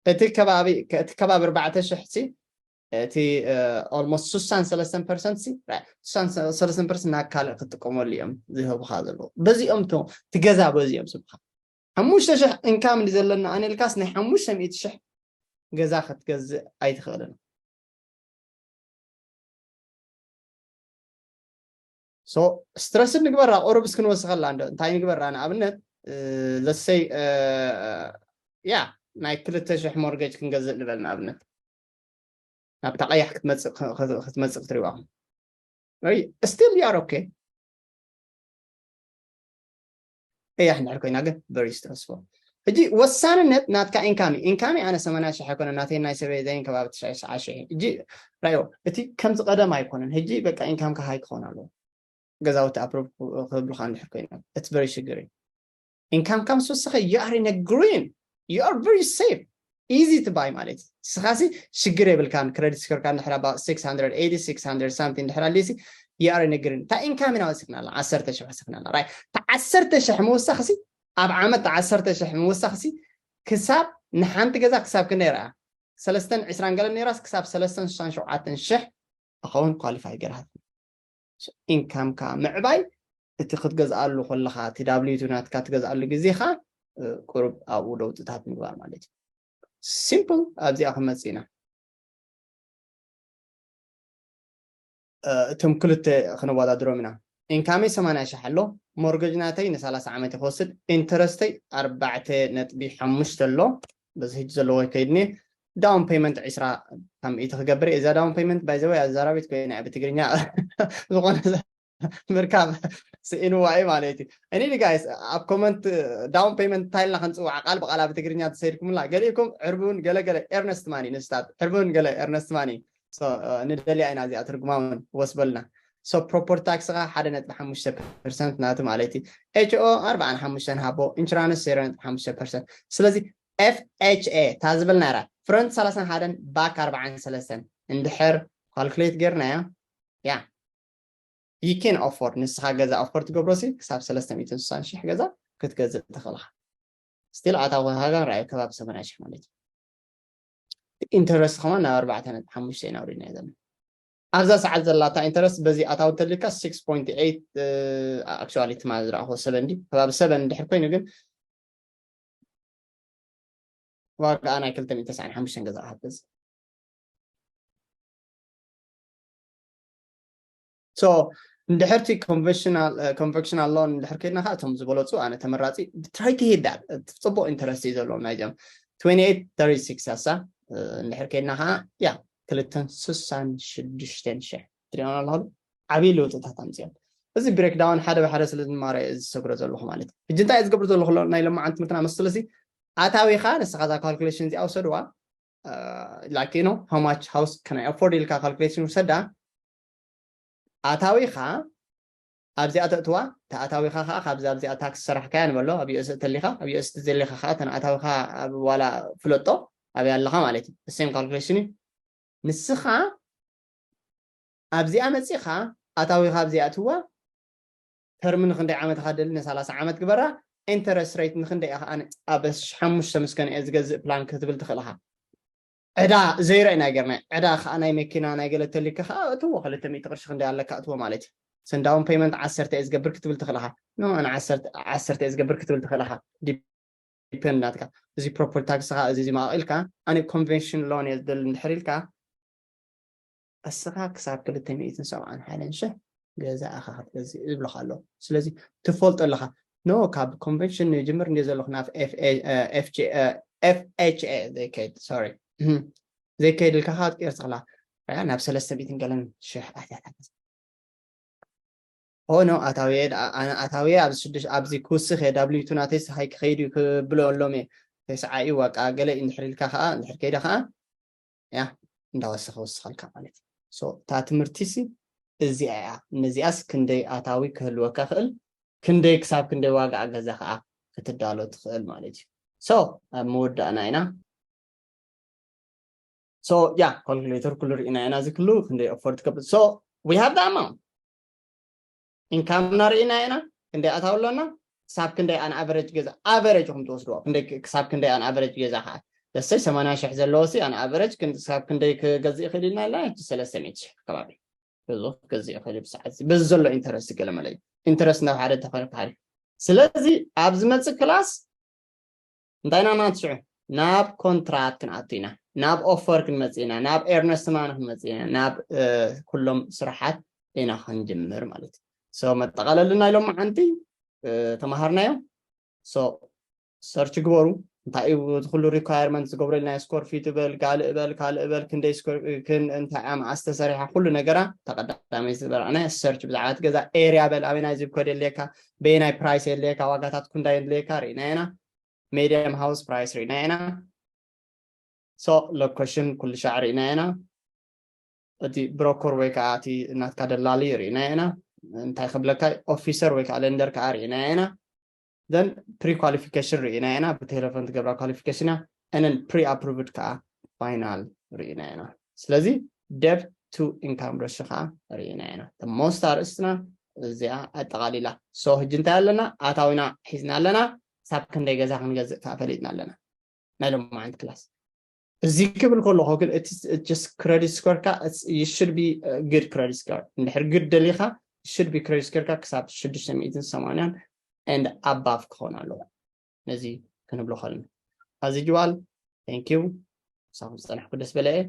እቲ ከባቢ እቲ ከባቢ ኣርባዕተ ሽሕ ሲ እቲ almost ስሳን ሰለስተን ፐርሰንት ሲ ስሳን ሰለስተን ፐርሰንት ናብ ካልእ ክትጥቀመሉ እዮም ዝህቡኻ ዘለዉ። በዚኦም ቶ ትገዛ በዚኦም ስብካ ሓሙሽተ ሽሕ income እንዲ ዘለና ኣነ ኢልካስ ናይ ሓሙሽተ ሚእቲ ሽሕ ገዛ ክትገዝእ ኣይትኽእልን። So stress ንግበራ ቁሩብ እስክንወስኸላ እንዶ እንታይ ንግበራ ንኣብነት let's say yeah ናይ ክልተ ሽሕ mortgage ክንገዝእ ንበል ንኣብነት ናብታ ቀያሕ ክትመፅእ ክትመፅእ ክትሪዋኹም still you are okay። ቀያሕ እንድሕር ኮይና ግን very stressful። ሕጂ ወሳንነት ናትካ income እዩ። Income ኣነ ሰማንያ ሽሕ ኣይኮነ ናተይ ናይ ሰበይተይን ከባቢ ትሽዓን ትሽዓን ሽሕ ሕጂ ራዮ እቲ ከምዚ ቀደም ኣይኮነን። ሕጂ በቃ income ካ high ክኾን ኣለዎ። ገዛውቲ approve ክብሉካ እንድሕር ኮይኖም it's very ሽግር እዩ። Income ካ ምስ ወሰኸ you are in a green, you are very safe, easy to buy ማለት እዩ። ንስኻሲ ሽግር የብልካን። Credit score ካ እንድሕር about six hundred eighty six hundred something እንድሕር ኣልዩሲ you are in a green። እታ income ኢና ወሲኽና ኣላ ዓሰርተ ሽሕ ወሲኽና ኣላ right። እታ ዓሰርተ ሽሕ ምውሳኽሲ ኣብ ዓመት እታ ዓሰርተ ሽሕ ምውሳኽሲ ክሳብ ንሓንቲ ገዛ ክሳብ ክንደይ ረኣ ሰለስተን ዕስራን ገለን ነይራስ ክሳብ ሰለስተን ስሳን ሸውዓተን ሽሕ እኸውን qualify ገርሃት። Income ካ ምዕባይ እቲ ክትገዝኣሉ ከለኻ እቲ W two ናትካ ትገዝኣሉ ግዜኻ ቁሩብ ኣብኡ ለውጥታት ምግባር ማለት እዩ። Simple ኣብዚኣ ክመፅእ ኢና። እቶም ክልተ ክነወዳድሮም ኢና። Income ይ ሰማንያ ሽሕ ኣሎ፣ mortgage ናተይ ንሰላሳ ዓመት ክወስድ፣ interest ይ ኣርባዕተ ነጥቢ ሓሙሽተ ኣሎ። በዚ ሕጂ ዘለዎ ከይድኒ down payment ዕስራ ካብ ሚእቲ ክገብር እየ። እዛ down payment by the way ኣዛራቢት ኮይና እያ ብትግርኛ ዝኾነ ምርካብ ስኢንዋ እዩ ማለት እዩ። Anyway guys ኣብ comment down payment እንታይ ኢልና ክንፅውዓ ቃል ብቃል ኣብ ትግርኛ ተሰይድኩምላ ገሊእኩም ዕርቡን ገለገለ earnest money ንስታት ዕርቡን ገለ earnest money ንደልያ ኢና እዚኣ ትርጉማ እውን ወስበልና። So property tax ኻ ሓደ ነጥቢ ሓሙሽተ ፐርሰንት ናቱ ማለት እዩ። H O ኣርባዓን ሓሙሽተን ሃቦ insurance ዜሮ ነጥቢ ሓሙሽተ ፐርሰንት። ስለዚ F H A እታ ዝበልና ራ front ሰላሳን ሓደን back ኣርባዓን ሰለስተን እንድሕር calculate ጌርናያ ያ you can afford ንስኻ ገዛ afford ትገብሮ ሲ ክሳብ ሰለስተ ሚእትን ስሳን ሽሕ ገዛ ክትገዝእ ትኽእል ኢኻ። Still ኣታዊ ሃጋ ራእዩ ከባቢ ሰማንያ ሽሕ ማለት እዩ። Interest ከማን ናብ ኣርባዕተ ነጥቢ ሓሙሽተ ኢና ኣውሪድናዮ ዘለና። ኣብዛ ሰዓት ዘላታ interest በዚ ኣታዊ እንተሊካ six point eight actually ትማሊ ዝረኣኹ ሰበን ድዩ ከባቢ ሰበን እንድሕር ኮይኑ ግን ዋጋ ናይ ክልተ ሚእትን ተስዓን ሓሙሽተን ገዛ ክትገዝእ so እንድሕርቲ conventional loan እንድሕር ከይድና ከዓ እቶም ዝበለፁ ኣነ ተመራፂ try to hit that ፅቡቅ interest እዩ ዘለዎም ናይዚኦም twenty eight thirty six ኣሳ እንድሕር ከይድና ከዓ ያ ክልተን ስሳን ሽዱሽተን ሽሕ ትሪኦና ኣለኹ ዓብዪ ለውጥታት ኣምፅኦም። እዚ breakdown ሓደ ብሓደ ስለ ዝማረ ዝሰግሮ ዘለኹ ማለት እዩ። ሕጂ እንታይ ዝገብር ዘለኹ ናይ ለማዓንቲ ትምህርትና መስለሲ ኣታዊኻ ንስኻ እዛ calculation እዚኣ ውሰድዋ like you know how much house can I afford ኢልካ calculation ውሰዳ ኣታዊኻ ኣብዚኣ ተእትዋ እታ ኣታዊኻ ከዓ ካብዚ ኣብዚኣ ታክስ ሰራሕካያ ንበሎ ኣብ US እተሊኻ ኣብ US ተዘሊኻ ከዓ ተን ኣታዊኻ ኣብ ዋላ ፍለጦ ኣብያ ኣለኻ ማለት እዩ። Same calculation እዩ። ንስኻ ኣብዚኣ መፂኻ ኣታዊኻ ኣብዚኣ እትዋ term ንክንደይ ዓመት ኢኻ ደሊ ንሰላሳ ዓመት ግበራ interest rate ንክንደይ ኢኻ ኣብ ሓሙሽተ ምስ ከንኦ ዝገዝእ plan ክትብል ትኽእል ኢኻ። ዕዳ ዘይረ ኢና ገርና ዕዳ ከዓ ናይ መኪና ናይ ገለ ተሊካ ከዓ እትዎ ክልተ ሚእቲ ቅርሺ ክንደይ ኣለካ እትዎ ማለት እዩ። ስንዳውን ፔመንት ዓሰርተ እየ ዝገብር ክትብል ትኽእልኻ። ኖ ኣነ ዓሰርተ እየ ዝገብር ክትብል ትኽእልኻ። ዲፔንድ ናትካ እዚ ፕሮፐርቲ ታክስ ከዓ እዚ ማቕ ኢልካ ኣነ ኮንቨንሽን ሎን እየ ዝደሊ እንድሕር ኢልካ እስኻ ክሳብ ክልተ ሚእትን ሰብዓን ሓደን ሽሕ ገዛ ኢኻ ክትገዝእ ይብልኻ ኣሎ። ስለዚ ትፈልጦ ኣለኻ። ኖ ካብ ኮንቨንሽን ንጅምር እንደ ዘለኹ ናብ ኤፍኤችኤ ዘይከይድ ሶሪ ዘይከይድ ኢልካ ክትቅየር ትኽእላ ናብ ሰለስተ ሚእትን ገለን ሽሕ ኣትያታ ሆኖ ኣታውየ ኣነ ኣታውየ ኣብዚ ሽዱሽ ኣብዚ ክውስኽ እየ ዳብሊው ቱ ናተይ ሰሓይ ክኸይድ እዩ ክብሎ ኣሎም እየ ተስዓ እዩ ዋቃ ገለ እንድሕር ኢልካ ከዓ እንድሕር ከይደ ከዓ ያ እንዳወሰኸ ወስኸልካ ማለት እዩ እታ ትምህርቲ ሲ እዚኣ እያ ነዚኣስ ክንደይ ኣታዊ ክህልወካ ክእል ክንደይ ክሳብ ክንደይ ዋጋ ገዛ ከዓ ክትዳሎ ትኽእል ማለት እዩ so ኣብ መወዳእና ኢና so ያ ካልኩሌተር ኩሉ ርኢና ኢና እዚ ክሉ ክንደይ afford ትገብር so we have the amount income ና ርኢና ኢና ክንደይ ኣታዊ ኣሎና ክሳብ ክንደይ ኣን ኣቨረጅ ገዛ ኣቨረጅ ኢኹም ትወስድዎ ክሳብ ክንደይ ኣን ኣቨረጅ ገዛ ከዓ ለሰይ ሰማንያ ሽሕ ዘለዎ ሲ ኣን ኣቨረጅ ክሳብ ክንደይ ክገዝእ ይኽእል ኢልና ኣለና ሰለስተ ሚእቲ ሽሕ ከባቢ ብዙ ክገዝእ ይኽእል እዩ ብሰዓት በዚ ዘሎ ኢንተረስት ገለ መለ ኢንተረስት ናብ ሓደ ተኸልካል ስለዚ ኣብ ዝመፅእ ክላስ እንታይ ኢና ንስዑ ናብ ኮንትራት ክንኣቱ ኢና ናብ ኦፈር ክንመፅእ ኢና ናብ ኤርነስት ማን ክንመፅእ ኢና ናብ ኩሎም ስራሓት ኢና ክንጅምር ማለት እዩ so መጠቃለልና ኢሎም መዓንቲ ተማሃርናዮ so ሰርች ግበሩ እንታይ እዩ እቲ ኩሉ ሪኳየርመንት ዝገብረልና ስኮር ፊት እበል ጋልእ እበል ካልእ እበል ክንደይ እንታይ እያ መዓስ ተሰሪሓ ኩሉ ነገራ ተቀዳዳመይ ዝበርዕና ሰርች ብዛዕባ እቲ ገዛ ኤርያ በል ኣበናይ ዚፕ ኮድ የድልየካ በየናይ ፕራይስ የድልየካ ዋጋታት ኩንዳይ የድልየካ ርኢና ኢና ሜድየም ሃውስ ፕራይስ ርኢና ኢና so ሎኮሽን ኩሉ ሻዕ ርኢና ኢና እቲ ብሮኮር ወይ ከዓ እቲ ናትካ ደላሊ ርኢና ኢና እንታይ ክብለካ ኦፊሰር ወይ ከዓ ለንደር ከዓ ርኢና ኢና then pre qualification ርኢና ኢና ብቴሌፎን ትገብራ qualification እያ and pre approved ከዓ ፋይናል ርኢና ኢና ስለዚ debt to income ratio ከዓ ርኢና ኢና most ኣርእስትና እዚኣ ኣጠቃሊላ so ሕጂ እንታይ ኣለና ኣታዊና ሒዝና ኣለና ሳብ ክንደይ ገዛ ክንገዝእ ከዓ ፈሊጥና ኣለና ናይ ሎማዓንቲ ክላስ እዚ ክብል ከለኹ ግን እቲ just credit score ካ you should be good credit score እንድሕር good ደሊኻ should be credit score ካ ክሳብ ሽዱሽተ ሚእትን ሰማንያን and above ክኸውን ኣለዎ ነዚ ክንብሎ ከልና ኣዚ ጅዋል thank you ሳኹም ዝፀናሕኩ ደስ በለ እየ